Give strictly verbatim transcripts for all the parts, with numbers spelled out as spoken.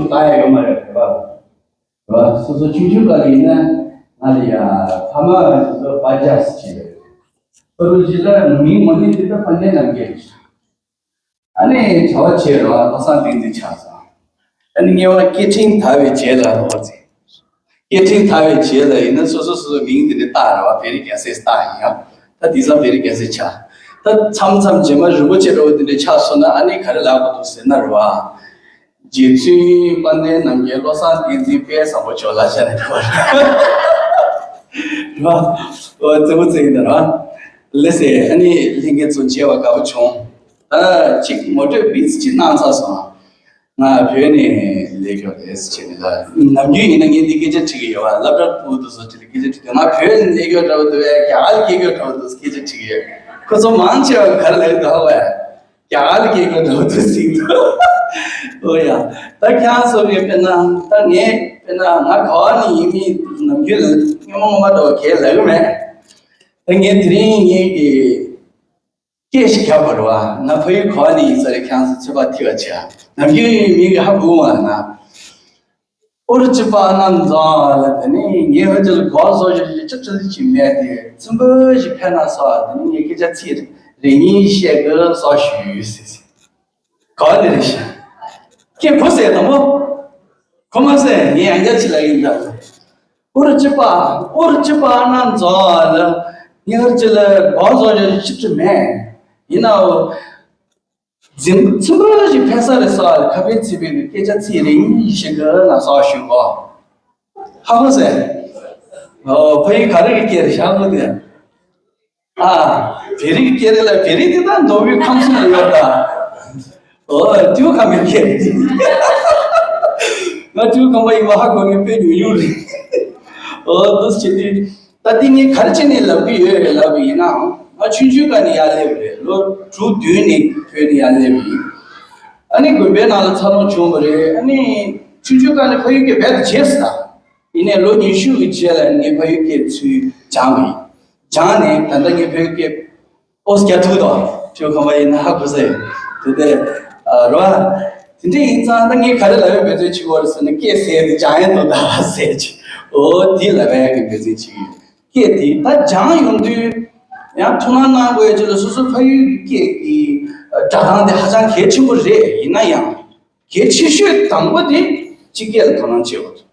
ལྟ་ཡ་ཡོད་མ་རེད་པ། རེད་བ། སོ་སོ་ཆུང་ཆུང་སྐབས་ཡིན་ན་ང་ལ་ཡ་ཕ་མ་སོ་སོ་པ་ཇ་སི་བྱས་ཡོད། ཕ་རུ་ཇི་ལ་མིང་མ་ནི་དེ་ད་ཕན་ལྡན་རྣམ་རྒྱལ་རེད། ཨ་ནི་གྲྭ་པ་བྱས་རེད་བ། བློ་བཟང་བསྟན་འཛིན་ཆགས་སོང་། ཨ་ནི་ངེད་བ་སྐད་འཕྲིན་དར་བའི་རྗེས་ལ་རེད་བ་ཚེ། སྐད་འཕྲིན་དར་བའི་རྗེས་ལ་ཡིན་ན་སོ་སོ་སོ་སོའི་མིང་དེ་འདྲ་བཏགས་རེད་བ། བེ་རི་རྒྱལ་སྲས་བཏགས་ཡིན་ཡ། ད་དེང་སང་བེ་རི་རྒྱལ་སྲས་ཆགས། ད་མཚམས་མཚམས་རྗེས་མ་རིན་པོ་ཆེ་འདྲ་བོ་དེ་འདྲ་ཆགས་སོང་ན་ཨ་ནི་ག་རེ་ལབ་དགོས་འདུག་ཟེར་ན་རེད་བ། རྗེ་བཙུན་དཔལ་ལྡན་རྣམ་རྒྱལ་བློ་བཟང་བསྟན་འཛིན་དཔལ་བཟང་པོ་མཆོག་ལ་ཞེས་ནས་འདྲ་བ་རེད་བ། འོ་རྩེ་མོ་རྩེ་ཡིན་ད་རེད་བ། ལགས་སེ། ཨ་ནི་ལྷན་རྒྱས་ཚོ་མཇལ་བ་དགའ་པོ་བྱུང་། ད་ཅིག་ངོ་སྤྲོད་བིས་ཅིག་གནང་ཚར་སོང་། ང་བོད་ནས་སླེབས་ཡོད་རེད་ཟེར་བྱས་ནས་ལ། ནམ་རྒྱུན་ཡིན་ན་ངས་འདི་སྐད་ཆ་དྲི་གི་ཡོད་བ། སློབ་གྲྭ་ཕྲུ་གུ་དེ་ཚོ་དྲི་སྐད་ཆ་དྲི་དུས། ང་བོད་ནས་སླེབས་ཡོད་འདྲ་བོ་འདུག་བས། རྒྱ་གར་སྐད་ཡོད་འདྲ་བོ་འདུག་སྐད་ཆ་དྲི་གི་ཡོད། ཁོ་ཚོ་མང་ཆེ་བ་ག་རེ་ལབ་འདུག་ཧ་བས། རྒྱ་གར་སྐད་ཡོད་འདྲ་བོ་འདུག་ཟེར་འདུག་ཨོ་ཡ། ད་ཁྱེད་ཚོ་ངས་དཔེར་ན། ད་ངས་དཔེར་ན་ང་ག་བ་ནས་ཡིན་མིན་ནམ་རྒྱུན་ལ་སྔོན་མ་སྔོན་མ་འདྲ་བོ་གས་ལབ་གི་མེད། ད་ངས་དེ་རིང་ངས་ཀྱི་སྐད་ཞིག་བརྒྱབ་པ་རེད་བ། ང་ཕ་ཡུལ་ག་བ་ནས་ཡིན་ས་རེད། ཁྱེད་ཚོ་ཚོད་དཔག་ཐིག་པ་བྱས། ནམ་རྒྱུན་མི་གི་ཧ་གོ་མ་ན། ཨོ་རུ་ཅི་པ་ན་འཛོ་ལ་དེ་ནི་ངའི་ཧོ་ཅི་ལ་གོ་སོ་ཞི་ཞི་ཅི་ཅི་ཅི་མེད་དེ་ཚིམ་པོ་ཞིག་ཕན་ན་སོ་དེ་ནི་ངའི་སྐད་ཆ་ཚིག་རེ་གཉིས་བཤད་གི་སོ་ཞུ་ཟེར་ཟེར། ག་བ་ནས་རེད་ཤག་སྐད་གོ་སོང་དང་པོ། གོ་མ་སོང་། ངས་ཡང་བསྐྱར་ཅིག་ལབ་ཡིན་ད། ཨོ་རུ་ཅི་པ། ཨོ་རུ་ཅི་པ་ན་འཛོ་ལ་ངའི་ཧོ་ཅི་ལ་གོ་སོ་ཞི་ཞི་ཅི་ཅི་མེད། ཡིན་ནའོ། ཚིམ་ཚིམ་པོ་ཞིག་ཕན་ས་རེད་ཟེར་བ་ལ་ཁ་ཕན་ཚིག་པའི་སྐད་ཆ་ཚིག་རེ་གཉིས་ཤིག་གི་ན་ཟེར་ཞུ་གོ། ཧ་གོ་སོང་། ཨོ་ཕ་ཡུལ་ག་རེ་གི་སྐད་རེད་ཤག་གོ་དེ། ཨ། བེ་རི་གི་སྐད་རེད་ལ། བེ་རི་དེ་ད་མདོ་དབུས་ཁམས་གསུམ་ལ་ཡོད་ད། ཨོ་ཏིའུ་ཁ་མེར་སྐད་རེད། ང་ཏིའུ་ཁམས་པ་ཡིན་པ་ཧ་གོ་མཁན་དཔེ་ཉུང་ཉུང་རེད། ཨོ་འདུག་སེ་བྱེད་དུས། ད་འདི་ངས་ག་རེ་བྱས་ནས་ལབ་ཀྱི་ཡོད་རེད་ལབ་པ་ཡིན་ན། ང་ཆུང་ཆུང་སྒང་ནས་ཡར་སླེབས་པ་རེད། ལོ་དྲུག་བདུན་ནས་བོད་ནས་ཡར་སླེབས་པ་ཡིན། ཨ་ནི་དགོན་པའི་ནང་ལ་འཚར་ལོངས་བྱུང་བ་རེད། ཨ་ནི་ཆུང་ཆུང་སྒང་ནས་ཕ་ཡུལ་སྐད་རྦད་དེ་བརྗེད་སོང་ད། ཡིན་ནའི་ལོ་ཉི་ཤུ་གི་རྗེས་ལ་ངས་ཕ་ཡུལ་སྐད་ཚུར་སྦྱངས་པ་ཡིན། སྦྱངས་ནས་ད་ལྟ་ངས་ཕ་ཡུལ་སྐད་ཨོ་སྐྱ་ཐུག་དང་ཁྱོད་ཁམས་པ་ཡིན་ན་ཧ་གོ་ས་ཡོད། དེ་དེ་རོ། དེ་འདྲ་ཡིན་ཙང་ད་ངས་ག་རེ་ལབ་ཡོད་འབད་བརྩོན་བྱེད་ཀྱི་ཡོད་རེད་ཟེར་ན། སྐད་ཟེར་དེ་སྦྱང་ཡས་འདུག་ད་ཟེར་གྱི། ཨོ་དེ་ལབ་ཡས་ཀྱི་འབད་བརྩོན་བྱེད་ཀྱི་ཡོད། སྐད་དེ་ད་སྦྱང་ཡོང་དུས་ཡང་ཐུགས་སྣང་གནང་དགོས་ཡ་ཅིག་ལ། སོ་སོ་ཕ་ཡུལ་གྱི་སྐད་ཀྱི་སྒྲ་གདངས་དེ་ཧ་ཅང་གལ་ཆེན་པོ་རེད། ཡིན་ན་ཡང་གལ་ཆེ་ཤོས་དང་པོ་དེ་སྤྱི་སྐད་ལ་དོ་སྣང་བྱེད་དགོས་འདུག་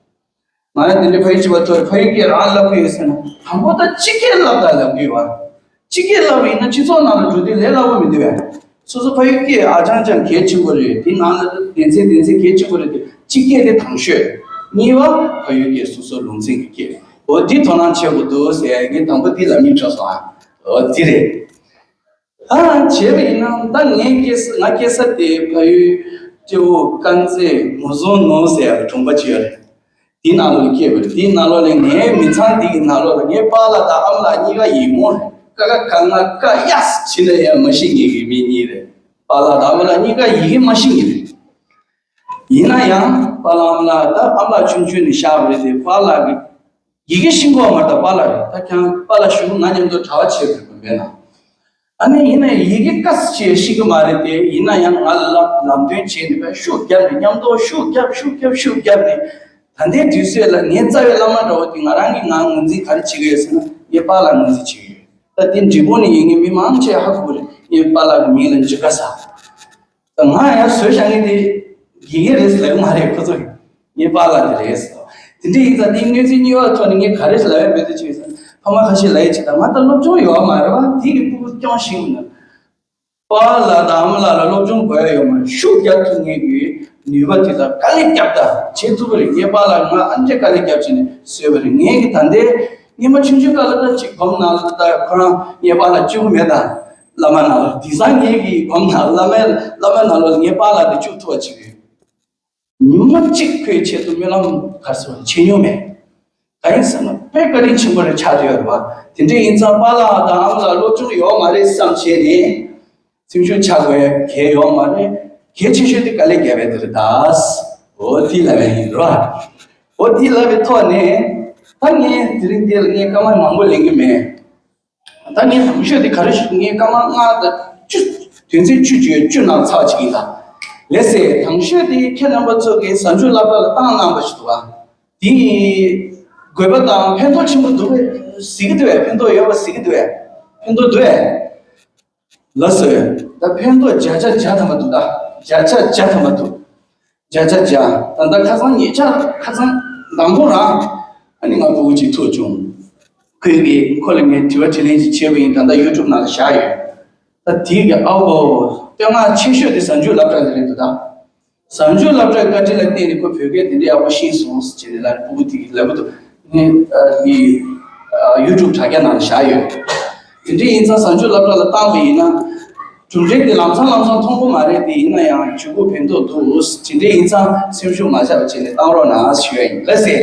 ང་ཡང་དེ་འདྲའི་ཕ་ཡུལ་གཅིག་པ་ཚོར་ཕ་ཡུལ་སྐད་རང་ལབ་ཀྱི་ཡོད་ཟེར་ན། དང་པོ་ད་སྤྱི་སྐད་ལབ་དང་ལབ་ཀྱི་ཡོད་པ། སྤྱི་སྐད་ལབ་ཡིན་ན་སྤྱི་ཚོགས་ནང་ལ་འགྲོ་དུས་ལས་སླ་པོ་མི་འདུག་གས། སོ་སོ་ཕ་ཡུལ་སྐད་ཨ་ཅང་ཅང་གལ་ཆེན་པོ་རེད། དེ་ནང་ལ་སྡེ་ཚན་སྡེ་ཚན་གལ་ཆེན་པོ་རེད་དེ། སྤྱི་སྐད་དེ་དང་ཤོས། གཉིས་པ་ཕ་ཡུལ་སྐད་སོ་སོ་ལུང་ཚན་གྱི་སྐད། འོ་འདི་དོ་སྣང་བྱེད་དགོས་འདུག་ཟེར་ངས་དང་པོ་འདི་ལབ་སྙིང་བྲོ་སོང་ཨ། འོ་འདི་རེད། ཨ་བྱས་པ་ཡིན་ན་ད་ངའི་སྐྱེས་ས་ང་སྐྱེས་ས་དེ་ཕ་ཡུལ་སྤྲེའུ་དཀར་མཛེས་མུ་ཟོང་ནུབ་ཟེར་ཡག་གྲོང་པ་ཅིག་ཡོད་རེད། དེའི་ནང་ལོགས་ལ་སྐྱེས་པ་རེད། དེའི་ནང་ལོགས་ལ་ངའི་མི་ཚང་འདི་གི་ནང་ལོགས་ལ་ངའི་པཱ་ལགས་དང་ཨ་མ་ལགས་གཉིས་ཀ་ཡིག་རྨོངས་རེད། ཀ་ཁ་ག་ང་ཀ་ཡ་ཕྱི་ལ་ཡང་མ་ཤེས་མཁན་གྱི་མི་གཉིས་རེད། པཱ་ལགས་དང་ཨ་མ་ལགས་གཉིས་ཀ་ཡི་གེ་མ་ཤེས་མཁན་རེད། ཡིན་ན་ཡང་པཱ་ལགས་ཨ་མ་ལགས་ད་ཨ་མ་ལགས་ཆུང་ཆུང་ནས་བཞག་པ་རེད་དེ། པཱ་ལགས་ཀྱི་ཡི་གེ་ཤེས་ཀྱི་ཡོད་མ་རེད། ད་པཱ་ལགས་རེད། ད་ཁྱེད་རང་པཱ་ལགས་ཞུ་ང་མཉམ་དུ་གྲྭ་པ་བྱས་པ་རེད་དགོན་པའི་ནང་། ཨ་ནི་ཡིན་ན་ཡི་གེ་དཀའ་ཙམ་ཅིག་ཤེས་ཀྱི་མ་རེད་དེ། ཡིན་ན་ཡང་ང་ལ་ལམ་སྟོན་བྱས་ནས་ཕར་ཤུགས་བརྒྱབ་ནས་མཉམ་དུ་ཤུགས་བརྒྱབ་ཤུགས་བརྒྱབ་ཤུགས་བརྒྱབ་ནས། ད་ལྟའི་དུས་ཚོད་ལ་ངའི་རྩ་བའི་བླ་མ་འདྲ་བོ་དེ་ང་རང་གིས་ང་ངོས་འཛིན་ག་རེ་བྱེད་ཀྱི་ཡོད་ཟེར་ན་ངའི་པཱ་ལགས་ངོས་འཛིན་བྱེད་ཀྱི་ཡོད། ད་དེ་འབྲས་སྤུངས་ནས་ཡོང་མཁན་མི་མང་ཆེ་ཧ་གོ་རེད། ངའི་པཱ་ལགས་ཀྱི་མིང་ལ་འཇུ་དགའ་ཟེར། ད་ང་ཡང་བཟོས་བཞག་མཁན་དེ་དགེ་རྒན་རེད་ཟེར་ལབ་ཀྱི་མ་རེད་ཁོ་ཚོ་གིས། ངའི་པཱ་ལགས་དེ་རེད་ཟེར། དེ་འདྲ་ཡིན་ཙང་དེའི་གནས་ཚུལ་རྙེད་པའི་ཐོག་ནས་ངས་ག་རེ་ལབ་ཡ་མེད་དུ་ཅིག་ཟེར། ཕ་མ་ཁ་ཤས་ལབ་ཡ་ཅིག་ད་ང་ད་སློབ་སྦྱོང་ཡོད་མ་རེད་བ། དེ་གི་ཕྲུ་གུ་སྐྱོང་ཤེས་ཀྱི་མི་འདུག་པཱ་ལགས་དང་ཨ་མ་ལགས་ལ་སློབ་སྦྱོང་དགོས་ཡ་ཡོད་མ་རེད། ཤུགས་རྒྱག་ཐུབ་མཁན་གྱི་ནུས་པ་དེ་དག་དཀའ་ལས་རྒྱབ་ད་བྱེད་ཐུབ་པ་རེད། ངའི་པཱ་ལགས་ང་ཨ་འདྲས་དཀའ་ལས་རྒྱབ་བྱས་ནས་བཟོས་པ་རེད། ངས་གི་ད་ལྟའི་སྔོན་མ་ཆུང་ཆུང་སྐབས་ལ་ད་ཅིག་སྒོམ་ནང་ལ་ད་ཁོ་རང་ངའི་པཱ་ལགས་བཅུག་གི་མེད་ད། བླ་མ་ནང་ལ། དེང་སང་ངེད་ཀྱི་སྒོམ་ནང་བླ་མའི་བླ་མའི་ནང་ལོགས་ངའི་པཱ་ལགས་དེ་བཅུག་ཐུབ་པ་ཅིག་རེད། ཉི་མ་གཅིག་ཁོའི་ཆེད་དུ་སྨོན་ལམ་ག་རེ་ཟེར་བ་བྱེད་མྱོང་མེད། གང་ཡིན་ཟེར་ན་དཔེ་བཀའ་དྲིན་ཆེན་པོ་རེ་ཆགས་བསྡད་ཡོད་རེད་བ། དེ་འདྲ་ཡིན་ཙང་པཱ་ལགས་དང་ཨ་མ་ལགས་སློབ་སྦྱོང་ཡོད་མ་རེད་བསམ་བྱས་ནས་སེམས་ཤུགས་ཆག་དགོས་གལ་ཡོད་མ་རེད། གལ་ཆེ་ཤོས་དེ་དཀའ་ལས་བརྒྱབ་པ་དེ་རེད་ད། འོ་དེ་ལབ་པ་ཡིན་རོ། འོ་དེ་ལབ་པའི་ཐོག་ནས་ད་ངས་དེ་རིང་འདིར་ངས་སྐར་མ་མང་པོ་ལེན་གྱི་མེད། ད་ངས་དང་ཤོས་དེ་ག་རེ་ཞུ། ངས་སྐར་མ་ལྔ་དང་བཅུ། དོན་ཚན་བཅུ་བཅུ་བཅུ་ནང་ཚར་བ་ཅིག་ཡིན་ད། ལགས་སེ། དང་ཤོས་དེ་ཁྱེད་རྣམ་པ་ཚོ་གིས་གཟའ་མཇུག་སློབ་གྲྭ་ལ་བཏང་གནང་བ་ཞིག་འདུག་ག་དེ་དགོས་པ་དང་ཕན་ཐོགས་ཆེན་པོ་འདུག་གས། གཟིགས་ཀྱི་འདུག་གས། ཕན་ཐོགས་ཡོད་པ་གཟིགས་ཀྱི་འདུག་གས། ཕན་ཐོགས་འདུག་གས། ལགས་སོ། ད་ཕན་ཐོགས་བརྒྱ་ཆ་བརྒྱ་ཐམ་པ་འདུག་ད་བརྒྱ་ཆ་བརྒྱ་ཐམ་པ་འདུག་བརྒྱ་ཆ་བརྒྱ། ད་ལྟ་ཁ་སང་ཉེ་ཆར་ཁ་སང་དང་པོ་རང་ཨ་ནི་ང་ཕྲུ་གུ་ཅིག་ཐུག་བྱུང་། ཁོས་ཀྱིས་ཁོ་ལ་ངས་དྲི་བ་དྲིས་ལན་ཅིག་བྱས་པ་ཡིན། ད་ལྟ་ཡུ་ཊུབ་ནང་ལ་བཞག་ཡོད། ད་དེའི་གི་ཨ་ཧོ། བསྟོད་བསྔགས་ཆེ་ཤོས་དེ་གཟའ་མཇུག་སློབ་གྲྭ་དེ་རེད་འདུག་ད། གཟའ་མཇུག་སློབ་གྲྭའི་བཀའ་དྲིན་ལ་བརྟེན་ནས་ཁོ་བོད་སྐད་དེ་འདྲའི་ཡག་པོ་ཤེས་སོང་ཟེར་ནས་ལབ། ཕྲུ་གུ་དེ་གིས་ལབ་ཀྱི་འདུག་ངས་ཨ་འདི་ཨ་ཡུ་ཊུབ་དྲ་རྒྱ་ནང་ལ་བཞག་ཡོད། དེ་འདྲ་ཡིན་ཙང་གཟའ་མཇུག་སློབ་གྲྭ་ལ་བཏང་བ་ཡིན་ན། གྲུབ་འབྲས་དེ་ལམ་སང་ལམ་སང་མཐོང་གི་མ་རེད་དེ། ཡིན་ན་ཡང་ཇུས་འགོད་ཕན་ཐོགས་འདུག་དེ་འདྲ་ཡིན་ཙང་སེམས་ཤུགས་མ་ཆག་པ་བྱས་ནས་བཏང་རོགས་གནང་ཞུ་ཡ་ཡིན། ལགས་སེ།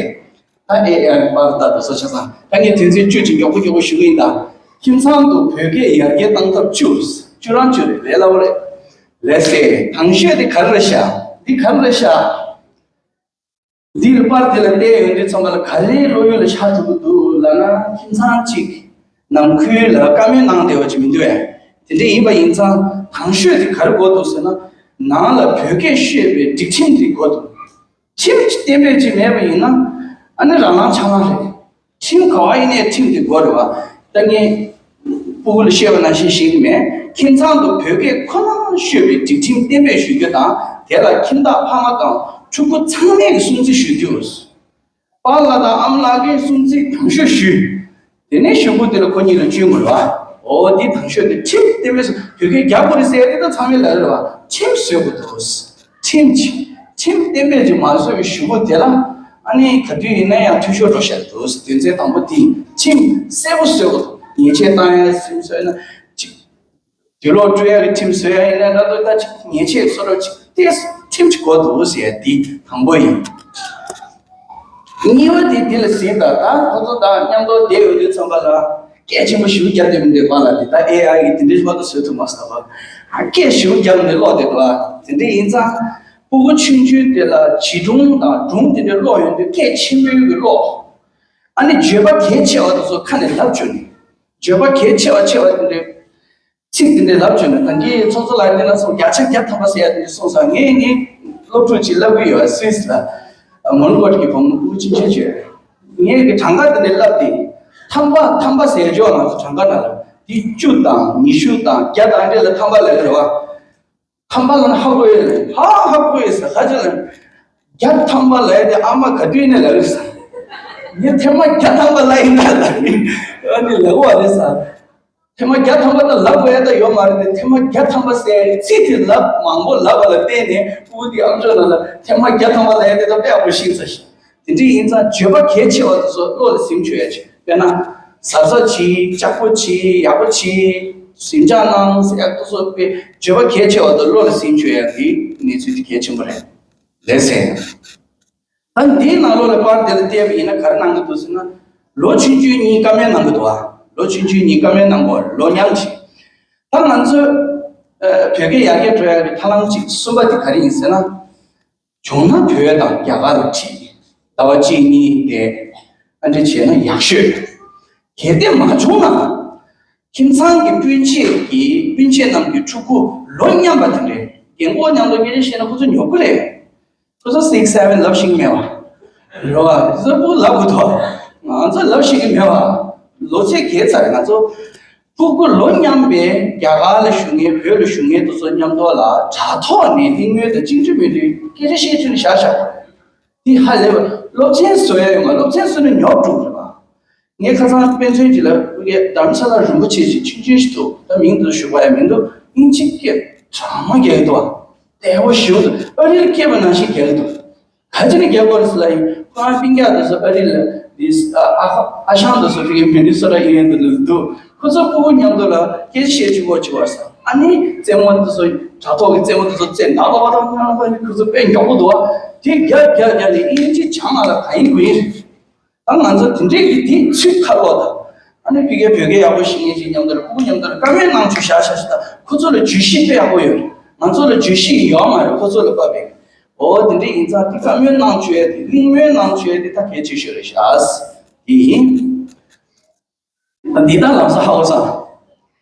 ད་ཨེ་ཨེ་པར་ད་དུ་སོ་ཆ་ཚང་ད་ངས་དོན་ཚན་བཅུ་ཅིག་མགྱོགས་པོ་མགྱོགས་པོ་ཞུ་གི་ཡིན་ད། ཁྱིམ་ཚང་དུ་བོད་སྐད་ཡར་རྒྱས་བཏང་ཐབས་བཅུ། བཅུ་རང་བཅུ་རེད། ལས་སླ་བོ་རེད། ལགས་སེ། དང་ཤོས་དེ་ག་རེ་རེད་ཤག་འདི་ག་རེ་རེད་ཤག་འདིར་པར་དེ་ལ་བལྟས་ཡོང་དུས་ཙམ་པ་ལ་ག་རེ་བློ་ཡུལ་ལ་ཤར་ཐུབ་ཀྱི་འདུག་ལབ་ན། ཁྱིམ་ཚང་གཅིག་ནང་ཁུལ་ལ་བཀའ་མོལ་གནང་བསྡད་པ་ཅིག་མི་འདུག་གས། དེ་འདྲ་ཡིན་པ་ཡིན་ཙང་དང་ཤོས་དེ་ག་རེ་དགོས་འདུག་ཟེར་ན། ནང་ལ་བོད་སྐད་ཤོད་པའི་སྒྲིག་ཁྲིམས་དེ་དགོས་འདུག་ཁྲིམས་གཏན་འབེབས་ཅིག་མེད་པ་ཡིན་ན། ཨ་ནི་རང་རང་ཆ་ལང་རེད། ཁྲིམས་ག་བ་ཡིན་ནའི་ཁྲིམས་དེ་དགོས་རེད་བ། ད་ངས་སྤུ་གུ་ལ་བཤད་པ་ནང་བཞིན་ཤེས་ཀྱི་མེད། ཁྱིམ་ཚང་དུ་བོད་སྐད་ཁོ་ན་ཤོད་པའི་སྒྲིག་ཁྲིམས་གཏན་འབེབས་ཞུ་རྒྱུ་དང་། དེ་ལ་ཁྱིམ་བདག་ཕ་མ་དང་ཕྲུ་གུ་ཚང་མས་ཀྱི་སྲུང་བརྩི་ཞུ་རྒྱུ། པཱ་ལགས་དང་ཨ་མ་ལགས་ཀྱིས་སྲུང་བརྩི་དང་ཤོས་ཞུས། དེ་ནས་གཞུག་གུ་དེ་ལ་ཁོ་གཉིས་ལ་བཅོལ་དགོས་རེད་བ། འོ་དེ་དང་ཤོས་དེ་ཁྲིམས་གཏན་འབེབས་སུ་བོད་སྐད་རྒྱག་དགོས་རེད་ཟེར་དེ་ད་ཚང་མས་ལབ་རེད་བ། ཁྲིམས་བཟོ་དགོས་འདུག་ཁྲིམས་ཀྱི་ཁྲིམས་གཏན་འབེབས་ཀྱི་མ་བཟོས་པའི་གཞུག་གུ་དེ་ལ་ཨ་ནི་ག་དུས་ཡིན་ན་ཡང་འཐུས་ཤོར་འགྲོ་བཞག་འདུག་དོན་ཚན་དང་པོ་དེ་ཁྲིམས་གསལ་པོ་བཟོ་དགོས་འདུག་ཉེས་ཆད་བཏང་ཡ་སེམས་གསོ་ཡིན་ན་གཅིག་དུས་ལོག་སྤྲོད་ཡ་གི་ཁྲིམས་བཟོ་ཡ་ཡིན་ན་འདྲ་འདུག་ད་ཅིག་ཉེས་ཆད་བཟོ་རོགས་ཅིག་དེ་ཁྲིམས་ཀྱི་སྐོར་དུ་ཟེར་ཡ་འདི་དང་པོ་ཡིན། གཉིས་པ་དེ་འདི་ལ་ཟིན་ད། ད་ཁོ་ཚོ་དང་མཉམ་དུ་བསྡད་ཡོད་དུས་ཙམ་པ་ལ་སྐད་ཆེན་པོ་ཞིག་རྒྱབ་བསྡད་མི་འདུག་པཱ་ལགས་དེ་ད་ཨེ་ཨའི་གི་དེ་འདྲའི་མ་གཏོགས་བཟོ་ཐུབ་མ་སོང་བ། སྐད་ཞིག་རྒྱབ་ནས་ཀློག་བསྡད་འདུག་དེ་འདྲ་ཡིན་ཙང་སྤུ་གུ་ཆུང་ཆུང་དེ་ལ་བྱིས་སྒྲུང་དང་སྒྲུང་དེ་འདྲའི་ཀློག་ཡོང་དུས་སྐད་ཆེན་པོའི་གི་ཀློག་ཨ་ནི་བརྗོད་པ་གལ་ཆེ་བ་དེ་ཚོ་ཁ་ནས་ལབ་བཅུག་ནས་བརྗོད་པ་གལ་ཆེ་བ་ཆེ་བ་དེ་འདྲའི་ཚིག་དེ་འདྲའི་ལབ་བྱུང་ན། ད་གིན་ཚོགས་གཙོ་ལགས་དེ་ན་སོང་བརྒྱ་ཆ་བརྒྱ་ཐམ་པ་ཟེར་ཡ་དེ་འདྲ་སོང་ཙང་། ངས་ངའི་སློབ་ཕྲུག་ཅིག་ལབ་ཀྱི་ཡོད། སུད་སི་ལ་མོན་གྷོ་གི་བུ་མོ་སྤུ་གུ་ཆུང་ཆུང་ཅིག་ངས་གི་གྲངས་ཀ་དེ་འདྲ་ལབ་དེ། ཐམ་པ་ཐམ་པ་ཟེར་ཆོག་ང་ཚོ་གྲངས་ཀ་ནང་ལ་དེ་བཅུ་དང་ཉི་ཤུ་དང་བརྒྱ་དང་འདྲ་ལ་ཐམ་པ་ལབ་ཀྱི་རེད་བ། ཐམ་པ་ལབ་ན་ཧ་གོ་ཡོད་རེད། ཧ་ཧ་གོ་ཡོད་ཟེར། ཧ་ཅང་ལབ། བརྒྱ་ཐམ་པ་ལབ་ཡ་དེ་ཨ་མ་ག་དུས་ནས་ལབ་ཡོད་ཟེར། ངས་ཐེངས་མ་བརྒྱ་ཐམ་པ་ལབ་ཡིན་ན་ལབ་ཡིན། ཨ་ནི་ལབ་པ་རེད་ཟེར། ཐེངས་མ་བརྒྱ་ཐམ་པ་ད་ལབ་དགོས་ཡ་ད་ཡོད་མ་རེད་དེ། ཐེངས་མ་བརྒྱ་ཐམ་པ་ཟེར་ཚིག་དེ་ལབ་མང་པོ་ལབ་པ་ལ་བརྟེན་ནས་སྤུ་གུ་དེ་ཨམ་ཅོག་ནང་ལ་ཐེངས་མ་བརྒྱ་ཐམ་པ་ལབ་ཡ་དེ་ད་དཔེ་ཡག་པོ་ཤེས་ཚར་ཤག་དེ་འདྲ་ཡིན་ཙང་བརྗོད་པ་གལ་ཆེ་བ་དེ་ཚོ་བློ་ལ་ཟིན་བཅུག་ཡ་ཆེ། དཔེར་ན་གཟབ་གཟབ་བྱེད། ལྕགས་པོ་བྱེད། ཡག་པོ་བྱེད། ཟིན་ཆ་གནང་ཟེར་ཡ་དེ་ཚོ་དཔེ་བརྗོད་པ་གལ་ཆེ་བ་དེ་བློ་ལ་ཟིན་བཅུག་ཡ་དེ་གནས་ཚུལ་དེ་གལ་ཆེན་པོ་རེད། ལགས་སེ། ད་འདིའི་ནང་ལོགས་ལ་པར་དེ་ལ་བལྟས་པ་ཡིན་ན་ག་རེ་གནང་གི་འདུག་ཟེར་ན། ལོ་ཆུང་ཆུང་གཉིས་བཀའ་མོལ་གནང་གི་འདུག་ཨ། ལོ་ཆུང་ཆུང་གཉིས་བཀའ་མོལ་གནང་དགོས། ལོ་མཉམ་ཅིག་ད་ང་ཚོས་ཨ་བོད་སྐད་ཡར་རྒྱས་འགྲོ་ཡ་གི་ཐབས་ལམ་གཅིག་གསུམ་པ་དེ་ག་རེ་ཡིན་ཟེར་ན། བྱུང་ན་བོད་དང་རྒྱ་གར་ལ་ཁྲིད། ཟླ་བ་གཅིག་གཉིས་བསྡད། ཨ་འདྲ་བྱས་ན་ཡག་ཤོས། གལ་ཏེ་མ་བྱུང་ན། ཁྱིམ་ཚང་གི་སྤུན་མཆེད་ཀྱི་སྤུན་མཆེད་རྣམས་ཀྱི་ཕྲུ་གུ་ལོ་མཉམ་པ་དེ་འདྲའི་རྒན་གོག་མཉམ་དུ་སྐད་ཆ་བཤད་ན་ཁོ་ཚོ་ཉོབ་ཀྱི་རེད། ཁོ་ཚོ་སིག་སེ་ཝེན་ལབ་ཤེས་ཀྱི་མེད་པ། རེད་བ། ཁོ་ཚོ་སྤུ་གུ་ལབ་དགོས་དོ། ང་ཚོ་ལབ་ཤེས་ཀྱི་མེད་པ། ལོ་ཚད་བརྒལ་ཚར་རེད། ང་ཚོ་སྤུ་གུ་ལོ་མཉམ་པའི་རྒྱ་གར་ལ་བཞུགས་མཁན་བོད་ལ་བཞུགས་མཁན་དེ་ཚོ་མཉམ་དུ་ལ་དྲ་ཐོག་ནས་གླེང་མོལ་དང་གཅིག་འདྲ་མི་འདྲ་སྐད་ཆ་བཤད་བཅུག་ནས་བཞག་བཞག་པ་རེད། འདི་ཧ་ལས་པ། སློབ་ཚན་བཟོ་ཡ་ཡོད་མ། སློབ་ཚན་བཟོས་ན་ཉོབ་འགྲོ་གི་རེད་པ། ངས་ཁ་སང་དཔེ་མཚོན་ཅིག་ལ་ཕ་གིའི་དྷ་རམ་ས་ལ་རིན་པོ་ཆེ་ཞིག་ཆུང་ཆུང་ཞིག་འདུག་ད་མིང་དེ་ཞུ་དགོས་ཡ་མི་འདུག་དབྱིན་ཇི་སྐད་གྲང་མོ་རྒྱག་གི་འདུག་པ། བདེ་པོ་ཞེ་པོ་འདུག་ཨ་རིར་སྐྱེས་པ་ནང་བཞིན་རྒྱག་གི་འདུག་ག་ཅི་ནས་རྒྱག་དགོས་རེད་ཟེར་ལབ་ཡིན། ཁོ་རང་སྤུན་ཀྱག་དེ་ཚོ་ཨ་རི་ལ་འདི་ཨ་ཨ་ཨ་ཞང་དེ་ཚོ་ཕ་གིའི་མི་ནི་སོ་ཊ་གཡས་གཡོན་དེ་ལ་འདུག་ཁོ་ཚོ་སྤུ་གུ་མཉམ་དུ་ལ་སྐད་ཆ་བཤད་ཅིག་གོ་ཅིག་བར་ས། ཨ་ནི་རྩེད་མོ་དེ་ཚོ་དྲ་ཐོག་གི་རྩེད་མོ་དེ་ཚོ་རྩེད་ན་ལོ་བ་དང་ང་ལ་ཁོ་ཚོ་དཔེ་མགྱོགས་པོ་འདུག་པ། དེ་རྒྱག་རྒྱག་རྒྱག་ནས་དབྱིན་ཇི་སྦྱང་ང་ལ་ག་ཡིན་དགོས་ཡིན། ད་ང་ཚོ་དེ་འདྲས་ཀྱི་དེ་ཚུད་ཁ་ལོ་ད། ཨ་ནི་ཕ་གིའི་བོད་སྐད་ཡག་པོ་ཤེས་མཁན་ཅིག་མཉམ་དུ་ལ་སྤུ་གུ་མཉམ་དུ་ལ་བཀའ་མོལ་གནང་བཅུག་བཞག་བཞག་ཞིག་ད་ཁོ་ཚོ་ལ་བརྗོད་གཞི་དཔེ་ཡག་པོ་ཡོད་རེད། ང་ཚོ་ལ་བརྗོད་གཞི་ཡོད་མ་རེད་ཁོ་ཚོ་ལ་བབས་པའི། འོ་དེ་འདྲས་ཡིན་ཙང་དེ་བཀའ་མོལ་གནང་བཅུག་ཡ་དེ་གླེང་མོལ་གནང་བཅུག་ཡ་དེ་ད་གལ་ཆེ་ཤོས་རེད་ཤག་དེ་ཡིན། ད་འདི་ད་ལམ་སང་ཧ་གོ་སོང་།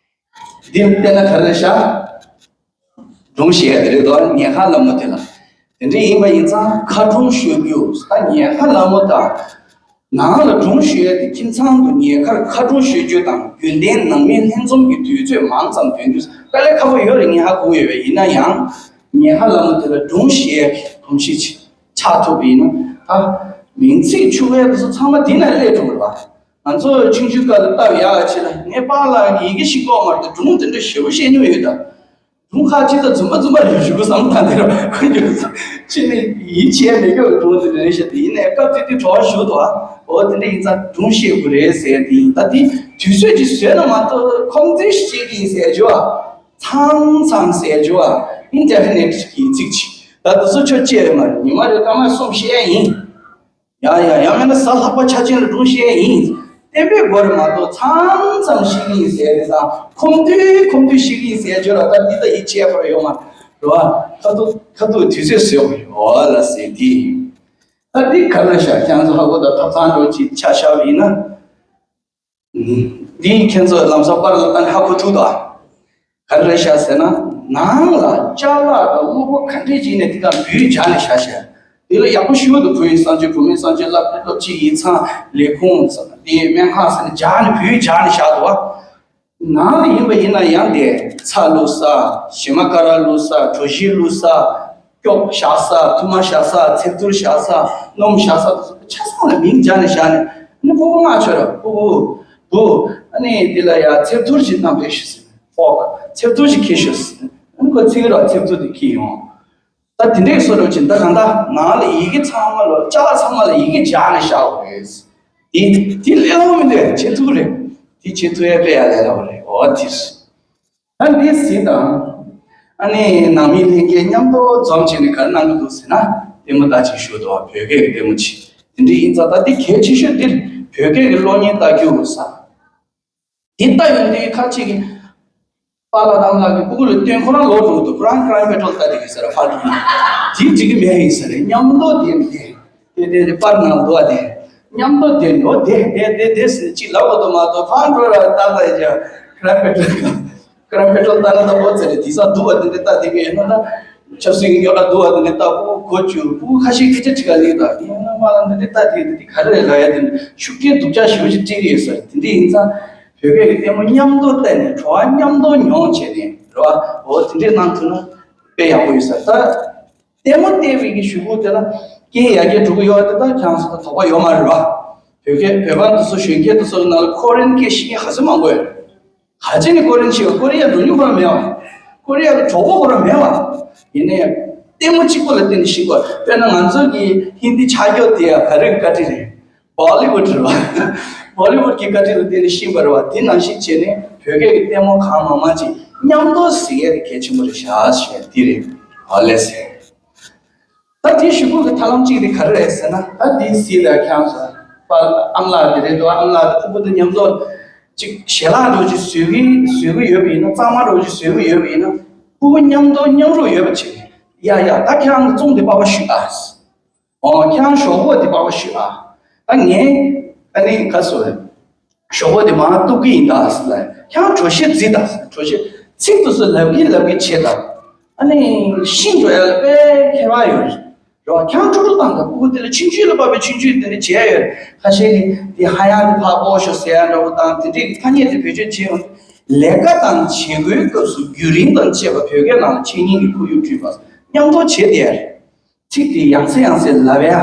འདི་བལྟས་ན་ག་རེ་རེད་ཤག་སྒྲུང་བཤད་ཡ་དེ་རེད་དོ། ཉལ་ཁང་ལྷ་མོ་དེ་ལ། དེ་འདྲ་ཡིན་པ་ཡིན་ཙང་ཁ་སྒྲུང་ཤོད་རྒྱུ་ད་ཉལ་ཁང་ལྷ་མོ་དང་། ནང་ལ་སྒྲུང་ཤོད་ཡ་དེ་ཁྱིམ་ཚང་དུ་ཉལ་ཁར་ཁ་སྒྲུང་ཤོད་རྒྱུ་དང་རྒྱུན་ལྡན་ནང་མི་ལྷན་འཛོམས་ཀྱི་དུས་ཚོད་མང་ཙམ་འདོན་རྒྱུ་དཀའ་ལས་ཁག་པོ་ཡོད་རེད། ངས་ཧ་གོ་ཡོད་པས། ཡིན་ན་ཡང་ཉལ་ཁང་ལྷ་མོ་དེ་ལ་སྒྲུང་བཤད་ཡ་གོམས་གཤིས་ཆགས་ཐུབ་པ་ཡིན་ན་ད་མིང་ཚིག་ཕྱུག་པོ་དེ་ཚོ་ཚང་མ་འདི་ན་སླེབས་འགྲོ་གི་རེད་པ། ང་ཚོ་ཆུང་ཆུང་སྐབས་ལ་ལྟ་བ་ཡག་ཆེ་ལ། ངའི་པཱ་ལགས་ཀྱིས་ཡི་གེ་ཤེས་ཀྱི་ཡོད་མ་རེད་དེ། སྒྲུང་དེ་འདྲ་ཞེ་པོ་བཤད་མྱོང་ཡོད་ད། སྒྲུང་ཁག་ཅིག་ད་རྫུན་མ་རྫུན་མ་རེད་ཞུ་དགོས་བསམ། ད་དེ་ར་ཁོ་ཡོད་ཙང་ཕྱི་ནས་ཡིད་ཆེས་མེད་སྐྱོ་བའི་སྒྲུང་དེ་འདྲ་རེད་ཤག་དེ་ཡིན་ནའི་སྐབས་དེ་དུས་བྲོ་བ་ཞུ་འདུག་ཨ། འོ་དེ་འདྲ་ཡིན་ཙང་སྒྲུང་བཤད་དགོས་རེད་ཟེར་དེ་ཡིན། ད་དེ་དུས་ཚོད་ཅིག་བཟོས་ན་མ་གཏོགས་ཁོང་ཚོས་བཤད་ཀྱི་ཡིན་ཟེར་རྒྱུ་ཨ། མཚམས་མཚམས་ཟེར་རྒྱུ་ཨ། ཨིན་ཌེ་ཕི་ནེ་ཊི་གི་ཚིག་ཅིག་ད་དེ་ཚོ་ཆོ་བཅད་ཡོད་མ་རེད། ཉི་མ་རེ་སྐར་མ་གསུམ་བཤད་ཡ་ཡིན། ཡ་ཡ་ཡང་མིན་ན་གཟའ་ལྷག་པ་ཆ་ཅན་ལ་སྒྲུང་བཤད་ཡིན། གཏན་འབེབས་དགོས་རེད་མ་གཏོགས་མཚམས་མཚམས་བཤད་ཀྱི་ཡིན་ཟེར་རེད་དང་ཁོམ་དུས་ཁོམ་དུས་བཤད་ཀྱི་ཡིན་ཟེར་བརྗོད་ལ་ད་འདི་ལྟ་ཡིད་ཆེས་པར་ཡོད་མ་རེད་བ། ཁ་ཐུག་ཁ་ཐུག་དུས་ཚོད་བཟོས་པ་རེད་འོ་ལ་ཟེར་འདི་ཡིན། ད་འདི་ག་ལ་ཤག་ཁྱེད་ཚོ་ཧ་གོ་ད་ཐབ་ཚང་འགྲོ་ཅིག་ཆ་བཞག་པ་ཡིན་ན། འདི་ཁྱེད་ཚོ་ལམ་སང་པར་ལ་ལྟ་ནས་ཧ་གོ་ཐུབ་དོ། ག་རེ་རེད་ཤག་ཟེར་ན། ནང་ལ་ཅ་ལག་དང་དངོས་པོ་ག་འདྲས་ཅིག་ནས་དེ་ག་འབུད་སྦྱར་ནས་བཞག་ཤག་དེ་ལ་ཡག་པོ་ཞུ་བ་དང་བུ་ཡི་གསང་སྤྱོད་བུ་མོའི་གསང་སྤྱོད་བསླབ་བྱའི་སློབ་སྤྱི་ཡིག་ཚང་ལས་ཁུངས་དེ་སྨན་ཁང་ཟེར་ནས་སྦྱར་ནས་འབུད་སྦྱར་ནས་བཞག་འདུག་བ། ནང་ལ་ཡིན་པ་ཡིན་ན་ཡང་དེ་ཚྭ་བླུགས་ས། ཞི་མ་ཀ་ར་བླུགས་ས། གྲོ་ཞིབ་བླུགས་ས། སྐྱོགས་བཞག་ས། ཐུར་མ་བཞག་ས། ཚེམ་ཐུར་བཞག་ས། སྣུམ་བཞག་ས་དེ་ཚོ་ཆ་ཚང་ལ་མིང་སྦྱར་ནས་བཞག་ནས་ཨ་ནི་སྤུ་གུ་མངགས་ཆོག་ར། སྤུ་གུ་བུ། ཨ་ནི་འདི་ལ་ཡ་ཚེམ་ཐུར་ཞིག་བསྣམས་ཕེབས་ཤོག་ཟེར། ཕོག་ཚེམ་ཐུར་ཞིག་འཁྱེར་ཤོག་ཟེར། ཨ་ནི་ཁོ་ཚིག་ར་ཚེམ་ཐུར་དེ་འཁྱེར་ཡོང་། ད་དེ་འདྲས་བཟོ་འདྲ་བྱས་ད་གང་ལྟར་ནང་ལ་ཡི་གེ་ཚང་མ་ལ་ཅ་ལག་ཚང་མ་ལ་ཡི་གེ་སྦྱར་ནས་བཞག་དགོས་རེད། དེ་དེ་ལས་སླ་པོ་མི་འདུག་བྱེད་ཐུབ་རེད། དེ་བྱེད་ཐུབ་ཡ་དཔེ་ཡ་ལས་སླ་པོ་རེད། འོ་དེ་རེད། ཨ་འདི་གཟིགས་དང་། ཨ་ནི་ནང་མི་ལྷན་རྒྱས་མཉམ་དུ་འཛོམས་བྱས་ནས་ག་རེ་གནང་གི་འདུག་ཟེར་ན། ལྟད་མོ་ལྟ་ཅིག་ཞུ་འདུག་བོད་སྐད་ཀྱི་ལྟད་མོ་ཅིག་དེ་འདྲ་ཡིན་ཙང་ད་འདི་གལ་ཆེ་ཤོས་འདིར་བོད་སྐད་ཀྱི་གློག་བརྙན་ལྟ་རྒྱུ་ཟེར། འདི་ལྟ་ཡོང་དུས་ཁ་ཅིག་གིས་པཱ་ལགས་ཨ་མ་ལགས་ཀྱི་སྤུ་གུ་ལ་སྟོན་ཁོ་རང་ལོག་འགྲོ་འདུག་ཁོ་རང་ཁི་རའེམ་པེ་ཊོལ་ལྟ་བསྡད་ཀྱི་ཟེར་ཕར་འགྲོ་ན། འདི་འགྲིག་གི་མེད་ཡིན་ཟེར་མཉམ་དུ་བསྡད་ནས་བསྡད་བསྡད་བསྡད་པར་ནང་འདུག་བ་དེ། མཉམ་དུ་བསྡད་ནོ་བསྡད་བསྡད་བསྡད་བསྡད་ཟེར་ཅིག་ལབ་དགོས་འདུག་མ་གཏོགས་ཕར་འགྲོ་ར་ལྟ་ལྟ་ཡ་ཁི་རའེམ་པེ་ཊོལ་ཁི་རའེམ་པེ་ཊོལ་ལྟ་ན་ལྟ་བོ་ཟེར་རེད། དེང་སང་འདུག་བ་དེ་འདྲ་ལྟ་བསྡད་ཀྱི་ཡོད་ན་ད། ཆབ་སྲིད་ཀྱི་རྙོག་དྲ་འདུག་བ་དེ་འདྲ་ལྟ་སྤུ་གུ་གོ་བཅུག་སྤུ་གུ་ཁ་ཤས་སྐད་ཆ་དྲི་ག་ལེགས་དང་ཡིན་ན་མ་ལ་འདི་འདྲ་ལྟ་དེ་འདི་ག་རེ་རེད་ལབ་ཡ་དེ་འདྲ་ཤུགས་རྐྱེན་སྡུག་ཅག་ཞེ་པོ་ཞིག་སྤྲད་ཀྱི་ཡོད་ས་རེད། དེ་འདྲ་ཡིན་ཙང་བོད་སྐད་ཀྱི་ལྟད་མོ་མཉམ་དུ་བལྟས་ནས་བྲོ་བ་མཉམ་དུ་མྱོང་བྱས་ནས་རེད་བ། འོ་དེ་འདྲས་གནང་ཐུབ་ན་དཔེ་ཡག་པོ་ཡོད་ས་རེད། ད་ལྟད་མོ་བལྟས་པའི་གི་གཞུག་གུ་དེ་ལ་རྐྱེན་ཡར་རྒྱས་འགྲོ་གི་ཡོད་པ་དེ་ད་ཁྱང་སོ་དོགས་པ་ཡོད་མ་རེད་བ། བོད་སྐད་བོད་པ་འདི་ཚོ་གཞོན་སྐྱེས་འདི་ཚོ་གི་ནང་ལ་ཁོ་རེ་སྐད་ཤེས་མཁན་ག་ཚོད་མང་པོ་ཡོད་རེད། ག་ཅི་ནས་ཀོ་རི་ཡན་ཆེ་བ། ཀོ་རི་ཡ་འགྲོ་མྱོང་ཁོ་རང་མེད་བ། ཀོ་རི་ཡ་གི་གྲོགས་པོ་ཁོ་རང་མེད་བ། ཡིན་ནའི་ལྟད་མོ་གཅིག་པོ་ལ་བརྟེན་ནས་ཤེས་དགོས། དཔེར་ན་ང་ཚོ་གི་ཧིན་དི་ཆ་རྒྱུགས་དེ་ཡ་ག་རེ་གི་བཀའ་དྲིན་རེད། བོ་ལི་ཝུད་རེད་བ། བོ་ལི་ཝུད་ཀྱི་བཀའ་དྲིན་ལ་བརྟེན་ནས་ཤེས་པ་རེད་བ། དེ་ནང་བཞིན་བྱས་ནས་བོད་སྐད་ཀྱི་ལྟད་མོ་གང་མང་མང་ཅིག་མཉམ་དུ་གཟིགས་ཡས་དེ་གལ་ཆེན་པོ་རེད་ཤག་ཞེས་དེ་རེད། ཨོ་ལེ་སེ། ད་དེའི་གཞུག་གུ་གི་ཐབས་ལམ་གཅིག་དེ་ག་རེ་རེད་ཟེར་ན། ད་དེའི་གཟིགས་ལ་ཁྱང་ས་པ་ཨ་མ་ལགས་དེ་རེད་འདུག་ཨ་མ་ལགས་དེ་ཕྲུ་གུ་དང་མཉམ་དུ་ཅིག་ཞལ་ལག་འདྲ་ཅིག་བཟོས་གི་བཟོས་གི་ཡོད་པ་ཡིན་ན། གཙང་མ་འདྲ་ཅིག་བཟོས་གི་ཡོད་པ་ཡིན་ན། ཕྲུ་གུ་མཉམ་དུ་མཉམ་རུབ་ཡོད་པ་བྱས། ཡ་ཡ་ད་ཁྱེད་རང་གི་རྩོམ་དེ་པགས་པ་བཤུས་ཨ། ཨོ་ཁྱེད་རང་ཞོག་ཁོག་དེ་པགས་པ་བཤུས་ཨ། ད་ངས་ཨ་ནི་ག་ཟེར། ཞོག་ཁོག་དེ་མར་གཏུབ་གི་ཡིན་ད་ཟེར་ལ། ཁྱེད་རང་གྲོ་ཞིབ་བརྫིས་ད་ཟེར། གྲོ་ཞིབ་ཚིག་དེ་ཚོ་ལབ་གིན་ལབ་གིན་བྱེད་ད། ཨ་ནི་ཤིང་འགྲོ་ཡ་ལ་དཔེ་ཁྱད་པར་ཡོད་རེད་བ། ཁྱེད་རང་ཀྲུག་ཀྲུག་བཏང་ད། ཕྲུ་གུ་དེ་ལ་ཆུང་ཆུང་ལ་བབས་པའི་ཆུང་ཆུང་དེ་འདྲ་བྱས་ཡོད། ཁ་ཤས་ཀྱིས་དེ་ཧ་ཡང་དེ་ཕར་སྤོ་ཤོག་ཟེར་ཡ་འདྲ་བོ་དང་དེ་འདྲའི་ཐ་སྙད་དེ་བེད་སྤྱོད་བྱས་ཡོང་། ལས་ཀ་དང་བྱེད་སྒོའི་སྐབས་སུ་རྒྱུན་རིང་དང་བཅས་པ་བོད་སྐད་ནང་ལ་འཆད་ཉན་གྱི་ཁོར་ཡུག་བསྐྲུན་པ། མཉམ་དུ་བྱེད་བསྡད་ཡ་རེད། ཚིག་དེ་ཡང་སེ་ཡང་སེ་ལབ་ཡ།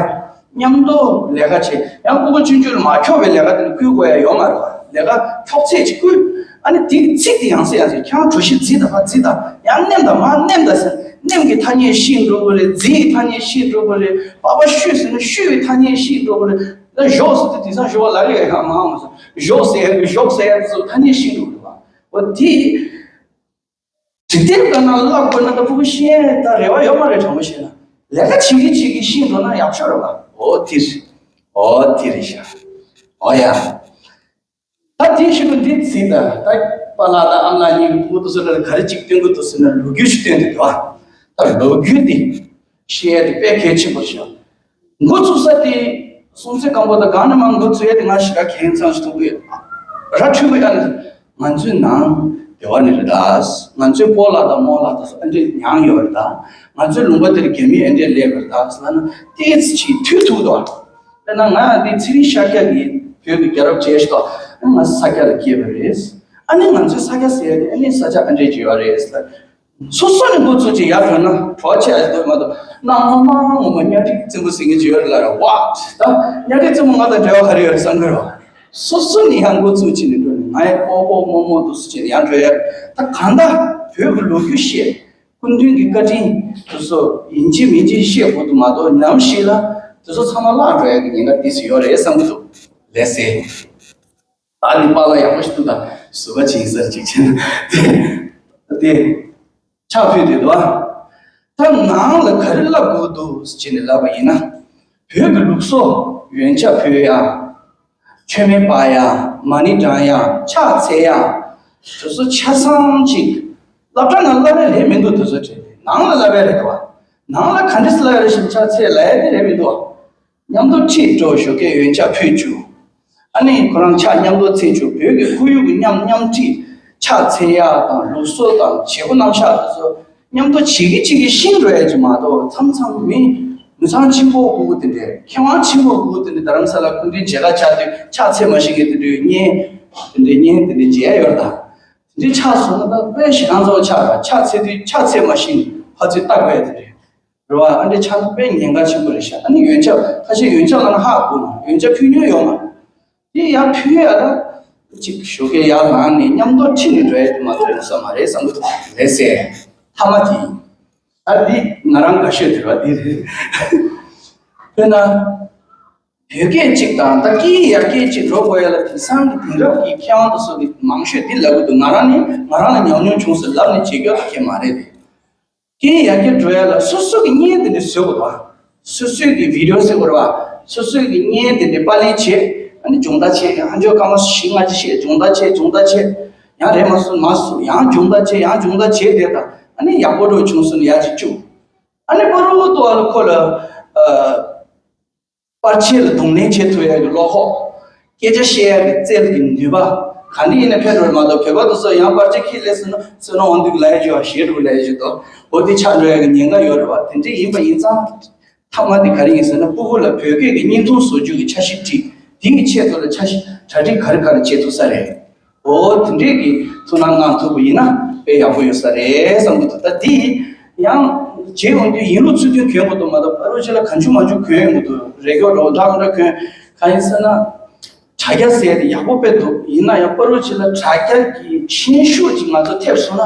མཉམ་དུ་ལས་ཀ་བྱེད་ཡང་ཕྲུ་གུ་ཆུང་ཆུང་ལ་མ་འཁྱོག་པའི་ལས་ཀ་དེ་ལ་བསྐུལ་དགོས་ཡ་ཡོད་མ་རེད་བ། ལས་ཀ་འཁྱོག་ཚད་ཅིག་བསྐུལ། ཨ་ནི་དེ་ཚིག་དེ་ཡང་སེ་ཡང་སེ་ཁྱེད་རང་གྲོ་ཞིབ་བརྫིས་ད་ཕར་བརྫིས་ད། ཡང་མནན་ད་མར་མནན་ད་ཟེར། མནན་གྱི་ཐ་སྙད་ཤེས་འགྲོ་གི་རེད། བརྫིས་ཀྱི་ཐ་སྙད་ཤེས་འགྲོ་གི་རེད། པགས་པ་བཤུས་ཟེར་ན་བཤུས་པའི་ཐ་སྙད་ཤེས་འགྲོ་གི་རེད། ད་ཞོག་ཟེར་དུས་དེང་སང་ཞོག་ལབ་ཡ་ཡང་མང་བ་ཟེར། ཞོག་ཟེར་ཡ་གི་ཞོག་ཟེར་ཡ་ཚོ་ཐ་སྙད་ཤེས་འགྲོ་གི་རེད་བ། འོ་དེ། དེ་ལྟར་ལྟ་ན་བརླག་དགོས་ན་ད་ཕྲུ་གུ་ཤེས་ད་རེ་བ་ཡོད་མ་རེད། དྲང་པོ་བཤད་ན་ལས་ཀ་བྱེད་ཀྱི་བྱེད་ཀྱི་ཤེས་འགྲོ་ན་ཡག་ཤོས་རེད་བ། འོ་དེ་རེད། འོ་དེ་རེད་ཤག་འོ་ཡ། ད་དེའི་གཞུག་གུ་འདི་གཟིགས་དང་། ད་པཱ་ལགས་དང་ཨ་མ་ལགས་གཉིས་ཀྱིས་ཕྲུ་གུ་དེ་ཚོ་ལ་ག་རེ་གཅིག་སྟོན་གྱི་འདུག་ཟེར་ན་ལོ་རྒྱུས་ཤིག་སྟོན་གྱི་འདུག་ཨ། ད་ལོ་རྒྱུས་འདི་བཤད་ཡ་དེ་དཔེ་གལ་ཆེན་པོ་ཞིག་འགོ་ཚུགས་ས་དེ་སྲོང་བཙན་སྒམ་པོ་དང་གང་ནས་མར་འགོ་ཚུགས་ཡ་དེ་ང་ཞེ་དྲག་གལ་ཆེན་ཞིག་མཐོང་གི་ཡོད། ར་འཕྲོད་ཀྱི་ཡ་ནི་ང་ཚོའི་ནང་ དེ་བ་ནི་རེད་ད། ང་ཚོའི་སྤོ་ལགས་དང་རྨོ་ལགས་དང་སོགས་ཨ་འདྲས་མྱངས་ཡོད་རེད་ད། ང་ཚོའི་ལུང་པ་དེར་རྒྱ་མི་ཨ་འདྲས་སླེབས་པ་རེད་ད་ཟེར་ན་ཏོག་ཙམ་ཅིག་ཐུག་ཐུག་འདུག་དཔེར་ན་ང་འདི་ཚེ་རིང་ཤཱཀྱ་གིས་བོད་ཀྱི་རྒྱལ་རབས་མཇལ་ཞིག་ཏོ། ང་ས་སྐྱ་ལ་སྐྱེས་པ་རེད། ཨ་ནི་ང་ཚོའི་ས་སྐྱ་ཟེར་ཡ་དེ་ཨ་ནི་ས་ཆ་ཨ་འདྲས་ཅིག་ཡོད་རེད་ཟེར། སོ་སོ་ནས་འགོ་ཚུགས་ཅིག་ཡར་བྲོས་ན་གྲོགས་ཆེ་ཨ་ཞིག་འདོད་མ་གཏོགས་གནའ་སྔ་མ་ངོ་མ་གཉའ་ཁྲི་བཙན་པོ་ཟེར་མཁན་ཅིག་ཡོད་རེད་ལ་ར་བ། ད་གཉའ་ཁྲི་བཙན་པོ་ང་དང་འབྲེལ་བ་ག་རེ་ཡོད་རེད་བསམ་གི་རོ། སོ་སོ་ནས་ཡང་འགོ་ཚུགས་ཅིག་ནས་འགྲོ་ནས་ང་ཡི་སྤོ་སྤོ་རྨོ་རྨོ་འདུག་སེ་ཅིག་ནས་ཡར་འགྲོ་ཡ་རེད། ད་གང་ལྟར་བོད་ཀྱི་ལོ་རྒྱུས་བཤད། སྐུ་མདུན་གྱི་བཀའ་དྲིན་དེ་ཚོ་ཡིན་གཅིག་མིན་གཅིག་བཤད་དགོས་འདུག་མ་གཏོགས་ནམ་ཞིག་ལ་དེ་ཚོ་ཚང་མ་བརླག་འགྲོ་ཡ་གི་ཉེན་ཁ་ཏོག་ཙམ་ཡོད་རེད་བསམ་གི་འདུག་ལགས་སེ། ད་ནི་པཱ་ལགས་ཡག་པོ་ཞིག་འདུག་ད་ཟུར་པ་ཅིག་ཡིན་ས་ཅིག་བྱས་ན་དེ་དེ་ཕྱག་ཕུལ་དེ་འདུག་ཨ། ད་ནང་ལ་ག་རེ་བསླབ་དགོས་འདུག་ཅེས་ནས་ལབ་པ་ཡིན་ན། བོད་ཀྱི་ལུགས་སྲོལ་ཡོན་ཆབ་ཕུལ་ཡ། མཆོད་མེ་སྤར་ཡ། མ་ཎི་བགྲང་ཡ། ཕྱག་འཚལ་ཡ། དེ་ཚོ་ཆ་ཚང་ཅིག་སློབ་གྲྭ་ནང་བསླབ་ཡ་རེད་མི་འདུག་དེ་ཚོ་བྲིས་ནང་ལ་བསླབ་ཡ་རེད་དོ། ནང་ལ་ག་འདྲས་བསླབ་ཡ་རེད་ཞིང་ཕྱག་འཚལ་ལབ་ཡ་དེ་རེད་མི་འདུག་མཉམ་དུ་ཁྲིད་འགྲོ་ཞོགས་ཀས་ཡོན་ཆབ་ཕུལ་རྒྱུ། ཨ་ནི་ཁོ་རང་ཕྱག་མཉམ་དུ་འཚལ་རྒྱུ། བོད་ཀྱི་ཁོར་ཡུག་གི་མཉམ་མཉམ་ཁྲིད་ཕྱག་འཚལ་ཡག་དང་ལུགས་སྲོལ་དང་བྱེད་སྒོ་རྣམ་གཞག་དེ་ཚོ་མཉམ་དུ་བྱེད་ཀྱི་བྱེད་ཀྱི་ཤེས་འགྲོ་ཡག་ཅིག་མ་གཏོགས་མཚམས་མཚམས་མི་མི་ཚང་ཆེན་པོ་སྐུ་སྒུག་དེ་འདྲས་མཁས་དབང་ཆེན་པོ་སྐུ་སྒུག་དེ་འདྲས་རྡ་རམ་ས་ལ་སྐུ་མདུན་མཇལ་ཁ་བཅར་དུས་ཕྱག་འཚལ་མ་ཤེས་མཁན་དེ་འདྲས་བརྙན་དེ་འདྲས་བརྙན་དེ་འདྲས་མཇལ་ཡོད་ད། དེ་འདྲས་ཆགས་སོང་ན་ད་དཔེ་ཞེ་སྡང་ཚ་བོ་ཆགས་ད། ཕྱག་འཚལ་དུས་ཕྱག་འཚལ་མ་ཤེས་ནས་ཕར་ཚུར་ལྟ་དགོས་ཡ་དེ་འདྲས། རེད་བ། ཨ་འདྲས་ཆགས་ན་དཔེ་ཉེན་ཁ་ཆེན་པོ་རེད་ཤག་ཨ་ནི་ཡོན་ཆབ་ཁ་ཤས་ཡོན་ཆབ་ལབ་ན་ཧ་གོ་མ། ཡོན་ཆབ་ཕུལ་མྱོང་ཡོད་མ་རེད། དེ་ཡང་ཕུལ་ཡ་ལ་གཅིག་ཞོགས་ཀས་ཡར་ལངས་ནས་མཉམ་དུ་ཁྲིད་ནས་འགྲོ་ཡ་དེ་མ་གཏོགས་ཡོང་ས་མ་རེད་བསམ་གི་འདུག་ལགས་སེ། མཐའ་མ་དེ། ཨ་འདི་ང་རང་དགའ་ཤོས་དེ་རེད་བ། དེ་རེད། དཔེར་ན། བོད་སྐད་ཅིག་དང་ད་སྐད་ཡར་སྐད་ཅིག་འགྲོ་དགོས་ཡ་ལ་དེང་སང་གི་དེང་རབས་ཀྱི་མཁས་དབང་དེ་ཚོ་གི་མང་ཤོས་འདི་ལབ་གི་འདུག་ང་རང་ནི་ང་རང་ལ་ཉམས་མྱོང་བྱུང་ཟེར་ལབ་ནས་བྱེད་རྒྱུ་ད་གལ་མ་རེད་དེ། རྐྱེན་ཡར་རྒྱས་འགྲོ་ཡ་ལ་སོ་སོ་གི་བརྙན་དེ་འདྲ་བཟོ་དགོས་པ། སོ་སོའི་གི་བི་ཌི་ཡོ་ཟེར་དགོས་རེད་བ། སོ་སོའི་གི་བརྙན་དེ་འདྲ་པར་ལེན་བྱེད། ཨ་ནི་སྦྱོང་བརྡར་བྱེད། ཡང་ཨ་མཆོག་སྐར་མ་བཞི་ལྔ་ཅིག་བཤད། སྦྱོང་བརྡར་བྱེད། སྦྱོང་བརྡར་བྱེད། ཡང་རེད་མ་སོང་མ་སོང་ཡང་སྦྱོང་བརྡར་བྱེད། ཡང་སྦྱོང་བརྡར་བྱེད་དེ་དང་ཨ་ནི་ཡག་པོ་འགྲོ་བྱུང་སོང་ནས་ཡར་ཅིག་བཅུག་ཨ་ནི་པ་རུ་ཏོ་ཨ་ལ་ཁོ་ལ། པར་ཆས་ལ་གདོང་ལེན་བྱེད་ཐུབ་ཡ་གི་བློ་ཁོག་སྐད་ཆ་བཤད་ཡ་གི་རྩལ་གྱི་ནུས་པ། ག་འདྲ་ཡིན་ན་ཕན་འགྲོ་རེད་མ་གཏོགས་བོད་པ་དེ་ཚོ་ཡང་པར་ཆས་ཁྱེར་སླེབས་སོང་ན་བསོད་ནམས་དབང་འདུས་ལབ་ཡ་ཅིག་ཡོད་པ་ཞེ་དྲག་ལབ་ཡ་ཅིག་འདུག་འོ་དེ་ཆགས་འགྲོ་ཡ་གི་ཉེན་ཁ་ཡོད་རེད་བ། དེ་འདྲ་ཡིན་པ་ཡིན་ཙང་། མཐའ་མ་དེ་ག་རེ་ཡིན་ཟེར་ན་ཕྲུ་གུ་ལ་བོད་སྐད་ཀྱི་བརྙན་ཐུང་བཟོ་རྒྱུ་གི་འཆར་གཞི་བྲིས། དེ་གི་ཆེད་དུ་ལ་འཆར་གཞི་གྲ་སྒྲིག་ག་རེ་ག་རེ་བྱེད་ཐུབ་ས་རེད། འོ་དེ་འདྲས་ཀྱི་ཐུགས་སྣང་གནང་ཐུབ་པ་ཡིན་ན་དཔེ་ཡག་པོ་ཡོད་ས་རེད་བསམ་གྱི་འདུག་ད་འདི་ཡང་རྗེས་འོང་དུས་ཡིན་ལུགས་ཚུལ་མཐུན་གྱོན་དགོས་འདུག་མ་གཏོགས་པ་རུ་ཆེ་ལ་གང་བྱུང་མང་བྱུང་གྱོན་ཡོང་གི་འདུག་རེ་སྐྱོ་རོ་འདྲ་མི་འདྲ་གྱོན། གང་ཡིན་ཟེར་ན། དྲ་རྒྱ་ཟེར་ཡ་དེ་ཡག་པོ་དཔེ་འདུག་ཡིན་ན་ཡང་པ་རུ་ཆེ་ལ་དྲ་རྒྱ་གི་ཤན་ཤུགས་ཅིག་ང་ཚོ་ཐེབས་སོང་ན།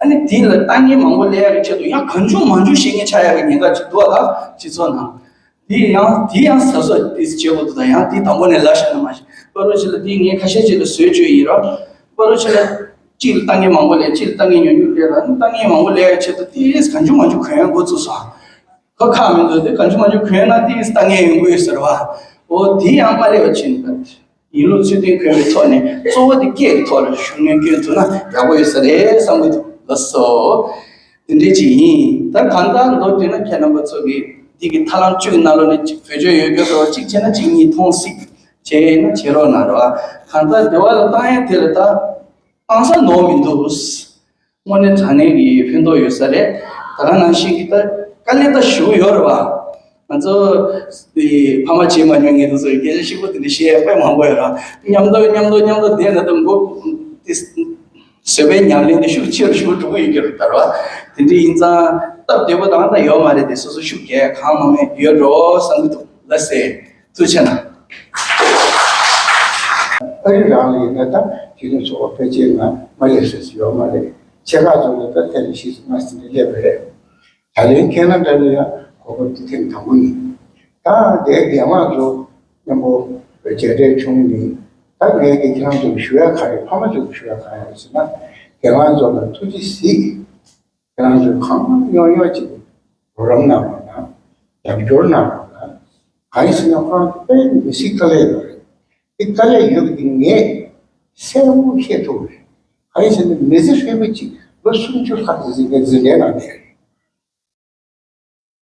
ཨ་ནི་དེ་ལ་ལྟ་ངན་མང་པོ་སླེབས་ཡ་གི་ཆེད་དུ་ཡང་གང་བྱུང་མང་བྱུང་བཤད་མཁན་ཆགས་ཡ་གི་ཉེན་ཁ་ཅིག་འདུག་ཨ། ད་སྤྱི་ཚོགས་ནང་། དེ་ཡང་དེ་ཡང་གཟབ་གཟབ་ཏོག་ཙམ་བྱེད་དགོས་འདུག་ད་ཡང་དེ་དང་པོ་ནས་ལབ་ཤེས་ན་མ་ཤེས། པ་རུ་ཆེ་ལ་དེ་ངས་ཁ་ཤས་ཅིག་ལ་བཟོས་བཅོས་ཡིན་ར། པ་རུ་ཆེ་ལ་གཅིག་ལ་ལྟ་ངན་མང་པོ་སླེབས། གཅིག་ལ་ལྟ་ངན་ཉུང་ཉུང་སླེབས་ར། ལྟ་ངན་མང་པོ་སླེབས་ཡ་ཆེད་དུ་དེ་གང་བྱུང་མང་བྱུང་གོན་ཡ་འགོ་བཙུགས་སོང་། ཁ་ཁག་མི་འདུག་དེ་གང་བྱུང་མང་བྱུང་གོན་ན་དེ་ལྟ་ངན་ཡོང་གི་ཡོད་ཟེར་བ། འོ་དེ་ཡང་མ་སླེབས་པ་བྱས་ནས། ཡིན་ལུགས་ཚུལ་མཐུན་གྱོན་པའི་ཐོག་ནས་གཙོ་བོ་དེ་སྐད་ཀྱི་ཐོག་ལ་ཤུགས་སྣོན་བསྐྱོན་ཐུབ་ན་ཡག་པོ་ཡོད་ས་རེད་བསམ་གྱི་འདུག་ལགས་སོ། དེ་འདྲས་ཅིག་ཡིན། ད་གང་ལྟར་མདོར་བསྡུས་ན་ཁྱེད་རྣམ་པ་ཚོ་གིས་འདི་གི་ཐབས་ལམ་བཅུ་གི་ནང་ལོགས་ནས་ཅིག་བེད་སྤྱོད་ཡོད་རྒྱུ་སོགས་གཅིག་བྱས་ན་གཅིག་གཉིས་མཐོང་སྲིད། བྱས་ན་བྱེད་རོགས་གནང་རོགས། གང་ལྟར་སྡེ་བ་ལ་བཏང་ཡས་དེ་ལ་ད་བཏང་ས་ནོར་མི་འདུག་དངོས་གནས་དྲང་གནས་ཀྱི་ཕན་ཐོགས་ཡོད་ས་རེད། ད་ག་ནང་བཞིན་གྱི་ད་དཀའ་ལས་ད་ཞུ་གི་ཡོད་རེད་བ། ང་ཚོ་དེ་ཕ་མ་བྱེད་མ་མྱོང་མཁན་དེ་ཚོ་སྐད་ཆ་ཞིབ་པོ་དེ་འདྲ་བཤད་དཔེ་མང་པོ་ཡོད་ར། མཉམ་དུ་མཉམ་དུ་མཉམ་དུ་བསྡད་ན་ད་མགོ་དེ་བཟོད་པའི་ཉམས་ལེན་དེ་ཤུགས་ཆེ་རུ་ཤུགས་འགྲོ་གི་ཡོད་ཀྱི་རེད་ད་ར་བ། དེ་འདྲ་ཡིན་ཙང་སྟབས་བདེ་པོ་དང་ད་ཡོད་མ་རེད་དེ་སོ་སོ་ཤུགས་རྒྱག་གང་མང་མང་ཡོད་འགྲོ་བསམ་གྱི་འདུག་ལགས་སེ། ཐུགས་རྗེ་གནང་། ཨ་རི་རང་ལ་ཡིན་ན་ད་དེ་ནི་ཚོགས་པ་ཕལ་ཆེར་ང་མ་སླེབས་ཟེར་ཡོད་མ་རེད། ཆེ་ཁག་ཚོ་ལ་ད་ཐེངས་ལ་ཤིས་སུ་མ་སི་ནས་སླེབས་པ་རེད། ད་ལན་ཁེ་ན་ཌ་ལ་ཡང་གོ་སྐབས་དེ་ཐེངས་དང་པོ་ཡིན། ད་དེ་རྒན་མང་ཚོ་མཉམ་པོ་མཇལ་འཕྲད་བྱུང་ནི། ད་ངས་ཀྱི་ཁྱེད་རང་ཚོ་ལ་ཞུ་ཡ་ག་རེ། ཕ་མ་ཚོ་ལ་ཞུ་ཡ་ག་རེ་ཟེར་ན། རྒན་མང་ཚོ་ལ་ཐུགས་རྗེ་གཟིགས། ཁྱེད་རང་ཚོས་གང་ཡོང་ཡོང་ཅིག་རོགས་རམ་གནང་རོགས་གནང་། རྒྱབ་སྐྱོར་གནང་རོགས་གནང་། གང་ཡིན་ཟེར་ན་ཁོ་རང་དཔེ་མི་སྲིད་དཀའ་ལས་ཡོད་རེད། དེ་དཀའ་ལས་ཡོད་པ་དེ་ངས་གསལ་པོ་བཤད་ཐུབ་རེད། གང་ཡིན་ཟེར་ན་མི་ཚེ་ཧྲིལ་པོ་ཅིག་ལོ་སུམ་ཅུ་ལྷག་ཙམ་ཟིན་ངས་འཛིན་གྲྭའི་ནང་བསྡད་རེད།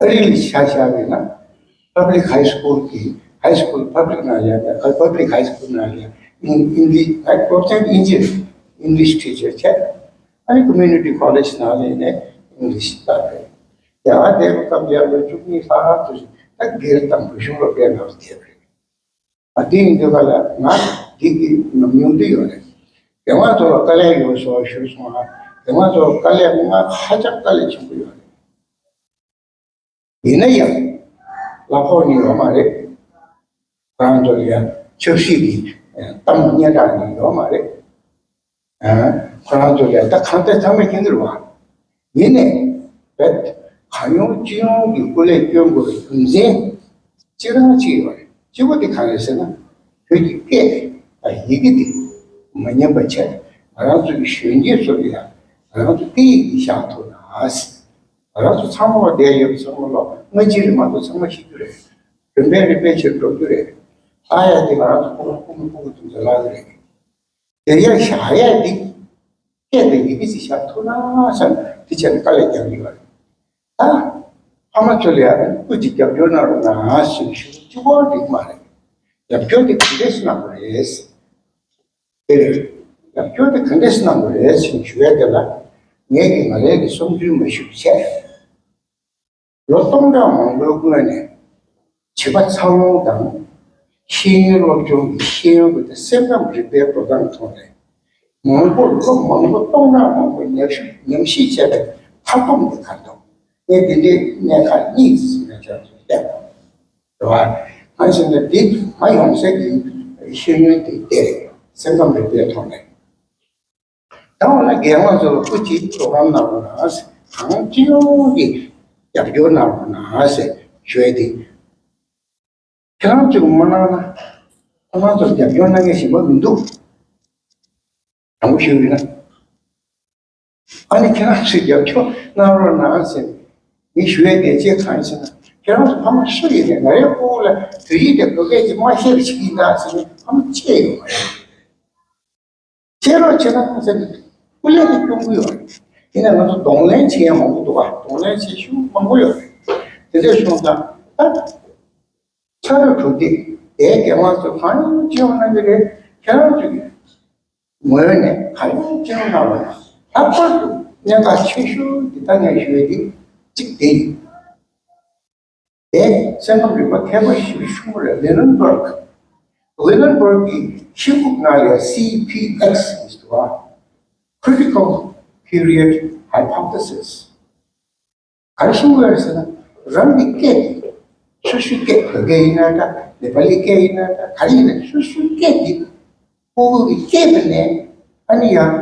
ཨ་རི་ལ་ཆ་བཞག་པ་ཡིན་ན་public high school གི་high school public ནང་ཡང་public high school ནང་ཡང་ཨིན་ཨིན་ཇི་ཨ་སློབ་ཚན་ཨིན་ཇི་English teacher བྱས། ཨ་ནི་Community College་ནང་ལ་ནས་English་ལྟ་རེད། ཡང་དེ་སྐབས་ཡར་ལོ་བཅུ་གཉིས་ལྷག་ཙམ་ཞིག་ད་སྒེར་དང་བོད་གཞུང་སློབ་གྲྭའི་ནང་ལ་བསྡད་པ་རེད། ཨ་དེ་ཡིན་དུས་ག་ལ་ང་འདི་གི་ཉམས་མྱོང་འདི་ཡོད་རེད། དེ་སྔ་ཚོ་ལ་དཀའ་ལས་ཡོད་སོགས་ཞུས་སོང་ང་། དེ་སྔ་ཚོ་དཀའ་ལས་ང་ཧ་ཅང་དཀའ་ལས་ཆེན་པོ་ཡོད་རེད། ཡིན་ན་ཡང་གླ་ཕོགས་ནི་ཡོད་མ་རེད། ཁོ་རང་ཚོ་ལ་ཡང་ཆབ་སྲིད་ཀྱི་གཏམ་སྙན་གྲགས་ནི་ཡོད་མ་རེད། ཁོ་རང་ཚོ་ལ་ད་གང་ལྟར་ཚང་མས་མཁྱེན་གྱི་རེད་བ། ཡིན་ནའི་བོད་གང་ཡོང་ཅི་ཡོང་གི་སྐུ་ལས་སྐྱོན་དགོས་པའི་རྒྱུ་མཚན་གཅིག་རང་གཅིག་ཡོད་རེད། གཅིག་པོ་དེ་གང་རེད་ཟེར་ན། བོད་ཀྱི་སྐད་དང་ཡི་གེ་དེ་མ་ཉམས་པ་བྱས། ང་རང་ཚོ་གི་གཞོན་སྐྱེས་ཚོ་ལ་ཡང་ང་རང་ཚོ་སྐད་ཡིག་དེ་བཞག་ཐུབ་ན་ཟེར། ང་རང་ཚོ་ཚང་མ་བསྡད་ཡོད་པ་ཚང་མ་ལོ་ལྔ་བཅུ་རེད་མ་གཏོགས་ཚང་མ་ཤི་རྒྱུ་རེད། རིམ་པས་རིམ་པས་ཕྱིར་འགྲོ་རྒྱུ་རེད། ཨ་ཡ་དེ་ང་རང་ཚོ་ཕྲུ་གུ་ཕྲུ་གུ་ཕྲུ་གུ་དེ་ཚོ་ལབ་ཀྱི་རེད། དེ་ཡང་བཞག་ཡ་འདི་སྐད་དང་ཡི་གེ་ཅིག་བཞག་ཐུབ་ན་བསམ་དེ་བྱས་ནས་དཀའ་ལས་རྒྱག་གི་ཡོད་རེད། ད་ཕ་མ་ཚོ་ལ་ཡང་སྐུ་མཁྱེན་རྒྱབ་སྐྱོར་གནང་རོགས་གནང་ཞེས་ཞུ་གཅིག་པོ་འགྲིག་མ་རེད། རྒྱབ་སྐྱོར་དེ་ག་འདྲས་སེ་གནང་དགོས་རེད། དེར་རྒྱབ་སྐྱོར་དེ་ག་འདྲས་གནང་དགོས་རེད་ཅེས་ཞུ་ཡ་དེ་ལ་ངས་ཀྱི་ང་རའི་གི་བསམ་ཚུལ་མ་ཞུ་བྱས། ལོ་སྟོང་ཕྲག་མང་པོའི་སྔོན་ནས་བྱིས་པ་འཚར་ལོངས་དང་ཤེས་ཡོན་སློབ་སྦྱོང་གི་ཤེས་ཡོན་གྱི་སེམས་ཁམས་རིག་པའི་འགྲོ་སྟངས་ཐོག་ནས་མང་པོ་ལོ་མང་པོ་སྟོང་ཕྲག་མང་པོ་ཉམས་ཞིབ་ཉམས་ཞིབ་བྱས་པའི་མཐའ་སྡོམ་གྱི་ཁ་དོག་ངས་འདི་འདྲའི་གནད་འགག་གཉིས་ཟིན་ནས་བྱ་ཚུལ་བསྟན་པ་རེད་བ། གང་ཞེ་ན་འདི་མ་ཡོང་སའི་གི་ཤེས་ཡོན་དེ་དེ་རེད། སེམས་ཁམས་རིག་པའི་ཐོག་ནས། ད་འོ་ན་རྒན་ལགས་ཚོ་ལ་སྐུ་མཁྱེན་རོགས་རམ་གནང་རོགས་གནང་ཟེར། གང་ཅི་ཡོང་གི་རྒྱབ་སྐྱོར་གནང་རོགས་གནང་ཟེར་ཞུ་ཡ་དེ། ཁྱེད་རང་ཚོས་མ་གནང་ན་ཁོ་རང་ཚོར་རྒྱབ་སྐྱོར་གནང་མཁན་གཞན་པ་མི་འདུག་དྲང་པོ་ཞུ་ཡིན་ན། ཨ་ནི་ཁྱེད་རང་ཚོས་རྒྱབ་སྐྱོར་གནང་རོགས་གནང་ཟེར་ངས་ཞུ་ཡ་དེ་ཅི་གང་ཞེ་ན། ཁྱེད་རང་ཚོ་ཕ་མ་སུ་ཡིན་ནའི་ང་རའི་ཕྲུ་གུ་ལ་བོད་ཡིག་དང་བོད་སྐད་ཅིག་མ་ཤེས་པ་ཞིག་ཡིན་ན་ཟེར་ནས་ཕ་མ་གཅིག་ཡོད་མ་རེད། བྱེད་རོགས་བྱེད་ན་ཟེར་ནས་སྐུ་ལས་ཀྱི་སྐྱོང་གི་ཡོད་རེད། ཡིན་ན་ང་ཚོ་གདོང་ལེན་བྱེད་ཡ་མང་པོ་འདུག་ག་གདོང་ལེན་བྱེད་ཤུགས་མང་པོ་ཡོད་རེད། དེ་འདྲས་སོང་ཙང་ད་ཕྱག་རོགས་གྲུབ་སྟེ་དེའི་རྒན་ལགས་ཚོ་གང་ཡོང་ཅི་ཡོང་གནང་གི་རེད། ཁྱེད་རང་ཚོ་གི་ངོས་ནས་གང་ཡོང་ཅི་ཡོང་གནང་རོགས་གནང་། ལྷག་པར་དུ་གནད་འགག་ཆེ་ཤོས་འདི་ད་ངས་ཞུ་ཡ་འདི་གཅིག་དེ་ཡིན། དེ་སེམས་ཁམས་རིག་པ་མཁས་པ་ཞིག་ཤོད་རེད། ལི་ནན་སྦརག་ལི་ནན་སྦརག་གི་ཤེས་ཁུག་ནང་ལ་སི་པི་ཨེག་སི་ཟེར་བ། Critical Period Hypothesis། ག་རེ་ཤེས་ཀྱི་ཡོད་རེད་ཟེར་ན། རང་གི་སྐད་དེ། སོ་སོའི་སྐད་བོད་སྐད་ཡིན་ན་འདྲ། ནེ་པ་ལི་སྐད་ཡིན་ན་འདྲ། ག་རེ་ཡིན་ན་སོ་སོའི་སྐད་དེ་ཕྲུ་གུ་གིས་སྐྱེས་པ་ནས་ཨ་ནི་ཡང་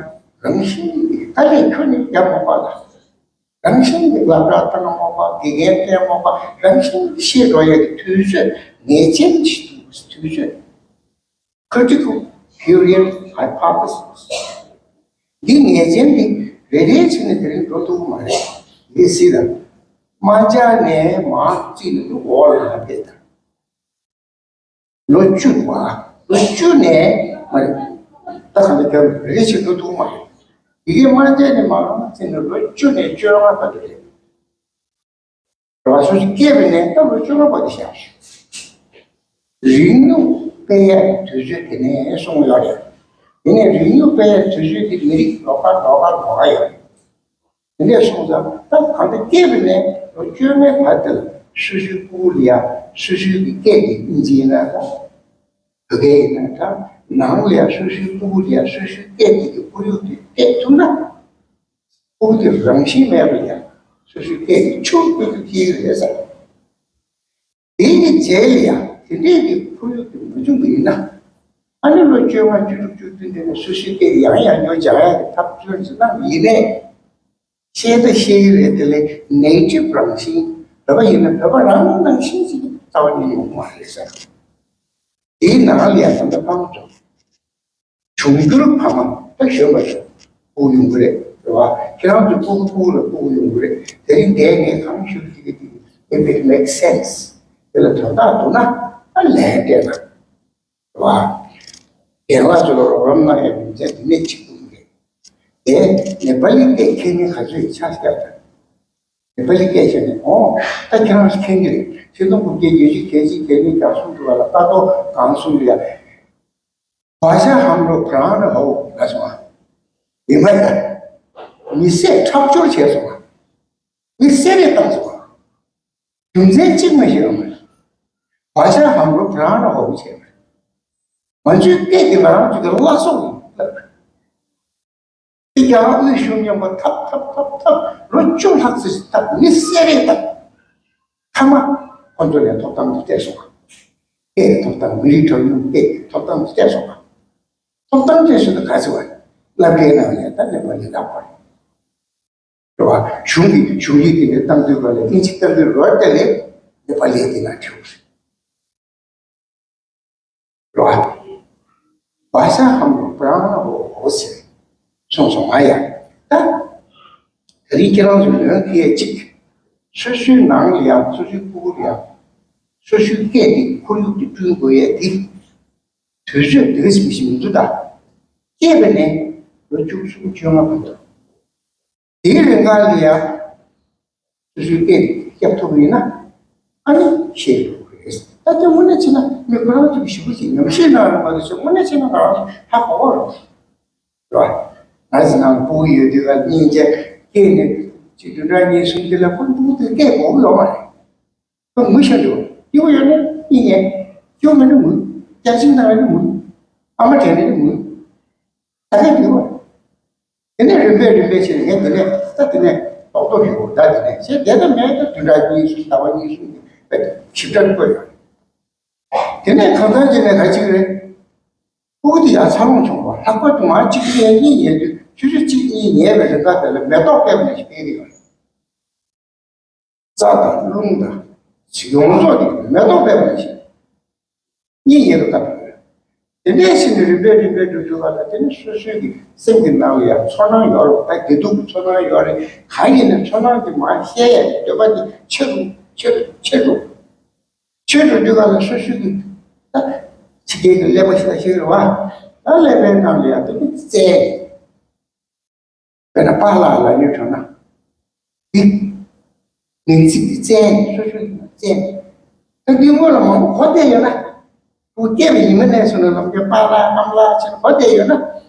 རང་བཞིན་གྱིས་དཀའ་ལས་ཁྱོན་ནས་རྒྱག་མ་དགོས་ལ། རང་བཞིན་གྱིས་སློབ་གྲྭ་བཏང་མ་དགོས། དགེ་རྒན་བསྟེན་མ་དགོས། རང་བཞིན་གྱིས་ཤེས་འགྲོ་ཡས་ཀྱི་དུས་ཚོད་ངེས་ཅན་ཞིག་འདུག་དུས་ཚོད། Critical Period Hypothesis། འདི་ངེས་ཅན་འདི་རེ་རེ་བྱས་ནས་དེ་རིང་འགྲོ་ཐུབ་ཀྱི་མ་རེད། འདི་སྲིད་དང་། དམར་འབྱར་ནས་མར་བརྩིས་ནས་འདུག་འོག་ལ་ལ་བལྟས་དང་། ལོ་བཅུ་བ། ལོ་བཅུ་ནས་མ་རེད། ད་གང་ལྟར་རེ་རེ་བྱས་འགྲོ་ཐུབ་ཀྱི་མ་རེད། ཡི་གེ་དམར་འབྱར་ནས་མར་བརྩིས་ནས་ལོ་བཅུ་ནས་བཅོ་ལྔ་བར་དུ་རེད། རེད་བ། སོ་སོ་སྐྱེས་པ་ནས་ད་ལོ་བཅོ་ལྔ་བར་དུ་བཞག་རིང་ལུགས་སྤེལ་ཡ་དུས་ཚོད་དེ་ནས་གསུངས་ཡོད་རེད། དེ་ནས་རིང་ལུགས་སྤེལ་ཡ་དུས་ཚོད་དེ་མི་རིགས་ལོགས་ཀ་ལོགས་ཀ་ལོགས་ཀ་ཡོད་རེད། དེ་འདྲས་སོང་ཙང་ད་གང་ལྟར་སྐྱེས་པ་ནས་ལོ་བཅོ་ལྔའི་བར་དུ་ལ་སོ་སོའི་ཕྲུ་གུ་ལ་ཡ་སོ་སོའི་གི་སྐད་དེ་ཨིན་ཇི་ཡིན་ན་འདྲ། བོད་སྐད་ཡིན་ན་འདྲ། ནང་ལ་ཡ་སོ་སོའི་ཕྲུ་གུ་ལ་ཡ་སོ་སོའི་སྐད་དེ་གི་ཁོར་ཡུག་དེ་སྤྲད་ཐུབ་ན། ཕྲུ་གུ་དེ་རང་བཞིན་མེད་པར་ཡང་སོ་སོའི་སྐད་དེ་ཕྱུག་པོ་དུ་སྐྱེ་གི་རེད་ཟེར། དེའི་རྗེས་ལ་ཡང་དེ་འདྲས་ཀྱི་ཁོར་ཡུག་དེ་མ་བྱུང་བ་ཡིན་ན། ཨ་ནི་ལོ་བཅོ་ལྔ་བཅུ་དྲུག་བཅུ་བདུན་དེ་ནས་སོ་སོའི་སྐད་ཡང་ཡང་བསྐྱར་སྦྱང་ཡག་གི་ཐབས་བརྩོན་ཞིག་གནང་བ་ཡིན་ནའི། ཤེས་ད་ཤེས་ཀྱི་རེད། དེ་ལས་ནེ་ཊིབ་རང་བཞིན་བོད་པ་ཡིན་ན་བོད་པ་རང་རང་བཞིན་ཞིག་རྩ་བ་ནས་ཡོང་གི་མ་རེད་ཟེར། དེའི་ནང་ལ་ཡང་ད་ལྟ་ཕ་མ་ཚོ། འབྱུང་འགྱུར་ཕ་མ་ད་གཞོན་པ་ཚོ་སྤུ་གུ་ཡོང་གི་རེད། རེད་བ། ཁྱེད་རང་ཚོའི་སྤུ་གུ་སྤུ་གུ་ལ་སྤུ་གུ་ཡོང་གི་རེད། དེ་རིང་འདས་ནས་གང་ཞུ་གི་གི། If it makes sense། དེ་ལ་དོན་དག་འདུག་ན་ཨ་ལན་སྤྲད་ན། རེད་བ། རྒན་ལགས་ཚོ་ལ་རོགས་རམ་གནང་ཡ་རྒྱུ་མཚན་དེ་ནས་གཅིག་པུ་རེད། དེ་ནེ་པ་ལི་སྐད་མཁྱེན་མཁན་ག་ཚོད་ཆ་བཞག་དང་། ནེ་པ་ལི་སྐད་ཤེས་ནས་ཨོ་ད་ཁྱེད་རང་མཁྱེན་གྱི་རེད། ཆིག་སྟོང་དགུ་བརྒྱ་བརྒྱད་ཅུ་གྱ་གཅིག་གྱ་གཉིས་གྱ་གསུམ་དུ་བ་ལ་ལྟ་རྟོག་གང་གསུང་གི་ཡ། བ་ཤ་ཧམ་རོ་བྲང་ན་ཧོ་ལ་སོང་ཨ། ཡིན་མ་ཡ། མི་བསད་ཁྲག་སྦྱོར་བྱས་སོང་ང་། མི་བསད་རེས་བཏང་སོང་ང་། རྒྱུ་མཚན་གཅིག་མ་ཤེས་པ་མ་རེད། བ་ཤ་ཧམ་རོ་བྲང་ར་ཧོ་བྱས་པ་རེད། ང་ཚོའི་སྐད་དེ་ང་རང་ཚོ་གི་བླ་སྲོག་ཡིན་ལབ་རེད། དེ་རྒྱ་གར་དབུས་གཞུང་མཉམ་པོ་འཐབ་འཐབ་འཐབ་འཐབ་ལོ་བཅུ་ལྷག་ཙམ་ཞིག་འཐབ། མི་བསད་རེས་འཐབ། མཐའ་མ་ཁོ་ཚོ་ལས་ཐོབ་ཐང་དེ་སྤྲད་སོང་ང་། སྐད་ཐོབ་ཐང་། མི་རིགས་གྲངས་ཉུང་སྐད་ཐོབ་ཐང་དེ་སྤྲད་སོང་ང་། ཐོབ་ཐང་སྤྲད་སོང་ན་ག་ཚོད་བ། སློབ་གྲྭའི་ནང་ལ་ད་ནེ་པ་ལི་རག་པ་རེད། རེད་བ། གཞུང་གི་གཞུང་ཡིག་དེ་ནས་གཏམ་རྒྱུད་པ་ལས་དབྱིན་ཇི་གཏམ་རྒྱུད་རོལ་དེ་ལས་ནེ་པ་ལི་དེ་ན་ཁྲིད་རེད། རེད་བ། བ་ཤ་ཧམ་རོ་བྲང་ར་ཧོ་ཟེར་སོང་སོང་ང་ཡ། ད་དེ་རིང་ཁྱེད་རང་ཚོ་ལོན་སྐད་ཅིག་སོ་སོའི་ནང་ལ་ཡང་སོ་སོའི་སྤུ་གུ་ལ་ཡང་སོ་སོའི་སྐད་དེ་ཁོར་ཡུག་དེ་བསྐྲུན་དགོས་ཡ་དེ། དུས་ཚོད་དེ་ག་ཞིག་མི་འདུག་ད། སྐྱེས་པ་ནས་ལོ་བཅུ་གསུམ་བཅོ་ལྔ་བར་དུ། དེའི་རིང་ག་ལ་ཡ། སོ་སོའི་སྐད་སྐྱབས་ཐུབ་པ་ཡིན་ན། ཨ་ནི་ཤེས་ཐུབ་ཀྱི་རེད། ད་ལྟ་དངོས་གནས་བྱས་ན་མི་ཁོ་རང་ཚོ་གི་ཞི་བ་ཞིག་ཉམས་ཞིབ་གནང་རོགས་མ་གཏོགས་ཞེས་དངོས་གནས་བྱས་ན་ང་རང་ཚོ་ཧ་གོ་གི་རེད། རེད་བ། ང་ཚོ་ནང་སྤུ་གུ་ཡོད་དུས་ཀ་གཉིས་ཆ་སྐྱེས་ནས་ཅིག་བདུན་ཕྲག་གཉིས་གསུམ་དེ་ལ་ཁོ་སྤུ་གུ་དེ་སྐད་གོ་གི་ཡོད་མ་རེད། ཁོ་ངུ་ཤ་འདུག་སྐྱིད་པོ་ཡོད་ན་གཉིད་ཉལ། སྐྱིད་པོ་མེད་ན་ངུ། རྒྱགས་ཤིང་བཏང་ན་ངུ། ཨ་མ་དྲན་ན་ངུ། ད་ག་འདུག་དེ་ནས་རིམ་པས་རིམ་པས་བྱས་ནས་ངས་དེ་ནས་ད་དེ་ནས་ཏོག་ཏོག་ཞིག་འོ་ད་དེ་ནས་བྱས་བསྡད་ན་མེད་ད་བདུན་ཕྲག་གཉིས་གསུམ་ཟླ་བ་གཉིས་གསུམ་གྱི་ཞིབ་ཕྲ་བཀོད་ཡོད་རེད། དེ་ནས་གང་ལྟར་བྱས་ནས་ག་ཅིག་རེད། སྤུ་གུ་དེ་ཡང་འཚར་ལོངས་བྱུང་བ་ལྷག་པར་དུ་ང་གཅིག་ཉལ་གཉིས་ཉལ་དུས་ཆུ་ཚོད་གཅིག་གཉིས་ཉལ་བའི་རིང་ག་དེ་ལ་མེ་ཏོག་བཀལ་བ་ཞིག་བསྟན་གྱི་ཡོད་རེད། རྩྭ་དང་རླུང་དང་ཡོངས་རྫོགས་ཀྱི་མེ་ཏོག་སྦས་པ་ནང་བཞིན་གཉིད་ཡེ་རུ་བཏབ་པ་རེད། དེ་འདྲའི་ཕྱིར་ནི་རིམ་པས་རིམ་པས་འགྲོ་དུས་ག་ལ་དེ་ནི་སོ་སོའི་གི་སེམས་ཀྱི་ནང་ལ་ཡང་ཚོར་སྣང་ཡོད་རེད། ད་བདེ་སྡུག་གི་ཚོར་སྣང་ཡོད་རེད། གང་ཡིན་ན་ཚོར་སྣང་དེ་མར་བཤད་ཡ་གི་འདོད་པ་དེ་ཆེ་རུ་ཆེ་རུ་ཆེ་རུ་ཆེ་རུ་འགྲོ་དུས་ག་ལ་སོ་སོའི་གི་ད་ཕྱི་རྒྱལ་གྱི་ཀླད་པ་ཞིག་ལ་ཞིག་རེད་བ། ད་ཀླད་པའི་ནང་ལ་ཡང་དེ་ནི་རྩལ་རེད། དཔེར་ན་པཱ་ལགས་ལབ་ཡོད་བྱུང་ན། འདི། མིང་ཚིག་འདི་བཙལ་ནས་སོ་སོའི་ནང་བཙལ་ནས། ད་འདི་སྔོན་ལ་མང་པོ་གོ་བསྡད་ཡོད་ན། ཁོ་སྐྱེས་པ་ཡིན་ན་ནས་བཟུང་ནས་ལམ་རྒྱུད་པཱ་ལགས་ཨ་མ་ལགས་ཅེས་གོ་བསྡད་ཡོད་ན།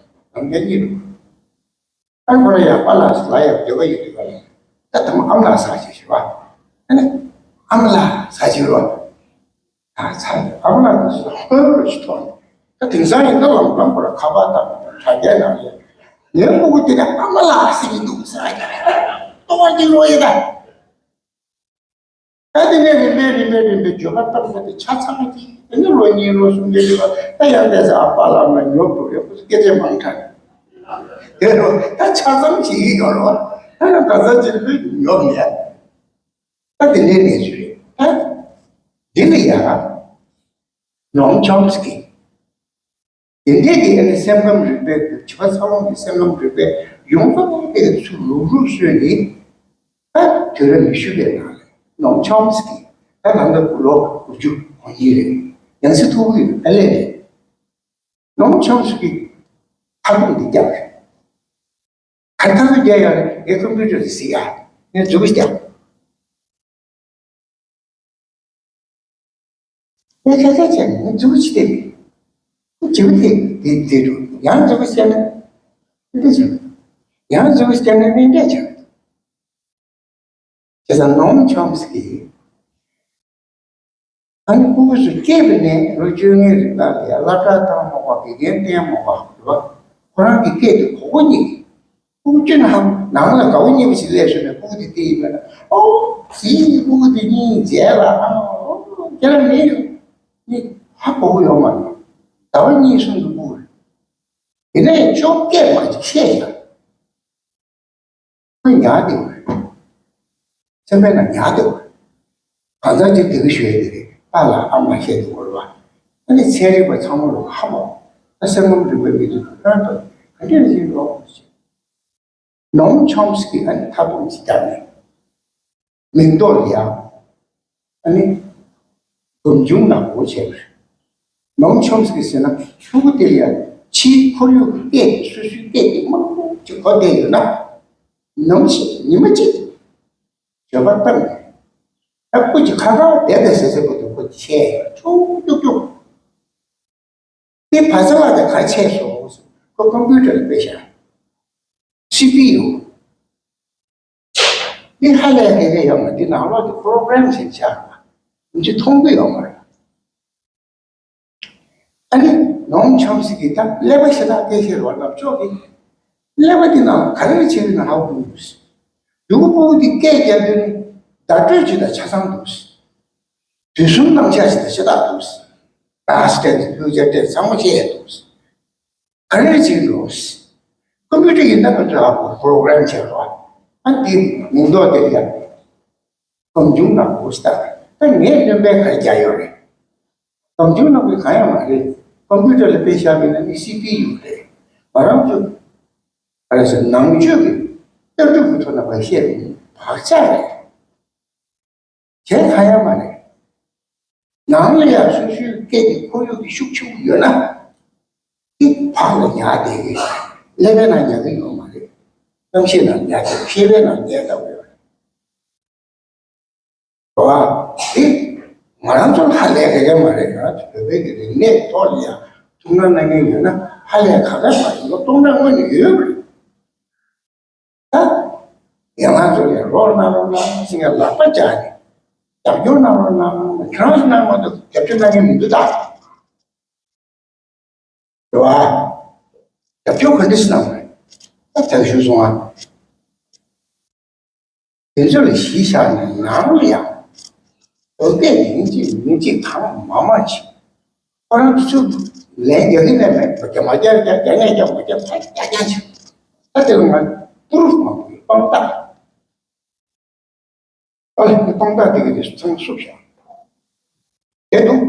ལམ་རྒྱུད་གཉིས་རུ། ཨ་ཁོ་རང་ཡང་པཱ་ལགས་ལ་ཡང་འདོད་པ་ཡོད་དུས་པ་ལ། ད་དང་ཨ་མ་ལགས་ཟེར་ཞིག་ཞུ་བ། ཨ་ནི། ཨ་མ་ལགས་ཟེར་ཞིག་རོ། ད་ཚ་ཨ་མ་ལགས་ཀྱི་ཧོན་རུ་ཞིག་ཐོག་ནས་ད་དེང་སང་ཡིན་ན་ལམ་ལམ་པོ་ལ་ཁ་པར་བཏང་ནས་དྲ་རྒྱའི་ནང་ལས་ངའི་སྤུ་གུ་དེ་ནས་ཨ་མ་ལགས་ཟེར་གྱི་འདུག་ཟེར་ཏོ་བར་གྱི་ལོ་ཡི་ད་ད་དེ་ནས་རིམ་པས་རིམ་པས་རིམ་པས་བརྗོད་པ་བཏང་ས་དེ་ཆ་ཚང་གི་དེ་ནས་ལོ་གཉིས་ལོ་གསུམ་གྱི་རིང་ལ་ད་ཡང་བསྡད་ས་ཨ་ཕ་ལགས་ང་ཉོབ་འདུག་རེད། ཁོ་ཚོ་སྐད་ཆ་མང་དྲགས་དེ་རུ་ད་ཆ་ཚང་བྱེད་ཀྱི་ཡོད་རེད་བ། ད་ཡང་ག་ཚ་ཅིག་ལོས་ཉོབ་ནས། ད་དེ་འདྲའི་གནས་ཚུལ་རེད། ད་འདི་ལ་ཡང་ནོམ་ཆོམ་སི་ཀི། དེ་འདྲའི་གི་ཨ་ནི་སེམས་ཁམས་རིག་པའི་བྱིས་པ་འཚར་ལོངས་ཀྱི་སེམས་ཁམས་རིག་པའི་ཡོངས་རྫོགས་དེ་ཚུར་རུབ་རུབ་བཟོས་ནས། ད་དུས་རབས་ཉི་ཤུ་པའི་ནང་ལ་ནོམ་ཆོམ་སི་ཀི་ད་ད་ལྟ་ལོ་དགུ་བཅུ་གོ་གཉིས་རེད། ཡང་སྲིད་ཐུག་གི་ཨ་ལས་རེད། ནོམ་ཆོམ་སི་ཀི་མཐའ་སྡོམ་འདི་རྒྱག་རེད། ག་ཐག་རྒྱག་ཡ་རེད། ངས་ཀམ་པུ་ཊར་ཟིག་ཡ། ངས་མཛུབ་གུ་རྒྱག་ངས་ཁ་ཁ་བྱས་ནས་ངས་མཛུབ་གུ་ཅི་བལྟས་མེད། མཛུབ་གུ་དེ་དེ་དེ་འགྲོ། ཡང་མཛུབ་གུ་བྱས་ན་འདི་འདྲ་བྱས། ཡང་མཛུབ་གུ་བྱས་ན་འདི་འདྲ་བྱས། བྱས་ཙང་ནོམ་ཆོམ་སི་ཀི་ཨ་ནི་སྤུ་གུ་ཚོ་སྐྱེས་པ་ནས་ལོ་བཅོ་ལྔའི་རིང་ལ་ཡ་སློབ་གྲྭ་བཏང་མ་དགོས། དགེ་རྒན་བསྟེན་མ་དགོས་རེད་བ། ཁོ་རང་གི་སྐད་དེ་གོ་གོ་གཉིས། སྤུ་གུ་ཅི་ན་ཧམ་ནང་ལ་དགའ་བོ་གཉིས་པ་ཞིག་སླེབས་སོང་ནས་སྤུ་གུ་དེ་བལྟས་ཡིན་པ་ན། ཨོ་ཙི་སྤུ་གུ་དེ་གཉིས་མཇལ་ལ་ཨ་ཨོ་ཁྱེད་རང་མེད་ཡོད་གཉིས་ཧ་གོ་གོ་ཡོད་མ་རེད། ཟླ་བ་གཉིས་གསུམ་གྱི་སྤུ་གུ་རེད། དེ་ནས་ཅོག་སྐད་མ་ཅིག་བཤད་ཀྱང་། ཁོས་ཉར་བསྡད་པ་རེད། སེམས་པའི་ནང་ཉར་བསྡད་པ་རེད། གང་ལྟར་ཅིག་དེ་གི་ཞུ་ཡ་དེ་རེད། པཱ་ལགས་ཨ་མ་བཤད་དེ་གོ་རེད་བ། ཨ་ནི་ཚན་རིག་པ་ཚང་མ་ལ་ཧ་མ་གོ། ཨ་སེམས་ཁམས་རིག་པའི་མི་དེ་ཚོ་ཧོན་ཏོ་ག་འདྲས་ཡིན་ནོ་ཞེས། ནོམ་ཆོམ་སི་ཀི་ཨ་ནི་མཐའ་སྡོམ་ཅིག་བརྒྱབ་ནས། མིང་འདོགས་ལ་ཡང་། ཨ་ནི། སྒོམ་བྱུང་ནག་པོ་བྱས་པ་རེད། ནོམ་ཆོམ་སི་ཀི་ཟེར་ན་ཕྲུ་གུ་དེ་ཡང་ཕྱིའི་ཁོར་ཡུག་གི་སྐད་དེ་སོ་སོའི་སྐད་དེ་མང་པོ་ཅིག་གོ་བསྡད་ཡོད་ན། ནམ་ཞིག་ཉི་མ་གཅིག་བརྗོད་པ་བཏང་ནས་ད་སྐུ་མཁྱེན་ཁ་ཁ་བསྡད་པའི་ཟེར་ཟེར་པོ་དེ་ཁོ་ཆེ་ཆུང་ཀྱུག་ཀྱུག་དེ་བ་ཚ་ལགས་དེ་ག་ཆད་སོང་། ཁོ་ཀོམ་པུ་ཊར་ལ་དཔེ་བཞག་སི་པི་ཡུ། འདི་ཧ་ལས་ཁེ་ཁེ་ཡོད་མ་རེད། འདི་ནང་ལོགས་ཀྱི་པོ་རོ་གྷ་རམ་ཞིག་ཆགས་པ་འདི་མཐོང་གི་ཡོད་མ་རེད། ཨ་ནི་ནོམ་ཆམ་སི་ཀི་ད་ཀླད་པ་ཞེ་དྲག་སྐད་ཆ་རོ་ལབ་ཕྱོགས་ཀྱི་ཀླད་པ་འདི་ནང་ག་རེ་བྱས་ཡོད་ན་ཧ་གོ་མི་འདུག། ཡུ་གུ་སྤུ་གུ་འདི་སྐད་རྒྱག་དུས་ནི་བརྡ་སྤྲོད་ཅིག་དང་ཆ་ཚང་འདུག། དུས་གསུམ་སྣང་ཆ་ཞིག་དང་ཞེ་དྲག་འདུག། past tense future tense ཚང་མ་ཤེས་ཡ་འདུག། ག་རེ་བྱེད་འགྲོ། ཀམ་པུ་ཏར་ཡིན་ན་ཀམ་པུ་ཏར་ཨ་པོ་པོ་རོ་གྷ་རམ་བྱེད་རོགས། ཨ་འདི་མིང་འདོགས་དེ་ཡ། གང་བྱུང་ན་གོ་སྟ། ད་ངས་སྟོན་པས་ག་རེ་རྒྱག་ཡོད་རེད། གང་བྱུང་ན་གོ་གང་ཡང་མ་རེད། ཀམ་པུ་ཏར་ལ་དཔེ་བཞག་པ་ཡིན་ན་ནི་སི་པི་ཡུ་རེད། ང་རང་ཚོ་ག་རེ་ཟེར་ནང་ཆོས་ཀྱི་ལྟ་གྲུབ་ཀྱི་ཐོག་ནས་བཤད་པ་ཡིན་བག་ཆགས་རེད། གཞན་གང་ཡང་མ་རེད། ནང་ལ་ཡང་སོ་སོའི་སྐད་ཀྱི་ཁོར་ཡུག་གི་ཤུགས་ཆེན་པོ་ཡོད་ན། དེ་བག་ལ་ཉལ་བསྡད་ཀྱི་རེད། ཀླད་པའི་ནང་ཉལ་གི་ཡོད་མ་རེད། རྣམ་ཤེས་ནང་ཉལ་བསྡད་ཤེས་པའི་ནང་ཉལ་བསྡད་ཡོད་རེད། རེད་བ། དེ་ང་རང་ཚོ་ལ་ཧ་ལས་ཁ་ཁ་མ་རེད། ང་རང་ཚོ་བོད་པའི་གི་རིག་གནས་ཐོག་ལ་ཡང་ཐུགས་སྣང་གནང་མཁན་ཡོད་ན་ཧ་ལས་ཁ་ཁ་མ་རེད། ལོ་སྟོང་ཕྲག་སྔོན་ནས་ཡོད་པ་རེད། ད་ཡང་ང་ཚོ་ལ་རོགས་གནང་རོགས་གནང་ཟེར་ཡང་ལག་པ་བརྐྱངས་ནས་རྒྱབ་སྐྱོར་གནང་རོགས་གནང་། ཁྱེད་རང་ཚོ་གནང་མ་གཏོགས་རྒྱབ་སྐྱོར་གནང་མཁན་མི་འདུག་ད། རེད་བ། རྒྱབ་སྐྱོར་ག་འདྲ་ཞིག་གནང་བ་རེད། ད་དེ་ཞུས་སོང་ཨ། དེ་ཚོ་ལ་གཞི་བཞག་ནས་ནང་ལ་ཡང་བོད་སྐད་ཡིན་གཅིག་མིན་གཅིག་གང་མང་མང་ཞིག་ཁོ་རང་ཚོ་ལན་རྒྱག་གི་ནས་མེད་པ་རྒྱ་མ་རྒྱག་རྒྱག་རྒྱག་ནས་རྒྱག་མ་རྒྱག་ཕར་རྒྱག་རྒྱག་ཞིག་ད་དེ་ལ་ང་པུ་རུབ་མང་པོ་ཡོད་དཔང་རྟགས། ཨ་ལས་དཔང་རྟགས་དེ་ག་དེ་ཚང་བསུབ་བཞག་དེ་འདུག་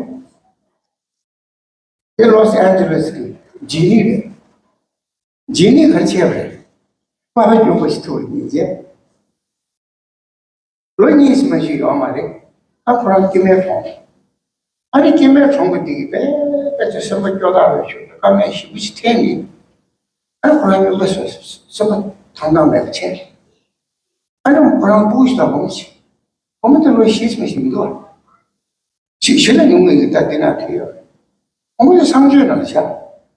དེ་ལོ་སི་ཨན་ཇེ་ལེ་སི་གི་ཇི་ནི་རེད། ཇི་ནི་ག་རེ་བྱས་པ་རེད། པ་ཕ་ཉོ་པ་ཞིག་ཐུག་རེད་ཉིན་བྱས། ལོ་གཉིས་ཙམ་ཞིག་ཡོད་མ་རེད། ཨ་ཁོ་རང་སྐྱེ་དམན་གྲོངས། ཨ་ནི་སྐྱེ་དམན་གྲོངས་པ་འདི་གི་དཔེ་དཔེ་ཆ་སེམས་པ་སྐྱོ་ཐག་རེད་ཞུ་དཀའ་ངལ་ཞེ་པོ་ཞིག་འཕྲད་ནས། ཨ་ནི་ཁོ་རང་ཉོ་པ་སེམས་པ་ཐང་ཐང་མེད་པ་བྱས། ཨ་ནི་ཁོ་རང་སྤུ་གུ་ཞིག་དང་བུ་མོ་ཞིག་བུ་མོ་དེ་ལོ་བཞི་ཙམ་ཞིག་མི་འདུག་བ། ཞིག་ཞིག་ལ་ཉུང་ངུ་ཡིན་ད་དེ་ན་དེ་ཡོད་རེད། བུ་མོ་དེ་གསང་སྤྱོད་ནང་བཞག་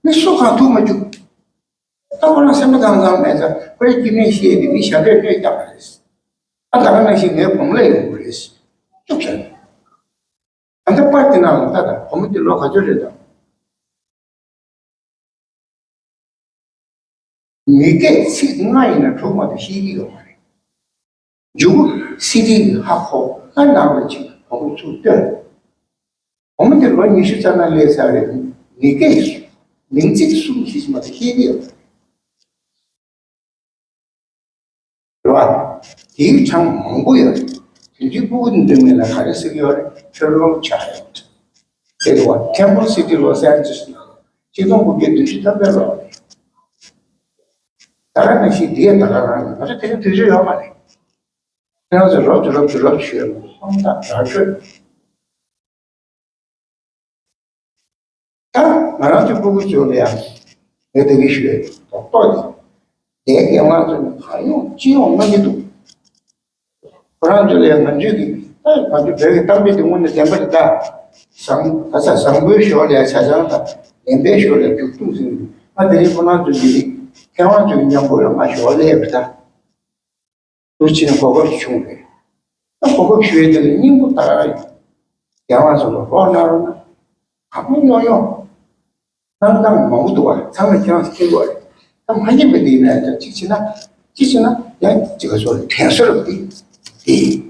མི་སུ་གང་ཐུག་མ་བཅུག་ད་ཁོ་རང་སེམས་པ་ཐང་ཐང་མེད་ཙང་ཁོ་རའི་སྐྱེ་དམན་བཤད་དེ་མི་ཞབས་པད་གནོད་བསྐྱལ་བ་རེད། ཨ་ད་ག་ནང་བཞིན་ངའི་བུ་མོ་ལ་ཡོང་གི་རེད། བཅུག་བཞག་ད་ལྟ་པར་དེ་ནང་ལ་ལྟ་དང་བུ་མོ་དེ་ལོ་ག་ཚོད་རེད་དམ། མི་སྐད་ཚིག་ལྔ་ཡིན་ན་དྲུག་མ་གཏོགས་ཤེས་ཀྱི་ཡོད་མ་རེད། མཇུག་སི་ཌི་གི་ཧ་གོ་ཨ་ནང་ལ་ཅིག་བུ་མོ་ཚུར་སྟོན། བུ་མོ་དེ་ལོ་ཉི་ཤུ་རྩ་ལྔ་སླེབས་ཚར་རེད། མི་སྐད་མིང་ཚིག་གསུམ་ཞིག་མ་གཏོགས་ཤེས་ཀྱི་ཡོད་མ་རེད། རེད་བ། དེའི་གྲངས་མང་པོ་ཡོད་རེད། དེ་དུས་སྤུ་གུ་འདི་འདྲ་མིན་ལ་ག་རེ་ཟེར་གྱི་ཡོད་རེད། Federal Child། དེ་རེད་བ། Temple City Los Angeles ནང་ཆིག་སྟོང་དགུ་བརྒྱ་བདུན་ཅུ་ཐམ་པའི་ལོ་རེད། ད་ག་ནང་བཞིན་འདི་ཡང་ད་ག་རང་རེད། ང་ཚོ་དེ་རིང་དུས་ཚོད་ཡོད་མ་རེད། ཁྱེད་རང་ཚོ་རོབ་ཀྱིས་རོབ་ཀྱིས་རོབ་ཀྱིས་ཤོད། དཔང་རྟགས་ར་སྤྲོད། ད་ང་རང་ཚོའི་སྤུ་གུ་ཚོ་ལ་ཡང་ངས་དེ་གི་ཞུས་རྡོག་རྡོག་དེ་དེའི་རྒན་ལགས་ཚོ་ནི་གང་ཡོང་ཅི་ཡོང་གནང་གི་འདུག་ཁོ་རང་ཚོ་ལ་ཡང་ང་ཚོས་ཀྱི་ད་ང་ཚོ་བོད་ཀྱི་གཏམ་དཔེ་དེ་དངོས་གནས་བདེན་པ་རེད་ད། བཟང་ད་ས་བཟང་པོའི་ཞོར་ལ་ཡང་ཆ་ཚང་དང་ལན་པའི་ཞོར་ལ་རྒྱུག་ཐུག་ཟིན་ང་དེ་རིང་ཁོ་རང་ཚོ་འདི་རིགས་མཁས་དབང་ཚོའི་མཉམ་པོ་ལ་ང་ཞོར་ལས་པ་ད། འདུ་བྱེད་ནས་གོ་སྐབས་བྱུང་བས། ད་གོ་སྐབས་ཞུ་ཡས་དེ་ལ་སྙིང་པོ་ལྟར་ཡོད། རྒྱལ་བ་ཚོ་ལ་རོགས་གནང་རོགས་གནང་། གང་མང་ཡོང་ཡོང་། གནང་སྟངས་མང་པོ་འདུག་བ། ཚང་མས་ཁྱེད་རང་ཚོ་མཁྱེན་གྱི་རེད། ད་མ་མཁྱེན་པ་དེ་ཡིན་ན་ཡང་གཅིག་བྱས་ན། གཅིག་བྱས་ན་ཡང་གཅིག་ག་ཚོད་དྲན་གསོ་རབ་དེ། དེ་ཡིན།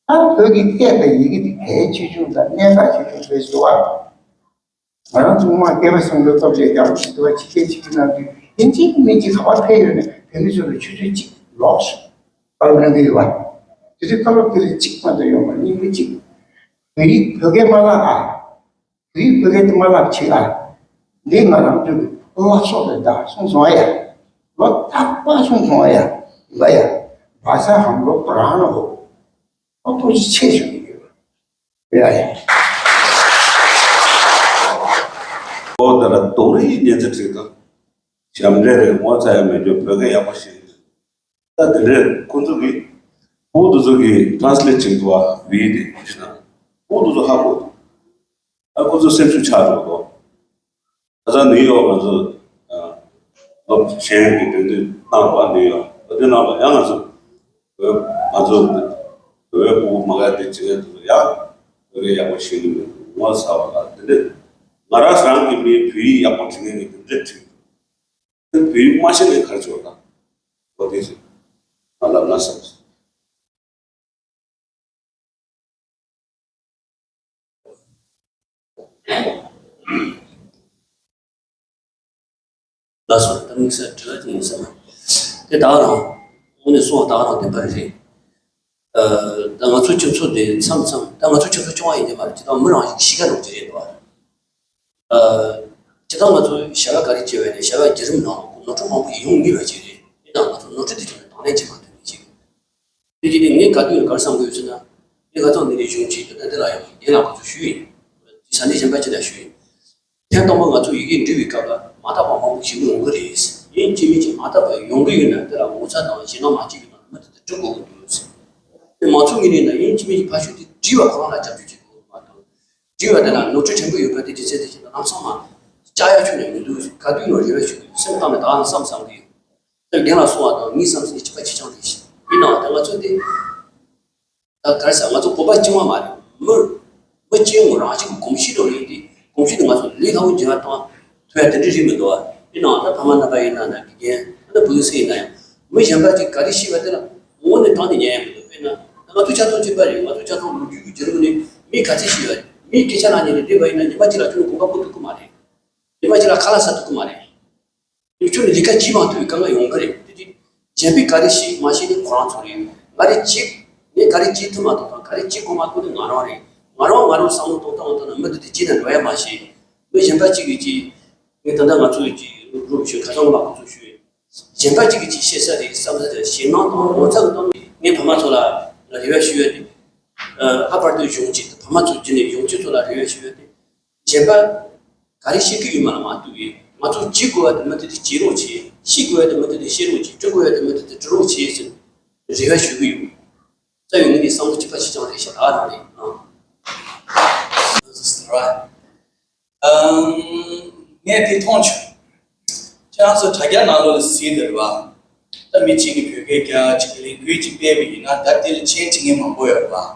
ད་བོད་ཀྱི་སྐད་དང་ཡི་གེ་དེ་གལ་ཆེ་ཆུང་དང་གནད་འགག་ཆེ་ཆུང་རེད་འདུག་བ། ང་རང་ཚོ་སྔོན་མ་སྐལ་བ་བཟང་པོའི་སྐབས་ལ་རྒྱ་རོགས་ཞིག་འདུག་བ། ཕྱི་རྒྱལ་ཕྱི་རྒྱལ་ནང་དུ་ཡིན་གཅིག་མིན་གཅིག་ག་པར་ཕེབས་ཡོད་ནས་བོད་མི་ཚོ་ལ་ཆུ་ཚོད་གཅིག་ལོགས་སུ་བཀའ་སློབ་གནང་གི་ཡོད་པ། དེ་དུས་བཀའ་སློབ་དེ་ལ་གཅིག་མ་གཏོགས་ཡོད་མ་རེད། སྙིང་པོ་གཅིག་བོད་ཡིག་བོད་སྐད་མ་བཀླག་ཨ། བོད་ཡིག་བོད་སྐད་དེ་མ་བཀླག་བྱེད་ཨ། འདི་ང་རང་ཚོའི་བླ་སྲོག་རེད་ད་གསུངས་སོང་ཨ་ཡ། ལོ་རྟག་པར་གསུངས་སོང་ཨ་ཡ། ཡ་ཡ། བ་ས་ཧམ་ལོ་པ་རང་ལོ། ཨ་ཐུགས་རྗེ་ཆེ་ཞུ་གི་ཡོད། ཡ་ཡ། ཨོ་ད་ལ་རྡོག་རིལ་ཉན་ཚད་ཅིག་དང་། ཞབས་འདྲེན་རེད། ངོ་ཚ་ཡ་མེད་རྒྱུ་བོད་སྐད་ཡག་པོ་ཤེས་ཀྱི་འདུག་ད་དེ་འདྲས་ཁོ་ཚོ་གིས་ཨོ་དེ་ཚོ་གིས་ཊེ་རན་སི་ལེཊ་བྱེད་འདུག་བ། བི་དེ་ཤི་ན་ཨོ་དེ་ཚོ་ཧ་གོ་འདུག་ཨ་ཁོ་ཚོ་སེམས་ཤུགས་ཆག་འགྲོ་འདུག་ད་ལྟ་ནིའུ་ཡོག་ང་ཚོ་ཨ་སློབ་ཆེན་གྱི་འགྲན་བསྡུར་གནང་བ་ནིའུ་ཡོག་ཨ་དེ་ནང་ལ་ཡང་ང་ཚོ། བོད་ང་ཚོ་བོད་ཕྲུ་གུ་མ་ག་དེ་བྱེད་མཁན་དེ་ཚོ་ཡང་བོད་སྐད་ཡག་པོ་ཤེས་ཀྱི་མེད་འདུག་ངོ་ཚ་བ་ལ་དེ་འདྲ། ང་རང་རང་གི་མིའི་བོད་ཡིག་ཡག་པོ་བྲིས་མཁན་གྱི་དེ་འདྲ་བྲིས་འདུག་དེ་བོད་ཡིག་མ་ཤེས་ནས་ག་རེ་བྱེད་པ་དང་། འོ་དེ་ཚོ་ང་ལབ་ན་བསམ་སོང་། ལགས་སོ། ད་དམིགས་བསལ་དྲི་བ་ཅིག་ཡིན་ས་མ་རེད། དེ་ད་ག་རང་། དངོས་གནས་གསུང་བ་ད་ག་རང་བདེན་པ་རེད། ཨ། ད་ང་ཚོ་སྤྱི་ཚོགས་འདི་མཚམས་མཚམས། ད་ང་ཚོ་སྤྱི་ཚོགས་སྐྱོ་བ་ཡིན་གྱི་མ་རེད། ཇི་ལྟར་མི་རང་བཞིན་གྱི་གཤིས་ཀ་ནང་གི་རེད་འདུག་ཨ། ཇི་ལྟར་ང་ཚོ་བྱ་བ་ག་རེ་བྱས་པ་ཡིན་ནའི་བྱ་བའི་བརྒྱུད་རིམ་ནང་ལ་ནོར་འཁྲུལ་མང་པོ་ཡོང་ངེས་པ་ཅིག་རེད། ཡིན་ནའང་ང་ཚོ་ནོར་འཁྲུལ་དེ་ཚོ་ནས་དང་ལེན་བྱེད་མ་ཐུབ་མཁན་ཅིག་དེ་བཞིན་དུ་ངས་ག་དུས་ཡང་ག་རེ་བསམ་དགོས་ཟེར་ན། ངས་ཁ་སང་འདི་ནས་གཞུང་ཆེན་དུ་ད་ལྟ་ལ་ཡང་རྒན་ལགས་ཁོ་ཚོ་ཞུས་ཡིན། ས་གནས་གཞན་པ་ཅིག་ལ་ཞུས་ཡིན། ཐེངས་དང་པོ་ང་ཚོ་ཡི་གེ་འབྲི་བའི་སྐབས་ལ་མ་དག་པ་མང་པོ་ཞིག་ཡོང་གི་རེད། ཡིན་གཅིག་མིན་གཅིག་མ་དག་པ་ཡོང་གི་ཡོད་ན་དེ་ལ་ངོ་ཚ་དང་ཞེད་སྣང་མ་བྱེད་པའི་ཐོག་ནས་མུ་མཐུད་དུ་འབྲི་དགོས་ཀྱི་འདུག་དེ་མ་ཚོགས་ངེས་ནས་ན་ཡིན་གཅིག་མིན་གཅིག་ཕར་ཞོག་དེ་འབྲི་བ་ཁོ་རང་ལ་རྒྱབ་སྐྱོར་བྱེད་དགོས་མ་གཏོགས། འབྲི་བ་དེ་ལ་ནོར་འཁྲུལ་ཕྲན་བུ་ཡོད་པ་དེ་ཅི་ཚད་དེ་ཅི་ལ་ལམ་སང་མ་བཅག་ཡ་ཁྱོན་ནས་མི་འདུག་ག་དུས་ཡང་རེ་བ་ཞུ་གི་ཡོད། སེམས་གཏམ་ནས་ད་ལམ་སང་བསམ་གི་ཡོད། དེ་རྒན་ལགས་གསུངས་པ་དང་ངས་བསམ་སྲིད་གཅིག་པ་གཅིག་རྐྱང་རེད། ཡིན་ནའང་དེ་ང་ཚོ་དེ། ད་ག་རེ་ཟེར། ང་ཚོ་གོམ་པ་གཅིག་མ་མ་རེད། མི་མི་གཅིག་ངོ་རང་གཅིག་གི་གོམས་གཤིས་རོ་ཡིན་ཏེ། གོམས་གཤིས་དེ་ང་ཚོ་ལས་སླ་བོ་འགྱུར་བ་གཏོང་ཐུབ་ཡ་དེ་འདྲ་རེད་མི་འདུག་བ། ཡིན་ནའང་ད་ཕ་མ་རྣམ་པ་ཡིན་ན་ན་དགེ་རྒན་ད་བུ་གུ་སེ་ཡིན་ན་ཡང་མི་གཞན་པ་ཅིག་ག་རེ་ཤེས་པ་དེ་ལ་ངོ་ནས་དྲང་ནས་ཉན་ཡ་མི་འདུག་དཔེར་ན་ད་ང་ཚོ་ཆ་ཚང་གཅིག་པ་རེད། ང་ཚོ་ཆ་ཚང་ལོ་རྒྱུས་ཀྱི་རྒྱུད་རིང་ནས་མི་ག་ཚད་ཤེས་ཡ་རེད། མིའི་སྐད་ཆ་ལ་ཉན་ནས་བསྡད་པ་ཡིན་ན་ཉི་མ་གཅིག་ལ་ཁྱོད་ཀྱི་གོམ་པ་སྤོ་ཐུབ་ཀྱི་མ་རེད། ཉི་མ་གཅིག་ལ་ཁ་ལག་ཟ་ཐུབ་ཀྱི་མ་རེད། ཁྱོད་ནི་ལས་ཀ་བྱེད་མ་ཐུབ་པའི་དཀའ་ངལ་ཡོང་གི་རེད། དེ་དུས་གཞན་པས་ག་རེ་ཤེས་མ་ཤེས་ནི་ཁོ་རང་ཚོ་རེད། ང་རེ་བྱེད་ངས་ག་རེ་བྱེད་ཐུབ་མ་ཐུབ་དང་ག་རེ་བྱེད་དགོས་མ་དགོས་ནི་ང་རང་རེད། ང་རང་ང་རང་བསམ་བློ་གཏོང་སྟངས་ལྟར་ན་མི་འདི་དེ་བྱེད་ན་འགྲོ་ཡ་མ་ཤེས། མི་གཞན་པ་གཅིག་གིས་ཅིག་ངས་ད་ལྟ་ང་ཚོ་གི་ཅིག་རུབ་རུབ་ཞུས་ཁ་སང་ལ་ཁོ་ཚོ་ཞུས། གཞན་པ་གཅིག་གིས་ཅིག་བཤད་ས་རེད་བསམ་ས་རེད། ཞེད་སྣང་དང་ངོ་ཚ་གི་སྟེང་ནས་ངས་ཕ་མ་ཚོ་ལ་རེ་བ་ཞུ་ཡ་དེ། ལྷག་པར་དུ་གཞུང་གཅིག་ཕ་མ་ཚོ་བརྒྱུད་ནས་གཞུང་གཅིག་ཚོ་ལ་རེ་བ་ཞུ་ཡ་དེ། གཞན་པ་ག་རེ་བཤད་ཀྱི་ཡོད་མ་ལ་མ་གཏོགས་ཡིན། ང་ཚོ་བྱེད་དགོས་པ་དེ་མུ་མཐུད་དུ་བྱེད་རོགས་བྱེད། ཤེས་དགོས་པ་དེ་མུ་མཐུད་དུ་ཤེས་རོགས་བྱེད། འབྲི་དགོས་པ་དེ་མུ་མཐུད་དུ་འབྲི་རོགས་བྱེད་ཟེར་རེ་བ་ཞུ་གི་ཡོད། རྩ་བའི་ངོས་ནས་བསམ་བློ་གཅིག་པ་གཅིག་རྐྱང་རེད་ཤག་ད་རང་རེད་ཨང་། ངས་དེ་མཐོང་བྱུང་། ཁྱེད་རང་ཚོ་དྲ་རྒྱ་ནང་ལོགས་ལ་གཟིགས་དེ་རེད་བ། ད་མི་གཅིག་གིས་བོད་སྐད་རྒྱག་གཅིག་གིས་ལས་འགུལ་གཅིག་སྤེལ་བ་ཡིན་ན་ད་དེ་ལ་མཆན་བྲིས་མཁན་མང་པོ་ཡོད་རེད་བ།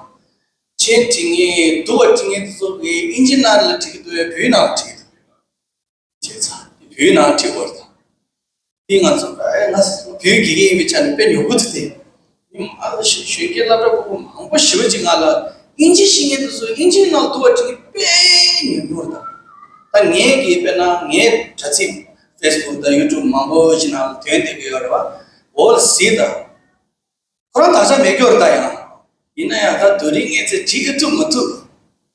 མཆན་བྲིས་མཁན་སྡུག་པ་བྲིས་མཁན་དེ་ཚོ་གིས་ཨིན་ཇི་ནང་ལ་བྲིས་ཀྱི་འདུག་གས་བོད་ནང་ལ་བྲིས་ཀྱི་འདུག་གས། བྱས་ཙང་དེ་བོད་ནང་བྲིས་དགོས་རེད་ད། དེ་ང་ཚོ་ཨེ་ང་བོད་དགེ་རྒན་ཡིན་པའི་ཆ་ནས་དཔེ་ཉོབ་པོ་དེ་དེ། ཨ་གཞོན་སྐྱེས་སློབ་གྲྭ་ཕྲུ་གུ་མང་པོ་ཞེ་པོ་ཅིག་ང་ལ་ཨིན་ཇི་ཤེས་མཁན་དེ་ཚོ་ཨིན་ཇིའི་ནང་སྡུག་པ་བྲིས་མཁན་དཔེ་ཉུང་ཉུང་རེད་ད། ད་ངས་ཀྱིས་དཔེར་ན་ངའི་དྲ་ཚིགས་ཕེ་སི་བུག་དང་ཡུ་ཊུབ་མང་པོ་ཞིག་ནང་ཐོན་བསྡད་ཀྱི་ཡོད་རེད་བ། འོ་ལ་གཟིགས་དང་། ཁོ་རང་དག་ཆ་མེད་སྐྱོར་ད་ཡང་། ཡིན་ན་ཡང་ད་དུས་རིང་ངས་ཚེ་བྲིས་ཀྱི་ཐུབ་མ་ཐུབ།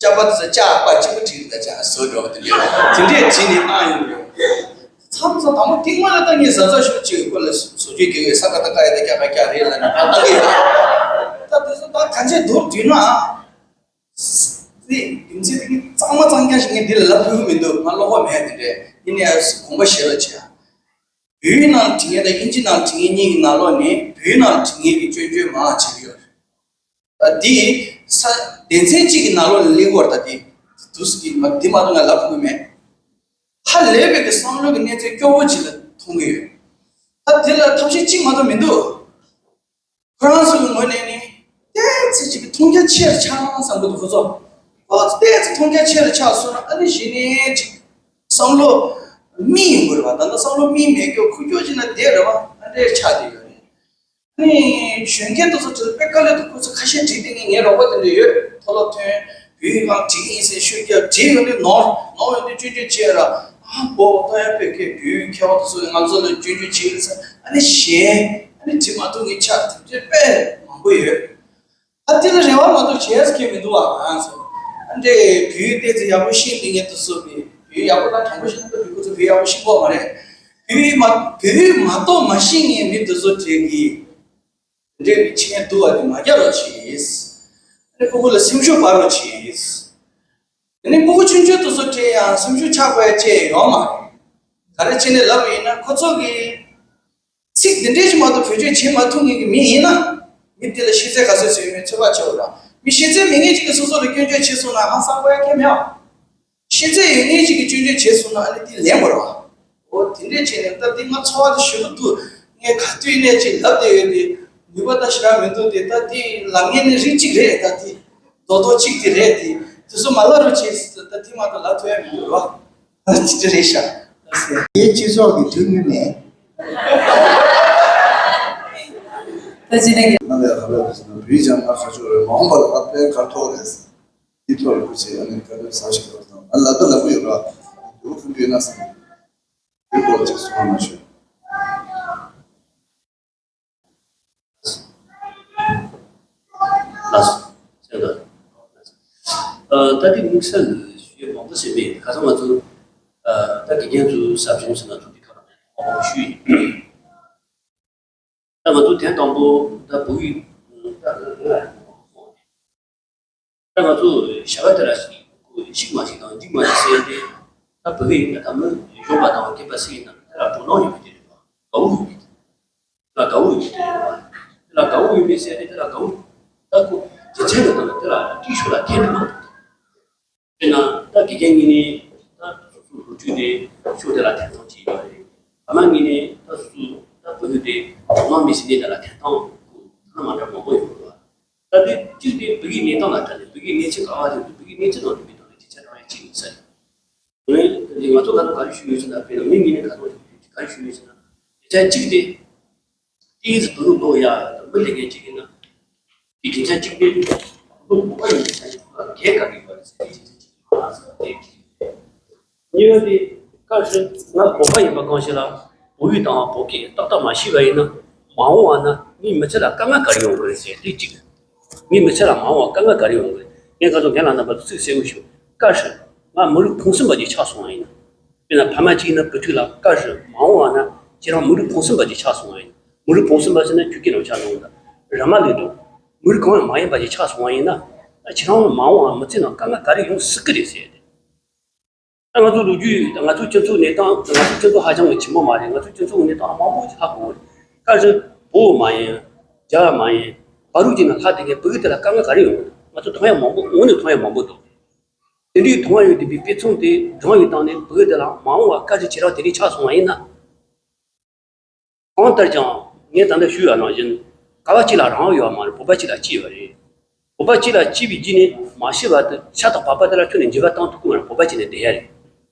ཅག་པ་དེ་ཚོ་ཅག་པ་གཅིག་པུ་བྲིས་ཀྱི་ད་ཅག་བཟོ་འགྲོ་བ་དེ་འདྲས་དེ་འདྲས་བྲིས་ནས་བཏང་ཡོང་གི་ཡོད། མཚམས་མཚམས་དང་པོ་ཐེངས་མ་ལ་ད་ངས་གཟབ་གཟབ་ཤུགས་ཆེ་བའི་སྐོར་ལ་བཟོ་བཅོས་རྒྱག་གི་ཡོད། ས་ཀ་ད་ཀ་ཡ་ད་ཀྱ་ག་ཀྱ་རེད་ལ་ནི་ད་ལྟ་གི་ཡོད། ད་དེ་ཚོ་ད་ག་འཇེ་མདོར་བསྡུས་ན། དེ་རྒྱུ་མཚན་དེ་ངས་གཙང་མ་གཙང་རྐྱང་ཞིག་ངས་འདི་ལ་ལབ་ཐུབ་ཀྱི་མི་འདུག་ང་བློ་ཁོག་མེད་དེ་འདྲས་ཡིན་ནའི་དགོངས་པ་བཞེས་རོགས་བྱེད་ཨ། བོད་ཡིག་ནང་བྲིས་མཁན་དང་ཨིན་ཇི་ནང་བྲིས་མཁན་གཉིས་ཀྱི་ནང་ལོགས་ནས་བོད་ཡིག་ནང་བྲིས་མཁན་གྱི་སྐྱོན་བརྗོད་མང་བ་བྱེད་ཀྱི་ཡོད་རེད། ད་འདི་ས་སྡེ་ཚན་གཅིག་གི་ནང་ལོགས་ལ་སླེབས་ཀྱི་ཡོད་རེད། ད་འདི་དུས་སུ་གི་མ་འདི་མ་གཏོགས་ང་ལབ་ཐུབ་ཀྱི་མེད། ཧ་ལས་པའི་གི་བསམ་བློ་གི་གནས་ཚད་སྐྱོ་བོ་ཅིག་ལ་མཐོང་གི་ཡོད། ད་འདི་ལ་ཐབས་ཤེས་གཅིག་མ་གཏོགས་མི་འདུག་ཁོ་རང་ཚོ་གི་ངོས་ནས་ནི་ཏོག་ཙམ་ཅིག་གི་མཐོང་རྒྱ་ཆེ་རུ་ཆགས་བསམ་གི་འདུག་ཁོ་ཚོ། ཁོ་ཚོ་ཏོག་ཙམ་མཐོང་རྒྱ་ཆེ་རུ་ཆགས་སོང་ན་ཨ་ནི་གཞི་ནས་ཅིག་བསམ་བློ་སྨིན་ཡོང་གི་རེད་བ། ད་ལྟ་བསམ་བློ་སྨིན་མེད་སྐྱོ་ཁུ་སྐྱོ་ཅིག་ན་བསྡད་རེད་བ། ཨ་འདྲས་ཆགས་བསྡད་ཡོད་རེད། ཨ་ནི་གཞོན་སྐྱེས་དེ་ཚོ་དེ་དཔེ་དཀའ་ལས་འདུག་ཁོ་ཚོ་ཁ་ཤས་བྲིས་བསྡད་མཁན་ངའི་རོགས་པ་དེ་འདྲ་ཡོད། མཐོ་སློབ་ཐོན་བོད་ཡིག་སྒང་བྲིས་ཀྱི་ཡིན་ཟེར་ཤོད་རྒྱབ་བྲིས་ཡོང་དུས་ནོར་ནོར་ཡོང་དུས་སྐྱོན་བརྗོད་བྱས་ར། ཨ་ཧོ་ད་ཡང་བོད་སྐད་བོད་ཡིག་མཁས་པ་དེ་ཚོ་ང་ཚོ་ལ་སྐྱོན་བརྗོད་བྱེད་ཀྱི་ཡོད་ཟེར། ཨ་ནི་གཞན་ཨ་ནི་བྲིས་མ་ཐུབ་མཁན་ཆགས་དེ་འདྲ་དཔེ་མང་པོ་ཡོད། ཨ་དེ་ལ་རེ་བ་མ་གཏོགས་བྱས་ཀྱི་མི་འདུག་བ། ང་ཚོ་ཨ་འདྲས་བོད་ཡིག་ཏོག་ཙམ་ཡག་པོ་ཤེས་བསྡད་མཁན་དེ་ཚོ་གི་བོད་ཡིག་ཡག་པོ་ལ་དྲང་པོ་བཤད་ན་བོད་ཁོ་ཚོ་བོད་ཡག་པོ་ཤེས་ཀྱི་ཡོད་མ་རེད། བོད་ཡིག་མ་བོད་ཡིག་མ་གཏོགས་མ་ཤེས་མཁན་མི་དེ་ཚོ་གྲས་ཀྱིས་དེ་འདྲས་ཀྱི་ཆེད་འདུག་བ་དེ་མ་རྒྱག་རོགས་བྱེད། ཨ་ནི་ཕྲུ་གུ་ལ་སེམས་ཤུགས་སྤར་རོགས་བྱེད། དེ་ནས་ཕྲུ་གུ་ཆུང་ཆུང་དེ་ཚོ་གྲས་ཡང་སེམས་ཤུགས་ཆག་དགོས་ཡ་ཅིག་ཡོད་མ་རེད། ག་རེ་བྱས་ནས་ལབ་པ་ཡིན་ན་ཁོ་ཚོ་གིས། ཚིག་འདི་འདྲས་ཞིག་མ་གཏོགས་བེད་སྤྱོད་བྱེད་མ་ཐུབ་མཁན་གྱི་མི་ཡིན་ན། མི་དེ་ལ་ཤེས་ཚད་ག་ཚོད་ཚོད་ཡོད་མེད་ཚོད་དཔག་བྱེད་དགོས་ར། མི་ཤེས་ཚད་མེད་མཁན་ཅིག་གིས་སོ་སོ་ལ་སྐྱོན་བརྗོད་བྱས་སོང་ན་ཧང་སང་དགོས་ཡ་གང་ཡང་མེད་པ། ཤེས་ཚད་ཡོད་མཁན་ཅིག་གིས་སྐྱོན་བརྗོད་བྱས་སོང་ན་ཨ་ནི་དེ་ལན་དགོས་ར་བ། འོ་དེ་འདྲས་བྱས་ནས་ད་འདི་ང་ཚོར་བ་དེ་ཞེ་པོ་འདུག་ངས་ག་དུས་ནས་ཅིག་ལབ་བསྡད་ཡོད་དེ། ནུས་པ་ད་ཞེ་དྲག་མི་འདུག་སྟེ། ད་དེ་ལབ་མཁན་ནི་རིགས་གཅིག་རེད། ད་དེ་རྡོག་རྡོག་གཅིག་དེ་རེད། དེ་དེ་ཚོ་མ་ལབ་རོགས་བྱེད། ད་དེ་མ་གཏོགས་ལབ་ཐུབ་ཡ་མི་འདུག་རོ། ད་དེ་རེད་ཤག་ད་ཟེར། ངའི་སྤྱི་ཚོགས་ཀྱི་མཐུན་མི་མེད། ད་ཅི་ནས། ང་ལས་ཁ་ལས་ཟེར་ན་བུའི་ལྗང་ཁ་ཁ་ཕྱོགས་རེད། མ་འོངས་པ་ལ་ད་དཔེ་ཁ་ཐོག་རེད། དེ་ཐོག་ལ་སྐུ་ཚེ་ཨ་ནི་དཀའ་ལས་ཟ་ཞིག་ཡོད་དང་ཨ་ལ་ད་ལ་སྐུ་ཡོད་ར། དེ་བོ་ཁུ་འདྲེ་ན་ཟེར། དེ་སྐོར་ཅིག་གསུང་བ་མ་ཞུ། ལགས་སོ། ད་ལྟའི་དམིགས་བསལ་ཞུ་ཡས་མང་པོ་ཟེར་མེད། ཁ་སང་ང་ཚོ་ད་དགེ་རྒན་ཚོའི་ཟབ་སྦྱོང་ཟེར་ན་ཚོ་དེ་ཁ་ལ་མང་པོ་ཞུས་ཡིན། ད་ང་ཚོ་ཐེངས་དང་པོ་ད་བོད་ཡིག་ད་ང་ཚོ་བྱ་བ་དེ་ལ་ཤིག་མ་ཤིག་དང་འཇིག་མ་ཤིག་ཟེར་ཡ་དེ། ད་བོད་སྐད་ཡིན་ན་ད་མི་གཞོན་པ་དང་སྐྱེས་པ་སུ་ཡིན་ན་དེ་ལ་དོ་སྣང་ཡོད་པའི་དེ་རེད་པ། དགའ་བོ་ཡོད་པའི་དེ་ལ་དགའ་བོ་ཡོད་པའི་དེ་རེད་པ། དེ་ལ་དགའ་བོ་ཡོད་པའི་ཟེར་ཡ་དེ་དེ་ལ་དགའ་བོ། ད་ཁོ་རྒྱུ་མཚན་གྱི་ཐོག་ནས་དེ་ལ་དེའི་ཕྱོགས་ལ་འཐེན་དུ་མ་འདུག་དཔེར་ན་ད་དགེ་རྒན་ངོས་ནས་ད་སོ་སོའི་སློབ་ཕྲུག་དེ་ཕྱོགས་དེ་ལ་འཐེན་སྟངས་ཅིག་ཡོད་རེད། ཨ་མ་ངོས་ནས་ད་སོ་སོའི་ད་བུ་ནུ་དེ་དོ་སྣང་མེད་ཟེར་ནས་དེ་ལ་འཐེན་སྟངས་ཁོ་ཐ་ན་མ་འདྲ་མང་པོ་ཡོད་རེད་པ། ད་དེ་གཅིག་དེ་བོད་ཀྱི་གནས་སྟངས་ལ་བལྟས་ནས་བོད་ཀྱི་གནས་ཚུལ་ག་བ་དེ་བོད་ཀྱི་གནས་ཚུལ་ནང་དུ་མི་གཏོང་བའི་ཅི་ཆ་དྲང་ཡ་གཅིག་ཡིན་ས་རེད། འོན་ཏེ་ང་ཚོ་ག་ཚོད་ག་རེ་ཞུ་ཡོད་ཟེར་ན། དཔེར་ན་མི་ངོས་ནས་ག་ཚོད་ག་རེ་ཞུ་ཡོད་ཟེར་ན། ཡ་ཆ་གཅིག་དེ་ཏིས་བོད་ལུགས་ལོག་ཡ་མི་ལས་མཁན་གཅིག་ཡིན་ན། དེ་རྒྱུ་ཆ་གཅིག་དེ་ལུགས་བོད་པ་ཡིན་ས་ཡིན་ལ་གལ་ག་རེ་ཡོད་རེད་ཟེར་ཏེ་རྒྱུ་ཆ་གཅིག་མ་ཟེར་བ་དེ་གཅིག་རེད། གཉིས་པ་དེ་བཀའ་ཤག་ང་བོད་པ་ཡིན་པ་གང་ཞིག་ལ་བོད་ཡིག་དང་བོད་སྐད་ཏག་ཏག་མ་ཤེས་པ་ཡིན་ན། མ་འོངས་པ་ན་ངའི་མི་ཚེ་ལ་དཀའ་ངལ་ག་རེ་ཡོང་གི་རེད་ཟེར་དེ་གཅིག་ངའི་མི་ཚེ་ལ་མ་འོངས་པ་དཀའ་ངལ་ག་རེ་ཡོང་གི་རེད། ངས་ཁ་སང་རྒན་ལགས་རྣམ་པ་ཚོ་ཚིག་གསལ་བོ་ཞུ། བཀའ་ཤག་ང་མི་རིགས་ཕུང་གསུམ་པ་ཅིག་ཆགས་སོང་བ་ཡིན་ན། དཔེར་ན་ཕ་མ་གཅིག་ཡིན་ན་བུ་ཕྲུག་ལ་བཀའ་ཤག་མ་འོངས་པ་ན་ཁྱེད་རང་མི་རིགས་ཕུང་གསུམ་པ་ཅིག་ཆགས་སོང་བ་ཡིན་ན། མི་རིགས་ཕུང་གསུམ་པ་ཟེར་ན་ཆོས་སྐད་ནང་ཆ་ནང་ད་ར་མ་ལུག་འགྲོ། མི་རིགས་གང་ཡང་མ་ཡིན་པ་ཅིག་ཆགས་སོང་བ་ཡིན་ན། ད་ཁྱེད་རང་མ་འོངས་པ་མི་ཚེ་ནང་དཀའ་ངལ་ག་རེ་ཡོང་སྲིད་ཀྱི་རེད་ཟེར་ཏེ། ད་ང་ཚོ་ལོ་རྒྱུས་ད་ང་ཚོའི་སྤྱི་ཚོགས་གནས་སྟངས་ད་ང་ཚོའི་སྤྱི་ཚོགས་ཧ་ཅང་གི་ཆེན་པོ་མ་རེད། ང་ཚོའི་སྤྱི་ཚོགས་གནས་སྟངས་མང་པོ་ཞིག་ཧ་གོ་གི་རེད། བཀའ་ཤག་བོད་མ་ཡིན། རྒྱ་མ་ཡིན། བར་རུ་གཅིག་ན་ལྷག་དེ་གའི་བོད་ཀྱི་དེ་ལ་དཀའ་ངལ་ག་རེ་ཡོང་གི་འདུག་ང་ཚོ་མཐོང་ཡ་མང་པོ་དངོས་གནས་མཐོང་ཡ་མང་པོ་འདུག་དེ་འདྲའི་མཐོང་བ་ཡོད་བསྡད་པའི་དཔེ་མཚོན་དེ་བགྲང་ཡོད་སྟངས་ནས་བོད་དེ་ལ་མ་འོངས་པ་བཀའ་ཤག་ཁྱེད་རང་དེ་རིང་ཆགས་སོང་བ་ཡིན་ན། གང་ལྟར་ཀྱང་ངས་ད་ལྟ་ཞུས་པ་ནང་བཞིན་ག་བ་གཅིག་ལ་རང་དབང་ཡོད་པ་མ་རེད། བོད་པ་གཅིག་ལ་གཅིག་ཡོད་རེད། བོད་པ་གཅིག་ལ་གཅིག་པའི་རྗེས་ནས་མ་ཤི་བར་དུ་ཤ་དང་བག་ཕ་དེ་ལ་ཁྱོན་ནས་འགྱུར་བ་བཏང་ཐུབ་ཀྱི་མ་རེད། བོད་པ་གཅིག་ནས་བསྡད་ཡ་རེད།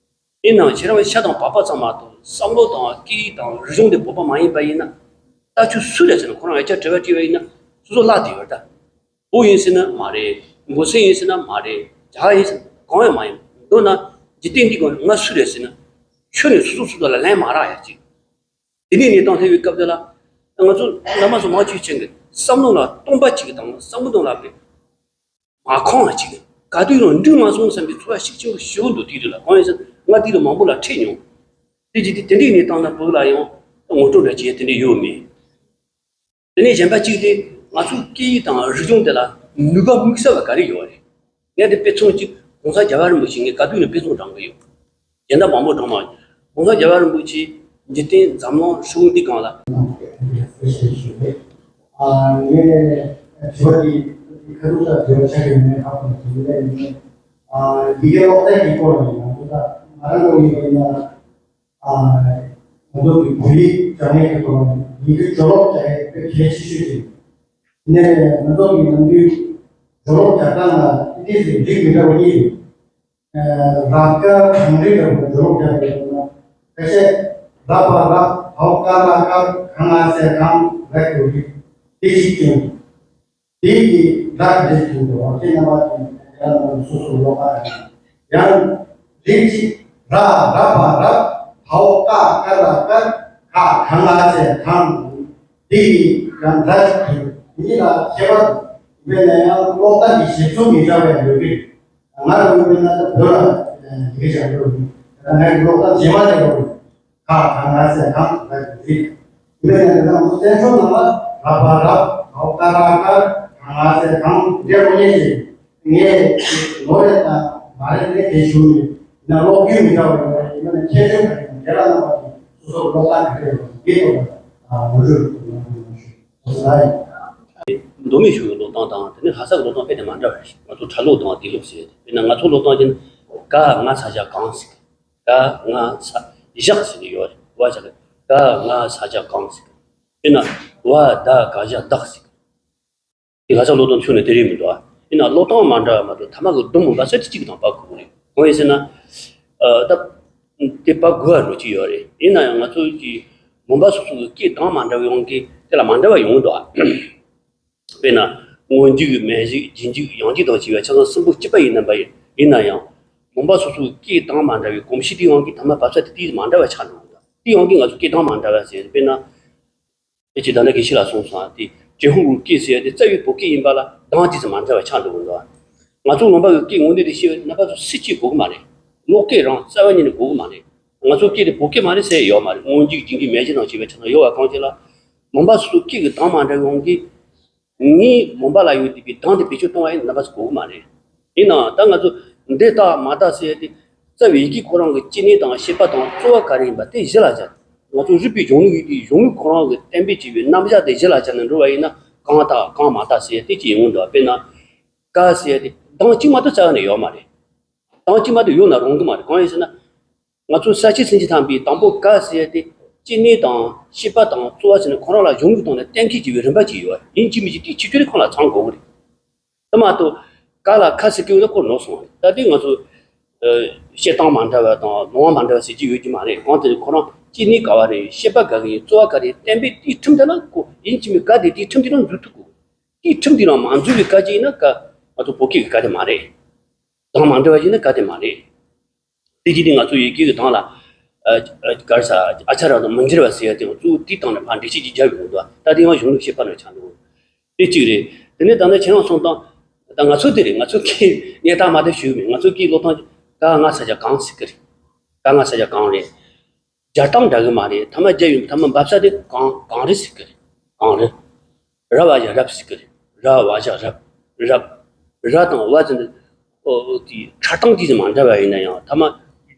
ཡིན་ནའང་ཁྱེད་རང་ཤ་དང་བག་ཕ་ཙམ་མ་གཏོགས་བསམ་བློ་དང་སྐད་ཡིག་དང་རིག་གཞུང་དེ་བོད་པ་མ་ཡིན་པ་ཡིན་ན། ད་ཁྱོད་སུ་རེད་ཟེར་ན་ཁོ་རང་ཡ་ཆ་དྲི་བ་དྲིས་པ་ཡིན་ན་སོ་སོ་བརླག་བསྡད་ཡོད་རེད་ད། བོད་ཡིན་ཟེར་ན་མ་རེད། གོང་ས་ཡིན་ཟེར་ན་མ་རེད། རྒྱ་གར་ཡིན་ཟེར་ན་གང་ཡང་མ་ཡིན། མདོར་ན་འཇིག་རྟེན་འདི་སྒང་ང་སུ་རེད་ཟེར་ན། ཁྱོད་ནི་སོ་སོ་སོ་སོ་ལ་ལན་མ་རག་ཡ་ཅིག་དེ་ནས་གནས་སྟངས་སླེབས་པའི་སྐབས་དེ་ལ་ང་ཚོ་བླ་མ་ཚོ་མང་ཆེ་ཆེ་གི་བསམ་བློ་ལ་སྟོང་པ་གཅིག་དང་བསམ་བློ་ལ་བའི་མ་ཁོང་བ་གཅིག་ག་དུས་ཡང་འགྲིག་མ་སོང་བསམ་པའི་ཚོར་བ་ཤུགས་ཆེན་པོ་ཞེ་པོ་འདུག་དེ་དུས་ལ་གང་ཡིན་ཟེར་ན་ང་དེ་ལ་མང་པོ་ལ་འཕྲད་མྱོང་། དེ་རྗེས་དེ་དེ་འདྲའི་གནས་སྟངས་ལ་བོད་ལ་ཡང་ངོ་སྤྲོད་འདྲ་བྱེད་ཡ་དེ་འདྲ་ཡོད་མེད། དེ་ནས་གཞན་པ་གཅིག་དེ་ང་ཚོའི་སྐད་ཡིག་དང་རིག་གཞུང་དེ་ལ་ནུས་པ་དམིགས་བསལ་བ་ག་རེ་ཡོད་རེད། ངས་དེ་དཔེ་མཚོན་གཅིག་༸གོང་ས་༸རྒྱལ་བ་རིན་པོ་ཆེ་ངས་ག་དུས་ནས་དཔེ་མཚོན་དྲངས་ཀྱི་ཡོད། གཞན་དག་མང་པོ་དྲངས་མ་ཡོང་།༸གོང་ས་༸རྒྱལ་བ་རིན་པོ་ཆེ་འཇིག་རྟེན་འཛམ་གླིང་ཧྲིལ་པོ་འདི་སྒང་ལ། ཨ་ངས་དྲི་བ་འདི་ཁ་ཐུག་ལ་དྲི་བ་ཆགས་ཀྱི་མེད་ཁག་པོ་དྲི་བ་ཡིན། ཨ་ཡི་གེ་ཀློག་ཐབས་ཀྱི་སྐོར་ལ་ཡིན་ན་ད་ང་རང་ངོས་ནས་ཡིན་ན། ང་ཚོ་གི་བོད་ཡིག་སྦྱང་ཡས་ཀྱི་ཐོག་ནས་ཡི་གེ་སྦྱོར་ཀློག་རྒྱག་ཡས་དཔེ་གལ་ཆེ་ཤོས་ཅིག་ཡིན་ནའི་ང་ཚོ་གི་ནམ་རྒྱུན་སྦྱོར་ཀློག་རྒྱག་སྟངས་ལ་ཏིག་ཙམ་རིགས་མི་འདྲ་བ་གཉིས་ཡོད། ར་ཀ་གང་རིགས་ལ་སྦྱོར་ཀློག་རྒྱག་ཡོད་ན་ཁ་ཤས་ར་བ་ར་བའོ་ཀ་ར་ཀར་ག་ང་ས་གང་རེད་འདུག་དེ་ཞིག་ཀྱང་། དེ་ཡི་སྒྲ་འདི་བཞིན་དུ་ཁྱེད་རྣམ་པ་ཚོས་ཡང་སོ་སོ་ཀློག་པ་ཡང་རིགས་གཅིག་ར་ར་བ་ར་བའོ་ཀ་ཀ་ར་ཀར་ག་ག་ང་ས་གང་། དེ་ཡི་ཡང་སྒྲ་གཅིག་གཉིས་ལ་ཁྱད་པར་འདུག་དེ་ནས་ཡང་ཀློག་སྟངས་ཀྱི་བཞེད་ཚུལ་མི་འདྲ་བའི་ཡོད་པས། ང་རང་ངོས་ནས་ན་བོད་ལ་ཡི་གེ་སྦྱང་རྒྱུ་ཡིན། ད་ངའི་ཀློག་སྟངས་རྗེས་མ་དེ་ལ་ཡིན། ག་ག་ང་ས་གང་ག་གི་རིགས། དེ་ནས་ང་ཚོ་བཙན་བྱོལ་ནང་ལ་ར་བ་ར་བའོ་ཀ་ར་ཀར་ག་ང་ས་གང་འདྲ་པོ་ཡིན་ཞིང་། ངས་ལོ་རེ་དང་མ་རེད་དེ་དེ་ཞུ་མི་ན་ཀློག་རྒྱུན་མི་འདྲ་བ་ཡོད་རེད། ཡིན་ན་ཁྱེད་ཚོའི་ག་རེ་དེ་ལ་རྣམ་པ་ཚོས་སོ་སོར་ཀློག་སྟངས་ག་རེ་ཡོད་པ་དེ་ཐོག་ལ་ངོ་སྤྲོད་ཞུ་གནང་རོགས་གནང་ཞུ། མདོ་སྨད་གཞུང་གི་ཀློག་སྟངས་དང་དེ་ནས་ལྷ་ས་གི་ཀློག་སྟངས་དཔེ་དེ་མ་འདྲ་བ་རེད། ང་ཚོ་ཁྲ་ཀློག་དང་དེ་ཀློག་ཟེར་ཡ་དེ། དཔེར་ན་ང་ཚོ་ཀློག་སྟངས་ཀྱི་ག་ང་ས་ཞ་གང་ཟེར། ག་ང་ས་བཞག་ཟེར་གྱི་ཡོད་རེད། བ་ཞག་ག་ང་ས་ཞ་གང་ཟེར། དཔེར་ན་བ་ད་ག་བཞག་བདག་ཟེར། དེ་ང་ཚོ་ཀློག་སྟངས་ཕྱོགས་ནས་དེ་རེད་མི་འདུག་ཨ། ཡིན་ན་ཀློག་སྟངས་མ་འདྲ་བ་མ་གཏོགས་ཐ་མ་གི་སྡོམ་མུན་པ་ཟེར་དེ་གཅིག་དང་བབ་དགོས་རེད། གང་ཡིན་ཟེར་ན། ཨ་ད་དེ་བབ་དགོས་པ་འགྲོ་གི་ཡོད་རེད། ཡིན་ན་ཡང་ང་ཚོ་གི་མུན་པ་སོ་སོ་གི་སྐད་གདངས་མ་འདྲ་བའི་དབང་གིས་དེ་ལ་མ་འདྲ་བ་ཡོང་གི་འདུག་ཨ། དཔེར་ན་སྔོན་འཇུག་མན་འཇུག་རྗེས་འཇུག་ཡང་འཇུག་དང་བཅས་པའི་ཆ་ཚང་གསུམ་པོ་གཅིག་པ་ཡིན་ན་པ་ཡིན་ན་ཡང་། མུན་པ་སོ་སོ་གི་སྐད་གདངས་མ་འདྲ་བའི་གོམས་གཤིས་དེའི་དབང་གིས་ཐ་མ་བབ་ས་དེ་དེ་མ་འདྲ་བ་ཆགས་འགྲོ་གི་འདུག་དེའི་དབང་གིས་ང་ཚོ་སྐད་གདངས་མ་འདྲ་བ་ཟེར། དཔེར་ན། དེ་ཅི་ད་ནི་དགེ་བཤེས་ལགས་གསུངས་སོང་། དེ་ཀྲེ་ཧུ་རུ་སྐད་ཟེར་ཡ་དེ་རྩ་བའི་བོད་སྐད་ཡིན་པ་ལ་གདངས་ཅི་ཙམ་མ་འདྲ་བ་ཆགས་འགྲོ་གི་འདུག་ང་ཚོ་ངོ་མ་གི་སྐད་ངོ་ནས་དེ་ཤེས་པའི་རྣམ་པ་ཚོ་སུས་ཀྱིས་གོ་གི་མ་རེད། བློ་སྐད་རང་རྩ་བ་ཉིད་ནས་གོ་གི་མ་རེད། ང་ཚོ་སྐད་དེ་བོད་སྐད་མ་རེད་ཟེར་ཡ་ཡོད་མ་རེད། སྔོན་འཇུག་རྗེས་འཇུག་མན་འཇུག་དང་བཅས་པའི་ཆ་ཚང་ཡོད་པ་གང་ཅི་ལ། མུན་པ་སོ་སོ་སྐད་ཀྱི་གདངས་མ་འདྲ་བའི་དབང་གིས། ངའི་མུན་པ་ལ་ཡོད་བསྡད་པའི་གདངས་དེ་བེད་སྤྱོད་གཏོང་བ་ཡིན་རྣམ་པ་ཚོ་གོ་གི་མ་རེད། ཡིན་ནའང་ད་ང་ཚོ་འདི་རྟགས་མ་རྟགས་ཟེར་ཡ་དེ་རྩ་བའི་ཡི་གེ་ཁོ་རང་གི་སྐྱེ་གནས་དང་ཤེས་པ་དང་རྩོལ་བ་ག་རེ་ཡིན་པ་དེ་གཞི་ལ་བཞག་ང་ཚོ་རིག་པའི་གཞུང་ལུགས་ཡིན་དུས་གཞུང་ལུགས་ཁོ་རང་གི་གཏན་འབེབས་བྱས་པའི་རྣམ་གཞག་དེ་གཞི་ལ་བཞག་ནས་འགྲོ་བ་ཡིན་ན། གང་རྟགས་གང་མ་རྟགས་ཟེར་ཡ་དེ་ཅི་ཡིན་འོང་འདུག་དཔེར་ན། ཀ་ཟེར་ཡ་དེ་གདངས་གཅིག་མ་གཏོགས་རྩ་བ་ནས་ཡོད་མ་རེད། གདངས་གཅིག་མ་གཏོགས་ཡོད་ན་རུང་གི་མ་རེད། གང་ཡིན་ཟེར་ན། ང་ཚོ་ས་བཅད་ཚན་གྱི་ཐམ་པའི་དང་པོ་ཀ་ཟེར་ཡ་དེ་སྐྱེ་གནས་དང་ཤེས་པ་དང་རྩོལ་བ་ཟེར་ནས་ཁོ་རང་ལ་གཞུང་ལུགས་སྟེང་ནས་གཏན་འཁེལ་བྱས་པའི་རིམ་པ་ཅིག་ཡོད། ཡིན་གཅིག་མིན་གཅིག་དེའི་ཆེད་དུ་ནི་ཁོང་ལ་ཚང་དགོས་ཀྱི་རེད། དེ་མ་གཏོགས་ཀ་ལ་ཁ་ཟེར་གྱི་ཡོད་ན་ཁོ་ནོར་སོང་བ་རེད། ད་དེ་ང་ཚོ་ཨ་བཤད་སྟངས་མ་འདྲ་བ་དང་ལུང་བ་མ་འདྲ་བ་ཟེར་གྱི་ཡོད་ཀྱི་མ་རེད། གང་དེ་ཁོ་རང་སྐྱེ་གནས་ག་བ་རེད། ཤེས་པ་ག་གི་ཡིན། རྩོལ་བ་ག་རེད། གཏན་འབེབས་དེའི་ཁྲིམས་དེ་ལ་གོ། ཡིན་གཅིག་མིན་ཀ་དེ་དེའི་ཁྲིམས་དེ་ལ་འཛུལ་ཐུབ་དགོས། དེའི་ཁྲིམས་དེ་ལ་མ་འཛུལ་བའི་ཀ་ཅིག་ཡིན་ན་ཀ་ང་ཚོ་བོད་སྐད་ཀྱི་ཀ་དེ་མ་རེད། གདངས་མ་འདྲ་བ་ཅིག་ཡིན་ན་ཀ་དེ་མ་རེད། དེ་བཞིན་དུ་ང་ཚོ་ཡི་གེ་གི་གདངས་ལ། ཨ་ཨ་ག་རེ་ཟ། ཨ་ཆ་ར་དང་མི་འགྱུར་བ་ཟེར་ཡ་དེ་གཙོ་བོ་དེའི་སྟེང་ནས་ཕར་འགྲེལ་བཤད་ཅིག་རྒྱབ་ཡོང་གི་འདུག་ད་དེ་ཡང་གཞུང་ལུགས་ཤེས་པ་ནས་ཆགས་འདུག་དེ་གཅིག་རེད། དེ་ནས་ད་ལྟ་ཁྱེད་རང་གསུངས་སྟངས། ད་ང་ཚོ་དེ་རེད། ང་ཚོ་སྐད་ངས་ད་མ་ད་ཞུས་མེད། ང་ཚོ་སྐད་ཀློག་སྟངས་ཀ་ང་ས་ཆ་གང་ཟེར་གི་རེད། ཀ་ང་ས་ཆ་གང་རེད། སྦྱར་སྟངས་འདྲ་གི་མ་རེད། ཐ་མ་སྦྱར་ཡོང་དུས་ཐ་མ་འབབ་ས་དེ་གང་གང་རེད་ཟེར་གི་རེད། གང་རེད། ར་བ་བཞག་རབ་ཟེར་གི་རེད། ར་བ་བཞག་རབ། རབ། ར་དང་བ་ཟེར་འདི། ཨོ་དེ་འཁྲབ་སྟངས་དེ་ཟེར་མ་འདྲ་བ་ཡིན་ན་ཡང་ཐ་མ་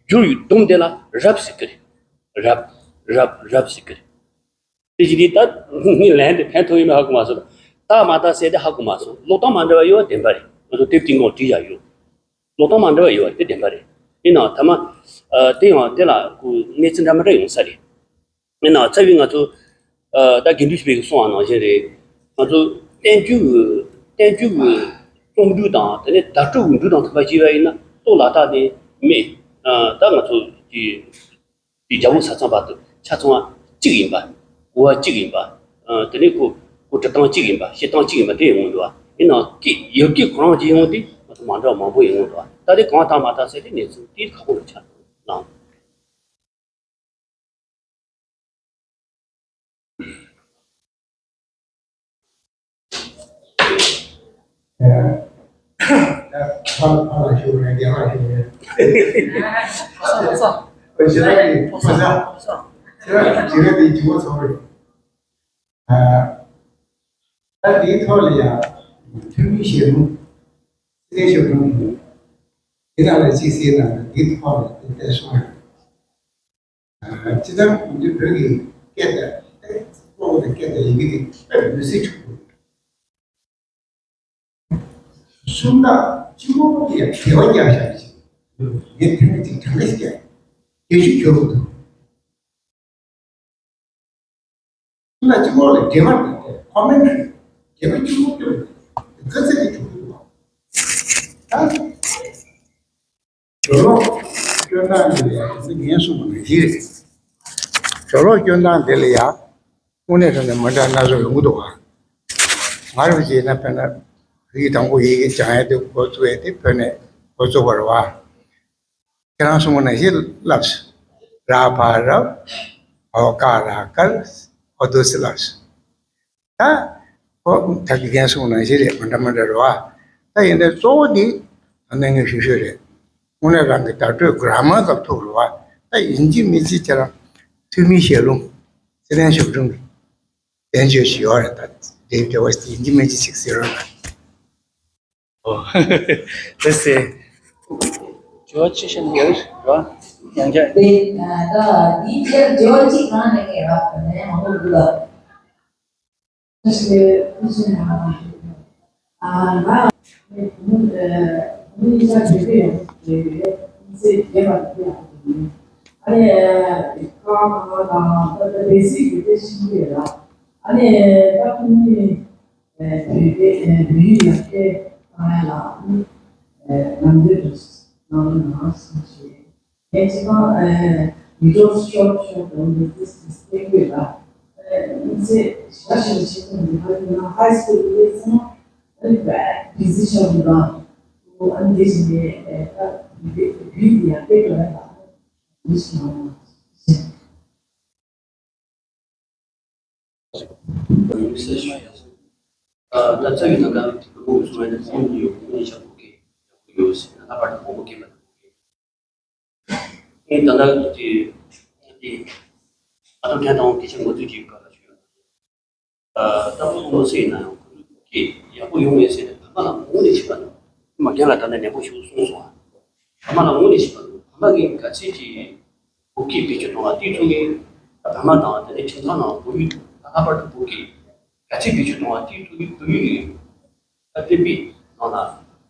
བསྒྱུར་ཡོད་སྡོམ་དེ་ལ་རབ་ཟེར་གི་རེད། རབ། རབ། རབ་ཟེར་གི་རེད། དེ་བཞིན་དུ་ད་ངའི་ལན་དེ་ཕན་ཐོགས་ཡོད་མེད་ཧ་གོ་མ་སོང་། རྟགས་མ་རྟགས་ཟེར་དེ་ཧ་གོ་མ་སོང་། ཀློག་སྟངས་མ་འདྲ་བ་ཡོད་པ་བདེན་པ་རེད། ང་ཚོ་དེབ་སྟེང་ཁོང་བྲིས་བཞག་ཡོད། ཀློག་སྟངས་མ་འདྲ་བ་ཡོད་པ་དེ་བདེན་པ་རེད། ཡིན་ནའང་ཐ་མ་ཨ་དེ་ཡང་དེ་ལ་ཁོ་གནས་ཚུལ་འདྲ་མི་འདྲ་ཡོང་ས་རེད། ཡིན་ནའང་རྩ་བའི་ང་ཚོ་ཨ་ད་དགེ་འདུན་ཆོས་འཕེལ་གྱིས་གསུངས་པ་ནང་བཞིན་རེད། ང་ཚོ་བསྟན་བཅོས་ཀྱི་བསྟན་བཅོས་ཀྱི་རྩོམ་འབྲི་དང་དེ་ནས་བརྡ་སྤྲོད་ཀྱི་འབྲི་དང་མཐུན་པ་བྱས་པ་ཡིན་ན་ཏོག་ལ་དྭགས་ནས་མེད། ཨ་ད་ང་ཚོ་གི་དེ་རྒྱལ་པོ་ས་མཚམས་བར་དུ་ཆ་ཚང་བ་གཅིག་ཡིན་པ། གོ་བ་གཅིག་ཡིན་པ། ཨ་དེ་ནས་ཁོ་ཁོ་འབྲི་སྟངས་གཅིག་ཡིན་པ། བཤད་སྟངས་གཅིག་ཡིན་པ་དེ་ཡོང་གི་འདུག་བ། ཡིན་ནའང་སྐད་ཡི་གེ་ཁོ་རང་གཅིག་ཡོང་དུས་ང་ཚོ་མ་འདྲ་བ་མང་པོ་ཡོང་གི་འདུག་བ། ད་དེ་གང་རྟགས་མ་རྟགས་ཟེར་དེ་གནས་ཚུལ་དེ་ཁག་པོ་རུ་ཆགས་འདུག་ལགས། ཕར་ཕར་ལ་ཞུགས་རེད། རྒན་ལགས་ཞུགས་རེད། ཕོ་གསར། ཕོ་གསར། ཕོ་གསར། ཕོ་གསར། ཕོ་གསར། ཕོ་གསར། ད་དེའི་ཐོག་ལ་ཡང་ཐོན་མིའི་ཞལ་ལུང་། སྲིད་བརྟན་ཞབས་དྲུང་གིས་དེ་ནང་ལ་ཅིག་གསལ་གནང་ན་དེའི་ཐོག་ལ་དེ་ལྟར་གསུངས་ཡོད། སྤྱིར་བཏང་འདི་བོད་ཀྱི་སྐད་དང་། གཙོ་བོ་དེ་སྐད་དང་ཡི་གེ་དེ་དཔེ་མི་སྲིད་ཕྱུག་པོ། སུམ་རྟགས་གཅིག་པོ་ཡང་དྲི་བ་རྒྱབ་བཞག་ཅིག་ངས་དེ་མི་ཅིག་དྲང་གནས་ཀྱི་སྐད་ཆ་བརྗོད་དགོས་འདུག་སུམ་རྟགས་གཅིག་པོ་ལ་འགྲེལ་པ་དང་ཁོ་མེན་ཊི་རི། འགྲེལ་པ་གཅིག་པོ་བརྗོད་དགོས་འདུག་ཁ་ཚིག་གི་བརྗོད་དགོས་འདུག་ད། ཇོ་ལོག་སྐྱོན་སྟངས་འདི་ལ་ཡང་དེ་ཚོ་ངས་གསུངས་པ་ནང་བཞིན་རེད། ཇོ་ལོག་སྐྱོན་སྟངས་འདི་ལ་ཡང་དངོས་གནས་དྲང་གནས་མི་འདྲ་སྣ་ཚོགས་ཡོང་གི་འདུག་བ། ང་རང་བྱས་ན་དཔེར་ན་བོད་ཡིག་དང་པོ་ཡི་གེ་སྦྱང་ཡ་དེ་འགོ་བཙུགས་ཡ་དེ་བོད་ནས་འགོ་བཙུགས་པ་རེད་བ། ཁྱེད་རང་གསུངས་པ་ནང་བཞིན་ལབ་སོང་། ར་བ་རབ། འོ་ཀ་ར་དཀར། འོ་དོ་སི་ལབ་སོང་། ད་ཨོ་ད་གི་རྒན་གསུངས་ནང་བཞིན་རེད། མི་འདྲ་མི་འདྲ་རེད་བ། ད་ཡིན་ནའི་གཙོ་བོ་འདི་གནད་འགག་ཤོས་ཤོས་རེད། དངོས་གནས་རང་གི་བརྡ་སྤྲོད་གྷི་ར་མར་སྐབས་ཐུག་རེད་བ། ད་ཡིན་གཅིག་མིན་གཅིག་ཁྱེད་རང་ཐོན་མིའི་ཞལ་ལུང་། སྲིད་བརྟན་ཞབས་དྲུང་གི་བསྟན་བཅོས་ཤིག་ཡོད་རེད། ད་དེ་དེ་བ་ཡིན་གཅིག་མིན་གཅིག་ཅིག་ཟེར་རོགས་གནང་། ཨོ། ལགས་སེ། དྲི་བ་ཅི་ཞིག་ཡོད་རེད་བ། ཡང་བསྐྱར། དེ་ད་འདིའི་ཕྱིར་དྲི་བ་གཅིག་གང་ནས་ངེས་ར་ནས་མང་པོ་འདུག་ལ། ཨ་ང་མི་ས་བྱེད་དུ་ཡང་བྱེད་པའི་མི་ཚེ་རྒྱས་པ་དེ་ཡང་ཡིན། ཨ་ནི་ཁ་ཁ་དང་ད་ལྟ་བེ་སིག་གི་དེ་ཤེས་ཀྱི་ཡོད་ལ། ཨ་ནི་ད་ཁོང་གཉིས་བོད་པའི་བོད་ཡིག་ཡར་རྒྱས་གཏོང་ཡ་ལ་ནི་ལམ་སྟོན་དུ་གནང་རོགས་གནང་གསུངས་ཤིང་། ངས་ཅི་གང་ཡིག་ཐོག་ཤོག་ཤོག་དང་འདི་ཚོ་སྟེགས་དགོས་ལ། ཨ་ནི་ཚེ་ཞག་ཞིག་ཆེད་དུ་འདི་ཧ་ཡིན་ན་ཧའི་སྐུལ་དུ་སླེབས་ཚེ་ཨ་ནི་བེད་བི་ཟི་ཆགས་འདུག་ལ། ཨ་ནི་དེ་བཞིན་ནས་ད་བོད་ཡིག་ཡར་རྒྱས་གཏོང་ཡ་ལ་ནི་ཞིག་གནང་རོགས་གནང་། ཡིན་ཟེར་ཞུ་ཡ། ད་རྩ་བའི་ནང་ལ་དེ་གོང་གསུངས་པའི་ནང་ཁོང་གཉིས་ཡོད། ཁོང་གཉིས་ཆ་བོད་སྐད་ཡག་པོ་ཡོད་ཟེར་ན། ལྷག་པར་དུ་བུ་མོ་སྐད་མ་ཐག་པོ་སྐད། ངས་ད་ལྟ་དེ་དེ་ཨ་ཐོ་ཐན་དང་སྐད་ཆ་ངོ་སྤྲོད་ཀྱི་སྐབས་ལ་ཞུ་ཡ། ད་བུ་མོ་སྐད་ཡིན་ན་ཡང་ཁོང་ཚོ་སྐད་ཡག་པོ་ཡོང་མེད་ཟེར་ནས་ཕ་མ་ལ་ངོ་ནས་ཤེས་པ་འདུག་མ་རྒན་ལ་ད་ནས་ནན་པོ་ཞིག་གསུངས་སོང་ཨ། ཕ་མ་ལ་ངོ་ནས་ཤེས་པ་འདུག་ཕ་མ་གིས་ག་ཚད་ཀྱིས་བོད་སྐད་བེད་སྤྱོད་གཏོང་བ་དེ་ཚོ་ངས་ཕ་མ་དང་དེ་ནས་ཁྱིམ་ཚང་ནང་བོད་ཡིག་ལྷག་པར་དུ་བོད་སྐད་ག་ཚད་བེད་སྤྱོད་གཏོང་བ་དེ་ཚོ་གི་བོད་ཡིག་ཡིན། ད་དེ་པའི་ནང་ལ་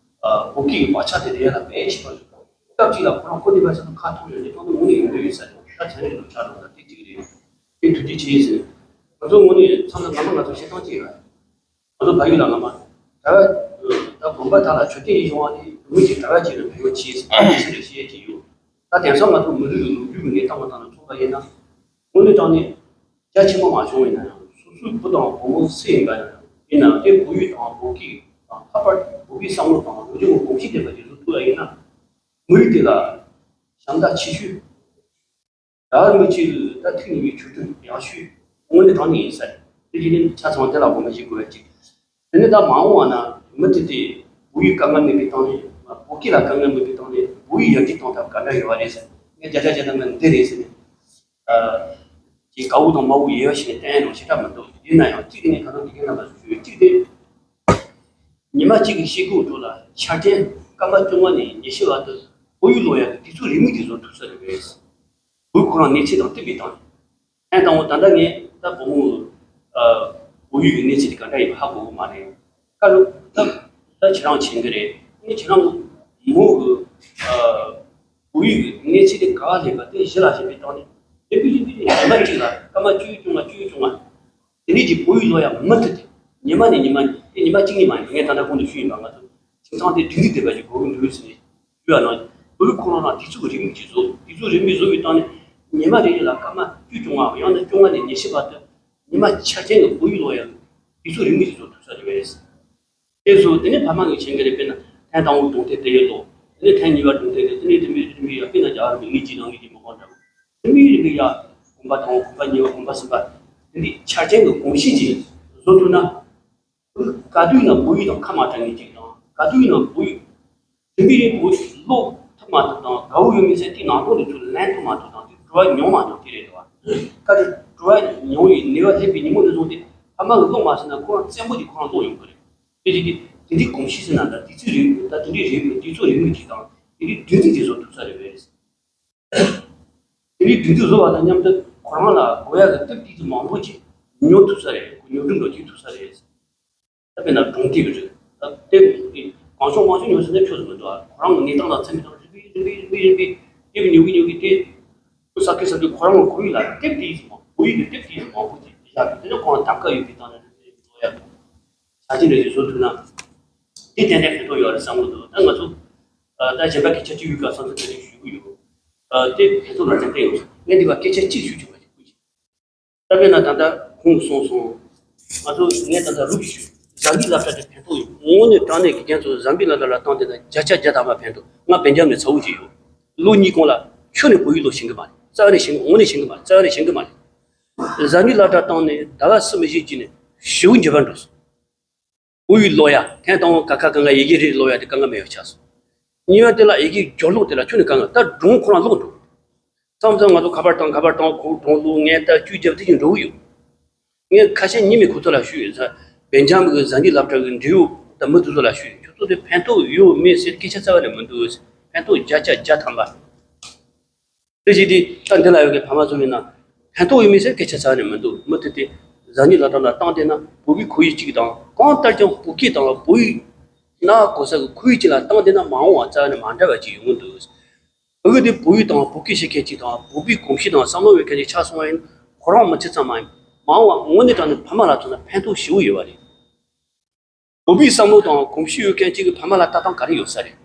བོད་སྐད་ཀྱི་བག་ཆགས་དེ་དེ་ལ་དཔེ་ཆེ་བ་ཞིག་འདུག་སྐབས་གཅིག་ལ་ཁོ་རང་ཁོ་ནི་བ་ས་ཁ་ཐོར་ཡོད་ནས་ཁོང་ཚོ་ངོ་ནས་ཡོང་གི་ཡོད་ས་རེད། ད་ཚན་རིག་སློབ་ཆ་རོགས་ལ་དེ་གཅིག་རེད། དེ་ཐུགས་རྗེ་ཆེ་ཟེར། ང་ཚོ་ངོ་ནས་ཚང་མ་ང་མ་ང་ཚོ་བཤད་སྟངས་གཅིག་རེད། ང་ཚོ་བལ་ཡུལ་ལ་སྔ་མ་ད་ད་དགོན་པ་དག་ལ་མཆོད་རྟེན་ཡིན་བྱུང་བ་དེ་མི་གཅིག་གྲྭ་པ་གཅིག་ལ་བོད་ཡིག་བྱས་ཟེར་བཤད་ཀྱི་ཡོད། ད་དེང་སང་ང་ཚོ་མི་རིགས་ཀྱི་ལོ་རྒྱུས་ཀྱི་གནས་སྟངས་དང་མཚུངས་པ་ཡིན་ན། དངོས་གནས་དྲང་གནས་རྒྱ་ཆེན་པོ་མ་བྱུང་བ་ཡིན་ན་ཡང་སོ་སོའི་བུ་དང་བུ་མོ་སུ་ཡིན་པ་ཡང་ཡིན་ན་དེ་བོད་ཡིག་དང་བོད་སྐད་དང་ལྷག་པར་བོད་པའི་བསམ་བློ་དང་ལོ་རྒྱུས་ཀྱི་གོམས་གཤིས་ལྡན་པ་ཞིག་བཟོ་ཐུབ་པ་ཡིན་ན། མི་རིགས་དེ་ལ་ཞབས་འདེགས་ཆེ་ཤོས། རྒྱལ་བ་རིན་པོ་ཆེས་ད་ཐུགས་མཉེས་པའི་མཆོད་སྤྲིན་ཡག་ཤོས་དངོས་གནས་དྲང་གནས་ཡིན་ས་རེད། དེ་བཞིན་ནི་ཆ་ཚང་དེ་ལ་ངོ་མ་ཞིག་དགོས་པ་ཅིག་དེ་ནི་ད་མ་འོངས་པ་ན་མུ་མཐུད་དེ་བོད་ཡིག་དཀའ་ངལ་མེད་པའི་སྟེང་ནས། བོད་སྐད་ལ་དཀའ་ངལ་མེད་པའི་སྟེང་ནས་བོད་ཡིག་ཡར་རྒྱས་གཏོང་ཐབས་ག་འདྲ་ཡོད་པ་རེད་ཟེར། ངས་བརྒྱ་ཆ་བརྒྱ་ཐམ་པ་འདི་རེད་ཟེར་ནས། ཨ། ཅིག་དགའ་བོ་དང་མ་བོ་ཡོད་བཞིན་བསྟན་ཡ་ནང་བྱེད་ཐབས་མི་འདུག་ཡིན་ན་ཡང་གཅིག་ནས་ད་དུང་དགེ་རྒན་རྣམ་པ་ཚོས་ཞུ་ཡོད། གཅིག་དེ། ཉི་མ་གཅིག་གི་ཤེལ་སྒོ་ཁྲོད་ལ་ཆ་རྐྱེན་སྐར་མ་བཅོ་ལྔ་ནས་ཉི་ཤུ་བར་དུ་བོད་ཡིག་ཀློག་ཡ་གི་དུས་ཚོད་རེའུ་མིག་དེ་བཟོ་ཐུབ་ས་རེད་པས། བོད་ཁོ་རང་གནས་ཚད་དང་བསྟུན་པའི་སྟེང་ནས། ཨ་དང་པོ་ད་ལྟ་ངས་ད་བུ་མོ་ཨ་བོད་ཡིག་གི་གནས་ཚད་དེ་ག་འདྲ་ཡིན་པ་ཧ་གོ་གི་མ་རེད། ཁ་ལོ་ད་ད་ཁྱེད་རང་མཁྱེན་གི་རེད། ངས་ཁྱེད་རང་མོ་གི་ཨ་བོད་ཡིག་གི་གནས་ཚད་དེ་ག་བ་སླེབས་པ་དེ་གཞི་ལ་བཞག་པའི་སྟེང་ནས་དེ་བོད་ཡིག་དེ་ཉི་མ་གཅིག་ལ་སྐར་མ་བཅུ་བཅོ་ལྔ་བཅུ་བཅོ་ལྔ། དེ་འདྲའི་གི་བོད་ཡིག་ཀློག་ཡ་མུ་མཐུད་དེ་ཉི་མ་ནས་ཉི་མ་དེ་ཉི་མ་གཅིག་གཉིས་མ་ཡིན། ངས་ད་ལྟ་གོང་དུ་ཞུས་ཡིན་པ། ང་ཚོ་ཁྱིམ་ཚང་དེ་སྒྲིག་འཛུགས་ལྡན་པ་ཞིག་དགོས་ཀྱི་འདུག་ཟེར་ནས་ཞུ་ཡ་ནང་བོད་ཡིག་ཁོ་རང་ལ་དུས་ཚོད་རེའུ་མིག་ཅིག་བཟོ། དུས་ཚོད་རེའུ་མིག་བཟོ་བའི་སྟེང་ནས་ཉི་མ་རེ་རེ་ལ་སྐར་མ་བཅུ་བཅོ་ལྔ་ཡང་ན་བཅོ་ལྔ་ནས་ཉི་ཤུ་བར་དུ་ཉི་མ་ཆ་རྐྱེན་གྱི་བོད་ཡིག་ཀློག་ཡ་དུས་ཚོད་རེའུ་མིག་ཅིག་བཟོ་ཐུབ་ས་རེད་པས། དེ་ཚོ་དེ་ནས་ཕ་མ་གིས་མཁྱེན་གྱི་རེད། དཔེར་ན་ཐེངས་དང་པོ་གདོང་ཐད་དེ་ཡོད་ལོ། དེ་ནས་ཐེངས་གཉིས་པ་གདོང་ཐད་དེ། དེ་ནས་དེ་མི་དེ་མི་ཡ་དཔེར་ན་རྒྱ་གར་མི་ངེས་ཀྱི་ནང་ངེས་ཀྱི་མི་གང་འདྲ་བོ། དེ་མི་རིགས་ཡ་གོམ་པ་དང་གོམ་པ་གཉིས་པ་གོམ་པ་གསུམ་པ། དེ་འདི་ཆ་རྐྱེན་གྱི་གོམས་གཤིས་ཅིག་བཟོ་ཐུབ་ན། ག་དུས་ཡིན་ན་བོད་ཡིག་དང་ཁ་མ་གྲག་མཁན་ཅིག་དང་། ག་དུས་ཡིན་ན་བོད་ཡིག་དེ་མི་རིགས་བོད་ཡིག་ཀློག་ཐུབ་མ་ཐུབ་དང་དགའ་བོ་ཡོད་མེད་ཟེར་དེ་ནང་དོན་དེ་ཚོ་ལེན་ཐུབ་མ་ཐུབ་དང་། དེ་བྲོ་བ་མྱོང་མ་མྱོང་དེ་རེད་དོ། ག་དུས་བྲོ་བ་མྱོང་བའི་ནུས་པ་སླེབས་པའི་ཉིན་མོ་ནས་བཟུང་སྟེ་ཕ་མ་གིས་ཀློག་མ་ཟེར་ན་ཁོ་རང་བཙན་པོ་དེ་ཁོ་རང་ཀློག་ཡོང་གི་རེད། དེ་རྗེས་དེ་དེ་འདྲའི་གོམས་གཤིས་ཟེར་ན་འདྲ། དུས་ཚོད་རིང་པོ་ད་དེ་འདྲའི་རིང་པོ་དུས་ཚོད་རིང་པོ་ཅིག་དང་དེ་འདྲའི་སྒྲིག་འཛུགས་ཅིག་བཟོ་ཐུབ་ས་རེད་པས། དེ་འདྲའི་སྒྲིག་འཛུགས་བཟོ་བ་དང་མཉམ་དུ་ཁོ་རང་ལ་དགོས་ཡ་གི་ཊིབ་ཊིབ་ཀྱི་མང་པོ་ཅིག་ཉོ་ཐུབ་ས་རེད། ཉོ་གྲུ་འགྲོ་བྱེད་ཐུབ་ས་རེད། ད་དཔེར་ན་གྲོང་སྡེ་གི་རེད། ད་ཊིབ་དེ་གང་བྱུང་མང་བྱུང་ཉོ་ཟེར་ན་ཆོག་ཟེར་མི་འདུག་ཁོ་རང་གི་གནས་སྟངས་དང་འཚམ་པའི་ཐོག་རིམ་པས་རིམ་པས་རིམ་པས་རིམ་པས་ཊིབ་ཉོ་གི་ཉོ་གི་དེ་ཁོ་ས་ཁེ་ས་དུས་ཁོ་རང་གི་ཁོར་ཡུག་ལ་ཊིབ་ཊིབ་ཀྱི་མང་པོ་ཡིན་དུས་ཊིབ་ཊིབ་ཀྱི་མང་པོ་ཅིག་བཞག་གི། དེ་ནས་ཁོ་རང་ཐབས་ཀ་ཡོད་པའི་སྟེང་ནས་རིམ་པས་རིམ་པས་ལོ་ཡ། ཆ་རྐྱེན་འདྲ་ཞིག་བཟོ་ཐུབ་ན། དེ་ཏན་ཏན་ཕན་ཐོགས་ཡོད་རེད་བསམ་གྱི་འདུག་ད་ང་ཚོ་ཨ་ད་གཞན་པ་སྐད་ཆ་ཅིག་ཡོད་ག་བསམ་ཚུལ་དེ་རིགས་ཞུ་གི་ཡོད། ཨ་དེ་ཕན་ཐོགས་ལ་ཏན་ཏན་ཡོད། ངས་འདི་བ་སྐད་ཆ་གཅིག་ཞུ་ཆོག་པ་ཞིག་ཞུ། ད་དཔེར་ན་ད་ལྟ་ཁོང་གསུངས་སོང་། ང་ཚོ་ངས་ད་ལྟ་རུབ་ཞུ། བཟའ་འདུས་སློབ་གྲྭ་དེ་ཕན་ཐོགས་ཡོད། དངོས་གནས་དྲང་གནས་དགེ་རྒན་ཚོ་བཟའ་འདུས་སློབ་གྲྭ་ལ་བཏང་དེ་ན་བརྒྱ་ཆ་བརྒྱ་ཐམ་པ་ཕན་ཐོགས། ང་སྦེལ་ཇམ་ནས་ཚ་བོ་ཅིག་ཡོད། ལོ་གཉིས་གོང་ལ་ཁྱོན་ནས་བོད་ཡིག་ལོ་ཤེས་ཀྱི་མ་རེད། རྩ་བ་ནས་ཤེས་ཀྱི། དངོས་གནས་ཤེས་ཀྱི་མ་རེད། རྩ་བ་ནས་ཤེས་ཀྱི་མ་རེད། བཟའ་འདུས་སློབ་གྲྭ་བཏང་ནས་ཟླ་བ་གསུམ་བཞི་ཅིག་ནས་ཞེ་པོ་འགྱུར་བ་འགྲོ་སོང་། བོད་ཡིག་ཀློག་ཡ་ཐེངས་དང་པོ་ཀ་ཁ་ག་ང་ཡི་གེ་རེ་རེ་ཀློག་ཡ་དེ་དཀའ་ངལ་མེད་པ་ཆགས་སོང་། གཉིས་པ་དེ་ལ་ཡི་གེ་སྦྱོར་ཀློག་དེ་ལ་ཁྱོན་ནས་དཀའ་ངལ། ད་སྒྲུང་ཁོ་རང་ཀློག་འགྲོ། མཚམས་མཚམས་ང་ཚོ་ཁ་པར་བཏང་། ཁ་པར་བཏང་། ཁོ་སྒྲུང་ཀློག་ངས་ད་བཅུད་རྒྱབ་དེ་བཞིན་འགྲོ་གི་ཡོད། ངས་ཁ་ཤས་ཉི་མའི་ཁོ་ཚོ་ལ་ཞུས་ཡོད། ས་སྦེལ་ཇམ་གི་བཟའ་འདུས་སློབ་གྲྭ་གི་འབྲེལ་ཡོད་ད་མི་དེ་ཚོ་ལ་ཞུས་ཡོད། ཁྱོད་ཚོ་དེ་ཕན་ཐོགས་ཡོད་མེད་ཟེར་སྐད་ཆ་རྩ་བ་ནས་མི་འདུག་ཕན་ཐོགས་བརྒྱ་ཆ་བརྒྱ་ཐམ་པ། དེ་བཞིན་དེ་ད་འདི་ལ་ཡོད་མཁན་ཕ་མ་ཚོ་ཡིན་ན་ཕན་ཐོགས་ཡོད་མེད་ཟེར་སྐད་ཆ་རྩ་བ་ནས་མི་འདུག་མུ་མཐུད་དེ་བཟའ་འདུས་སློབ་གྲྭ་ལ་བཏང་བསྡད་ན་བོད་པའི་ཁོར་ཡུག་གཅིག་དང་། གང་ལྟར་ཀྱང་བོད་སྐད་དང་བོད་ཡིག་ན་གོ་ས་གི་ཁོར་ཡུག་གཅིག་ལ་བཏང་བསྡད་ན་མ་འོངས་པ་རྩ་བ་ནས་མ་འདྲ་བ་ཅིག་ཡོང་གི་འདུག་ཕ་གི་དེ་བོད་ཡིག་དང་བོད་སྐད་ཤེས་མཁན་ཅིག་དང་བོད་པའི་གོམས་གཤིས་དང་བསམ་བློ་ཡོད་མཁན་ཅིག་ཆགས་སོང་བ་ཡིན། ཁོ་རང་མི་ཚེ་ཚང་མ་ཡིན། མ་འོངས་པ་དངོས་གནས་དྲང་གནས་ཕ་མ་ལ་མཚོན་ན་ཕན་ཐོགས་ཞེ་པོ་ཡོད་པ་རེད། བོད་པའི་བསམ་བློ་དང་གོམས་གཤིས་ཡོད་མཁན་གཅིག་གི་ཕ་མ་ལ་ལྟ་སྟངས་ག་རེ་ཡོད་ས་རེད།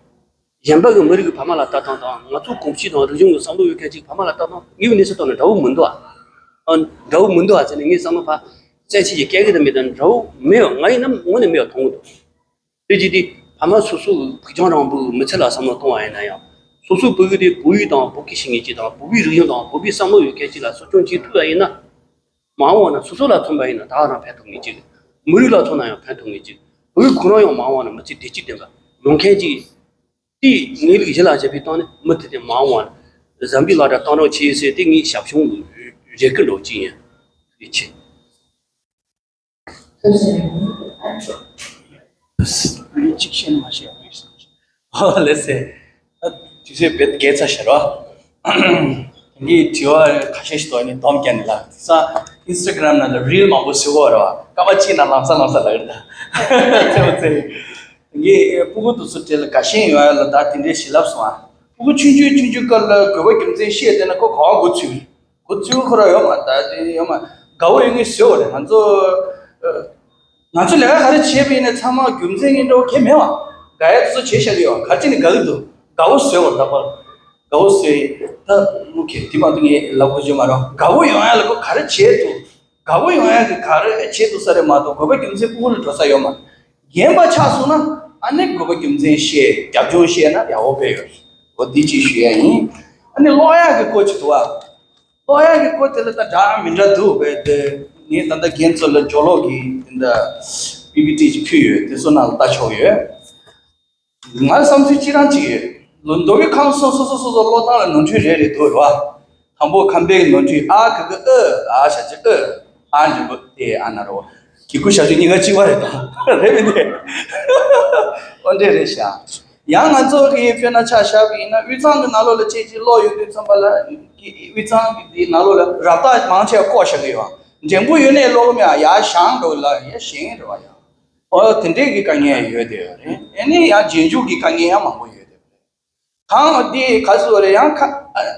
གཞན་པ་གི་མི་རིགས་ཀྱི་ཕ་མ་ལ་ལྟ་སྟངས་དང་ང་ཚོ་གོམས་གཤིས་དང་རིག་གཞུང་གི་བསམ་བློ་ཡོད་མཁན་གཅིག་ཕ་མ་ལ་ལྟ་སྟངས་དངོས་ཡོད་གནས་ཚུལ་ཐོག་ནས་འདྲ་བོ་མི་འདུག་ཨ། ཨ། འདྲ་བོ་མི་འདུག་ཨ་ཟེར་ནས་ངའི་བསམ་བློ་ཕར་བཙན་ཤེད་ཀྱིས་བཀལ་གི་རེད་མེད་དང་འདྲ་བོ་མེད་པ་ང་ཡིན་ན་དངོས་གནས་མེད་པ་མཐོང་གི་འདུག་དེ་བྱས་ཏེ་ཕ་མ་སོ་སོ་གི་ཕུགས་རྒྱང་རིང་པོའི་མི་ཚེ་ལ་བསམ་བློ་གཏོང་བ་ཡིན་ན་ཡང་། སོ་སོའི་བུ་གུ་དེ་བོད་ཡིག་དང་བོད་སྐད་ཤེས་མཁན་གཅིག་དང་བོད་པའི་རིག་གཞུང་དང་བོད་པའི་བསམ་བློ་ཡོད་མཁན་གཅིག་ལ་གསོ་སྐྱོང་བྱེད་ཐུབ་པ་ཡིན་ན། མ་འོངས་པ་ན་སོ་སོ་ལ་མཚོན་པ་ཡིན་ན་ད་ག་རང་ཕན་ཐོགས་ངེས་ཅིག་རེད། མི་རིགས་ལ་མཚོན་ན་ཡང་ཕན་ཐོགས་ངེས་ཅིག་བོད་ཁོ་རང་ཡང་མ་འོངས་པ་ན་མི་ཚེ་བདེ་སྐྱིད་ལྡན་པ་ཡོང་མཁན་ཅིག་དེའི་ངེས་ལུགས་གཞི་ལ་བཞག་པའི་སྟེང་ནས་མི་དེ་དེ་མ་འོངས་པ་ན་ཟམ་པའི་བླ་གྲྭ་གཏང་རོགས་བྱེད་ཟེར་དེ་ངའི་ཞབས་ཞུ་རེ་སྐུལ་འདྲ་བོ་ཅིག་ཡིན། ཡིད་ཆེས། ཐུགས་རྗེ་ཆེ། གཅིག་བཤད་ན་མ་ཤེས་པ་ཡོད་བསམ། ཨོ་ལགས་སེ། ཨ། དུས་ཚོད་བེད་རྒྱལ་ཚ་ཤར་བ། ངས་དྲི་བ་ཁ་ཤས་ཤིག་དོར་ནས་སྡོམ་བརྒྱབ་ནས་ལ། དེང་སང་ཨིན་སི་ཊ་གྷ་རམ་ནང་ལ་རིལ་མང་པོ་བཟོ་གི་ཡོད་རེད་བ། སྐར་མ་གཅིག་ནང་ལམ་སང་ལམ་སང་ལབ་ཡོད་ད། ཚེ་མ་ཚེ། ངས་ཕྲུ་གུ་དེ་ཚོ་གྲས་ལ་དགའ་ཞེན་ཡོང་ཡ་ལ་ད་དེ་འདྲའི་བྱིན་རླབས་སོང་ཨ། ཕྲུ་གུ་ཆུང་ཆུང་ཆུང་ཆུང་སྐབས་ལ་དགོས་པ་རྒྱུ་མཚན་བཤད་བསྡད་ན་ཁོ་ག་བ་མགོ་ཚོས་རེད། ཁོ་ཚོའི་ཁོ་ར་ཡོད་མ་ད་དེ་ཡོད་མ། དགའ་བོ་ཡོད་ངེས་བཟོས་བ་རེད་ང་ཚོ། ཨ། ང་ཚོ་ལས་ཀ་ག་རེ་བྱས་པ་ཡིན་ན་ཚང་མ་རྒྱུ་མཚན་ངན་འདྲ་བོ་གང་ཡང་མེད་བ། དགའ་ཡ་དེ་ཚོ་བྱས་བཞག་གི་ཡོད་ག་རེ་བྱས་ནས་དགའ་གི་འདུག་དགའ་བོ་བཟོས་བ་རེད་ད་པར། དགའ་བོ་བཟོས་ད་ཨོ་ཁེ་དེ་མ་གཏོགས་ངས་ལབ་དགོས་ཀྱི་མ་རེད། དགའ་བོ་ཡོང་ཡ་ལ་ཁོ་ག་རེ་བྱས་འདུག་དགའ་བོ་ཡོང་ཡ་གི་ག་རེ་བྱས་འདུག་ས་རེད་མ་གཏོགས་དགོས་པ་རྒྱུ་མཚན་ཕྲུ་གུ་ལ་འགྲོ་ས་ཡོད་མ་རེད། རྒན་པ་ཆགས་སོང་ན་ཨ་ནི་དགོས་པ་རྒྱུ་མཚན་བཤད་རྒྱབ་ལྗོངས་བཤད་ན་ཡག་པོ་དཔེ་ཡོད་རེད། འོ་འདི་གཅིག་ཞུ་ཡ་ཡིན། ཨ་ནི་ཀློག་ཡ་གི་སྐོར་གཅིག་འདུག་བ། ཀློག་ཡ་གི་སྐོར་དེ་ལ་ད་འདྲ་མི་འདྲ་འདུག་བས་དེ་ངས་ད་ལྟ་རྒན་ཚོ་ལ་སྦྱོར་ཀློག་གི་དེ་འདྲ་པི་པི་ཊི་ཅིག་ཕུལ་ཡོད་དེ་ཚོ་ནང་ལ་ལྟ་ཆོག་ཡོད། ང་བསམ་ཚུལ་གཅིག་རང་གཅིག་ཡོད། ལོ་མདོ་དབུས་ཁམས་གསུམ་སོ་སོ་སོ་སོ་ཀློག་སྟངས་ལ་ནོར་འཁྲུལ་རེ་རེ་འདུག་རེད་བ། དང་པོ་ཁམས་པའི་ནོར་འཁྲུལ་ཨ་ག་གི་ཨ་ཨ་ཞབས་ཀྱུ་ཨ། ཨ་འགྲེང་བུ་ཏེ་ཨ་ན་རོ། གི་གུ་ཞབས་ཀྱུ་གཉིས་ཀ་གཅིག་པ་རེད་ད། རེད་མི་འདུག་ཨོ་འདྲས་རེད་ཤག་ཡང་ང་ཚོ་གི་དཔེར་ན་ཆ་བཞག་པ་ཡིན་ན་དབུས་གཙང་གི་ནང་ལོགས་ལ་ཅིག་ཅིག་ཀློག་ཡོང་དུས་ཙམ་པ་ལ་གི་དབུས་གཙང་གི་དེའི་ནང་ལོགས་ལ་རབ་རྟགས་མང་ཆེ་བ་བཀོག་བཞག་གི་ཡོད། འགྲེང་བུ་ཡོད་ནའི་ཀློག་གི་མེད་ཨ། ཡ་ཞང་འགྲོ་ལ་ཡ་ཞེང་འགྲོ་བ་ཡ། ཨོ་དེ་འདྲས་ཀྱི་དཀའ་ངལ་ཡོད་དེ་ཡོད་རེད། ཨེ་ནི་ཡང་རྗེས་འཇུག་གི་དཀའ་ངལ་ཡང་མང་པོ་ཡོད་དེ་ཡོད་རེད། གང་འདི་ག་ཚོད་རེད་ཡང་ཁ་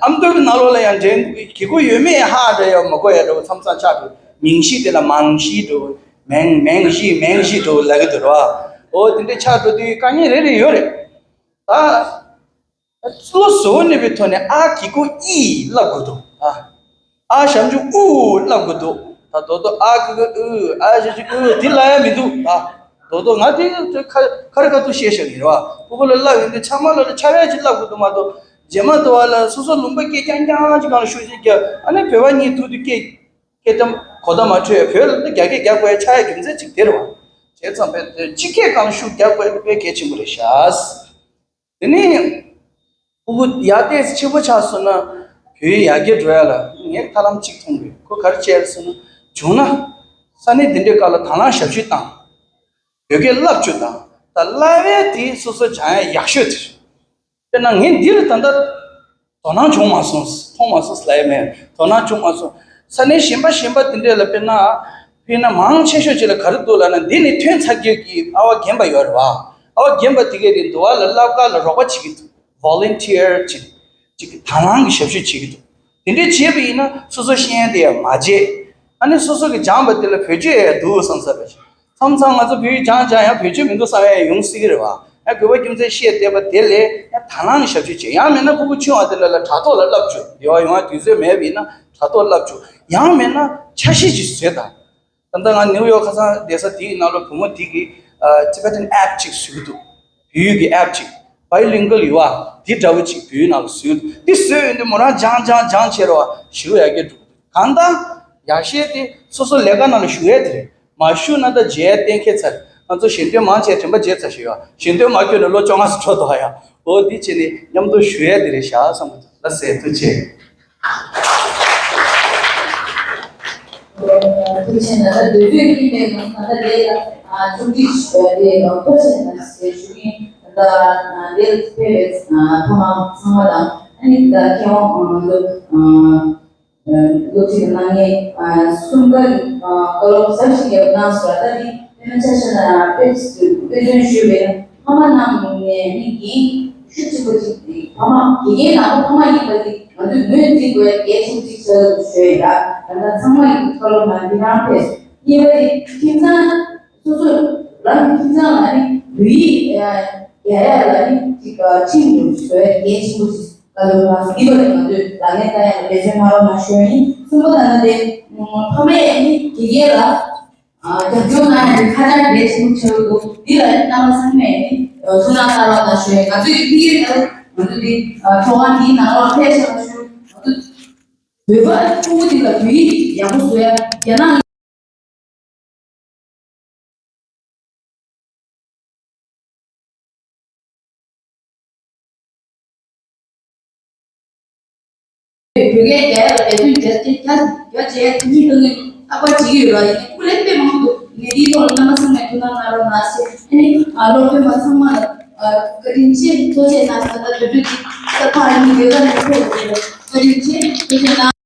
ཨ་མདོ་གི་ནང་ལོགས་ལ་ཡང་འདྲེན་གི་གུ་ཡོད་མེད་ཧ་འདྲ་ཡོད་མི་དགོས་ཡ་འདྲ་བོ་མཚམས་མཚམས་ཆགས་འགྲོ། མིང་གཞི་དེ་ལ་མང་གཞི་འགྲོ། མེང་མེང་གཞི་མེང་གཞི་འགྲོ་ལབ་གི་འདུག་ར། ཨོ་དེ་འདྲ་ཆགས་འགྲོ་དུས་དཀའ་ངལ་རེ་རེ་ཡོད་རེད། ད་བློ་བཟོ་ནས་པའི་ཐོག་ནས་ཨ་གི་གུ་ཨི་ལབ་དགོས་འདུག་ཨ། ཨ་ཞབས་ཀྱུ་ཨུ་ལབ་དགོས་འདུག་ད་དོ་དོ་ཨ་གི་གུ་ཨུ་ཨ་ཞབས་ཀྱུ་ཨུ་འདི་ལབ་ཡ་མི་འདུག་ད། དོ་དོ་ང་དེ་ཁ་ཁ་རི་ཁ་ཐུག་བཤད་བཞག་གི་རེད་བ། ཕྲུ་གུ་ལ་བསླབ་ཡོང་དུས་ཚང་མ་ལ་ཆ་བས་ཅིག་བསླབ་དགོས་འདུག་མ་གཏོགས་རྗེས་མ་དུ་བ་ལ་སོ་སོ་ལུང་པ་སྐད་རྐྱང་རྐྱང་ཅིག་གང་ལ་ཤུགས་ཤིག་རྒྱབ་ཨ་ནི་བོད་པ་གཉིས་ཐུག་དུས་སྐད་སྐད་གཏམ་གོ་བརྡ་མ་འཕྲོད་ཡ་བོད་ལ་རྒྱ་སྐད་རྒྱག་དགོས་ཡ་ཆགས་ཡ་རྒྱུ་མཚན་ཅིག་དེ་རེད་བ། བྱས་ཙང་བས་སྤྱི་སྐད་གང་ལ་ཤུགས་རྒྱག་དགོས་ཡ་དཔེ་གལ་ཆེན་པོ་རེད་ཤག་དེ་ནས་ཕྲུ་གུ་ཡར་ཏོག་ཙམ་ཆེན་པོ་ཆགས་སོང་ན་བོད་ཡིག་ཡར་རྒྱས་འགྲོ་ཡ་ལ་ངས་ཐབས་ལམ་གཅིག་མཐོང་གི། ཁོ་ག་རེ་བྱས་རེད་ཟེར་ན་བྱུང་ན་ས་གནས་འདི་འདྲའི་སྐབས་ལ་དང་བླངས་ཞབས་ཞུ་དང་། བོད་སྐད་བསླབ་བཅུག་དང་། ད་བསླབ་པའི་དེ་སོ་སོ་སྦྱང་ཡ་ཡག་ཤོས་དེ་རེད། དཔེར་ན་ངས་འདི་ལ་ད་ལྟ་དོ་སྣང་བྱུང་མ་སོང་། མཐོང་མ་སོང་ལབ་ཡ་མེད། དོ་སྣང་བྱུང་མ་སོང་། ས་གནས་གཞན་པ་གཞན་པ་དེ་འདྲས་ལ་དཔེར་ན་དཔེར་ན་མང་ཆེ་ཤོས་ཅིག་ལ་ག་རེ་འདུག་ལབ་ན་འདི་ནས་ཐོན་ཚར་རྒྱུ་གི་ཨ་བ་རྒན་པ་ཡོད་རེད་བ། ཨ་བ་རྒན་པ་དེ་གས་དེ་འདུག་བ་ལ་བསླབ་ག་ལ་རོགས་པ་བྱེད་ཀྱི་འདུག volunteer ཅིག་ཅིག་གི་དང་བླངས་ཀྱི་ཞབས་ཞུ་བྱེད་ཀྱི་འདུག་དེ་འདྲས་བྱས་པ་ཡིན་ན་སོ་སོ་ཤེས་ཡོན་དེ་ཡང་མ་བརྗེད། ཨ་ནི་སོ་སོ་གི་སྦྱངས་པ་དེ་ལ་བེད་སྤྱོད་ཡང་འདུག་བསམ་ས་རེད། མཚམས་མཚམས་ང་ཚོ་བོད་ཡིག་སྦྱངས་སྦྱངས་ཡང་བེད་སྤྱོད་མི་འདུག་བསམ་ཡ་ཡོང་སྲིད་ཀྱི་རེད་བ། ཡང་དགོས་པ་རྒྱུ་མཚན་བཤད་བསྡད་པ་དེ་ལས་ཡང་དང་བླངས་ཀྱི་ཞབས་ཞུ་བྱེད། ཡང་མིན་ན་ཕྲུ་གུ་ཆུང་བ་དེ་ལ་ལ་དྲ་ཐོག་ལ་བསླབ་བཅུག་དེ་བ་ཡོང་བ་དུས་ཚོད་མེད་པ་ཡིན་ན་དྲ་ཐོག་བསླབ་བཅུག་ཡང་མིན་ན་འཆར་གཞི་ཅིག་བཟོས་དང་། ད་ལྟ་ང་ནིའུ་ཡོག་ཁ་སང་བསྡད་ས་དེའི་ནང་ལ་བུ་མོ་དེ་གིས་Tibetan app ཅིག་བཟོས་ཀྱི་འདུག་བོད་ཡིག་གི་app ཅིག Bilingual ཡོད་བ། དེ་འདྲ་བོ་ཅིག་བོད་ཡིག་ནང་ལ་བཟོས་ཀྱི་འདུག་དེ་བཟོས་ཡོང་དུས་མོ་རང་སྦྱང་སྦྱང་སྦྱང་བྱས་ར་བ་ཞེ་པོ་ཡར་རྒྱས་འགྲོ་གི་འདུག་གང་ལྟར་ཡར་བཤད་དེ་སོ་སོ་ལས་ཀ་ནང་ལ་ཞུགས་ཡས་དེ་རེད། མ་ཞུགས་ན་ད་རྗེས་གཏན་འཁེལ་ཚར། ང་ཚོ་ཞལ་འདོན་མང་ཆེ་དྲན་པ་བརྗེད་ཚར་ཞེས་ཡ། ཞལ་འདོན་མ་བསྐྱོན་ནས་ལོ་བཅོ་ལྔ་ཙམ་འགྲོ་འདུག་ཨ་ཡ། འོ་འདི་བྱས་ནས་མཉམ་དུ་ཞུགས་ཡས་དེ་རེད་ཤག་བསམ་གི་འདུག་ལགས་སེ་ཐུགས་རྗེ་ཆེ། ཐུགས་རྗེ་ཆེ། ད་ལྟ་འདོད་འདོད་ཀྱི་གནས་ལུགས་ད་ལྟ་དེ་ལ་ཐུགས་རྗེ་ཆེ་ཞུ་བ་དེ་མཐོ་ཆེན་ལ་ཞུ་གིན། ད་ལྟ་འདིར་ཕེབས་པའི་ཕ་མ་ཚང་མ་དང་ཨ་ནི་ད་མཁས་དབང་ལོ་ལོ་ཚིགས་གནང་མཁན་གསུམ་ཀ་ཡི་བཀའ་སློབ་ཟབ་ཞིག་ཡོད་གནང་སོང་། ད་འདི་དཔེར་ན་ཆ་བཞག་ན་དཔེ་དཔེ་མཚོན་ཞུས་པས་ཕ་མ་རྣམས་ནས་ནི་ཡིན། ཆེན་པོ་ཅིག་དེ་ཕ་མ་དགེ་རྒན་ནང་པ་ཕ་མ་ཡིན་པ་དེ་ང་ཚོས་ངོས་འཛིན་དགོས་གལ་ཆེན་པོ་ཅིག་ཆགས་ཡོད་ལ། ད་ལྟ་ཚང་མ་ཡིན་ཐོག་ལ་མ་འདི་རང་ཕེབས། གཉིས་པ་དེ་ཁྱིམ་ཚང་སོ་སོ་རང་གི་ཁྱིམ་ཚང་ལ་ནི་བོད་ཡིག་རྒྱག་ཡ་ལ་ནི་ཅིག་ཁྲིམས་དུ་བཟོ་ཡ་གལ་ཆེན་པོ་ཞིག་བཀའ་སློབ་གནང་སོང་། འདི་བ་ནི་ང་ཚོས་ལག་ལེན་བསྟར་ཡ་ལ་འབད་བརྩོན་གནང་རོགས་གནང་ཞུ་ཡ་ཡིན། གསུམ་པ་ད་ལྟ་དེ་ཕ་མས་ནི་དགེ་རྒན་ལ་རྒྱབ་སྐྱོར་གནང་ཡ་དེ་ཧ་ཅང་གལ་ཆེན་པོ་ཆགས་ཡོད་འདུག་འདི་ལ་ནི་རྣམ་པ་ཚང་མས་ནི་ཐུགས་སྣང་གནང་རོགས་གནང་ཞུ་ཡ་ཡིན། ང་ཚོས་ཀྱི་ཕ་གིར་ད་ང་ཚོ་འདི་ཚོགས་ཁང་འདིའི་ནང་ལོགས་ཕེབས་ཤག་ཞུ། ང་ཚོ་བོད་པ་ཕྲུ་གུ་འདི་ལ་བོད་ཡིག་ཡག་པོ་བཟོ་ཡ་རྒྱ་ནག་བོད་སྐད་རྒྱག་ཡ་ལ་འབད་བརྩོན་རྒྱ་ཆེ་རྒྱ་རྒྱ་ཆེ་ཐུགས་ཉིད་གཏོང་གི་ལྷག་པར་བྱེད་ཀྱི་ཡོད་ལ། ཡིན་ནའི་སྐུ་ལས་དཔེ་མང་པོ་འདུག་ངས་འདིའི་ཐོག་ལ་རྣམ་པ་ཚང་མས་ཐུགས་སྣང་གནང་རོགས་གནང་ཞེས། ཨ་ནི་ཨ་སློབ་ཕྲུག་མ་ཚང་མ་ལ་ཨ་བཀའ་དྲིན་ཆེ་ཐུགས་རྗེ་གནང་། ད་ལྟ་བོད་ཕྲུག་ཅིག་ད་ཕར་ཡིན་ཡོད་ད་ནས་ཐུགས་རྗེ་བཀའ་དྲིན་ཆེ་ཐུགས་རྗེ་གནང་།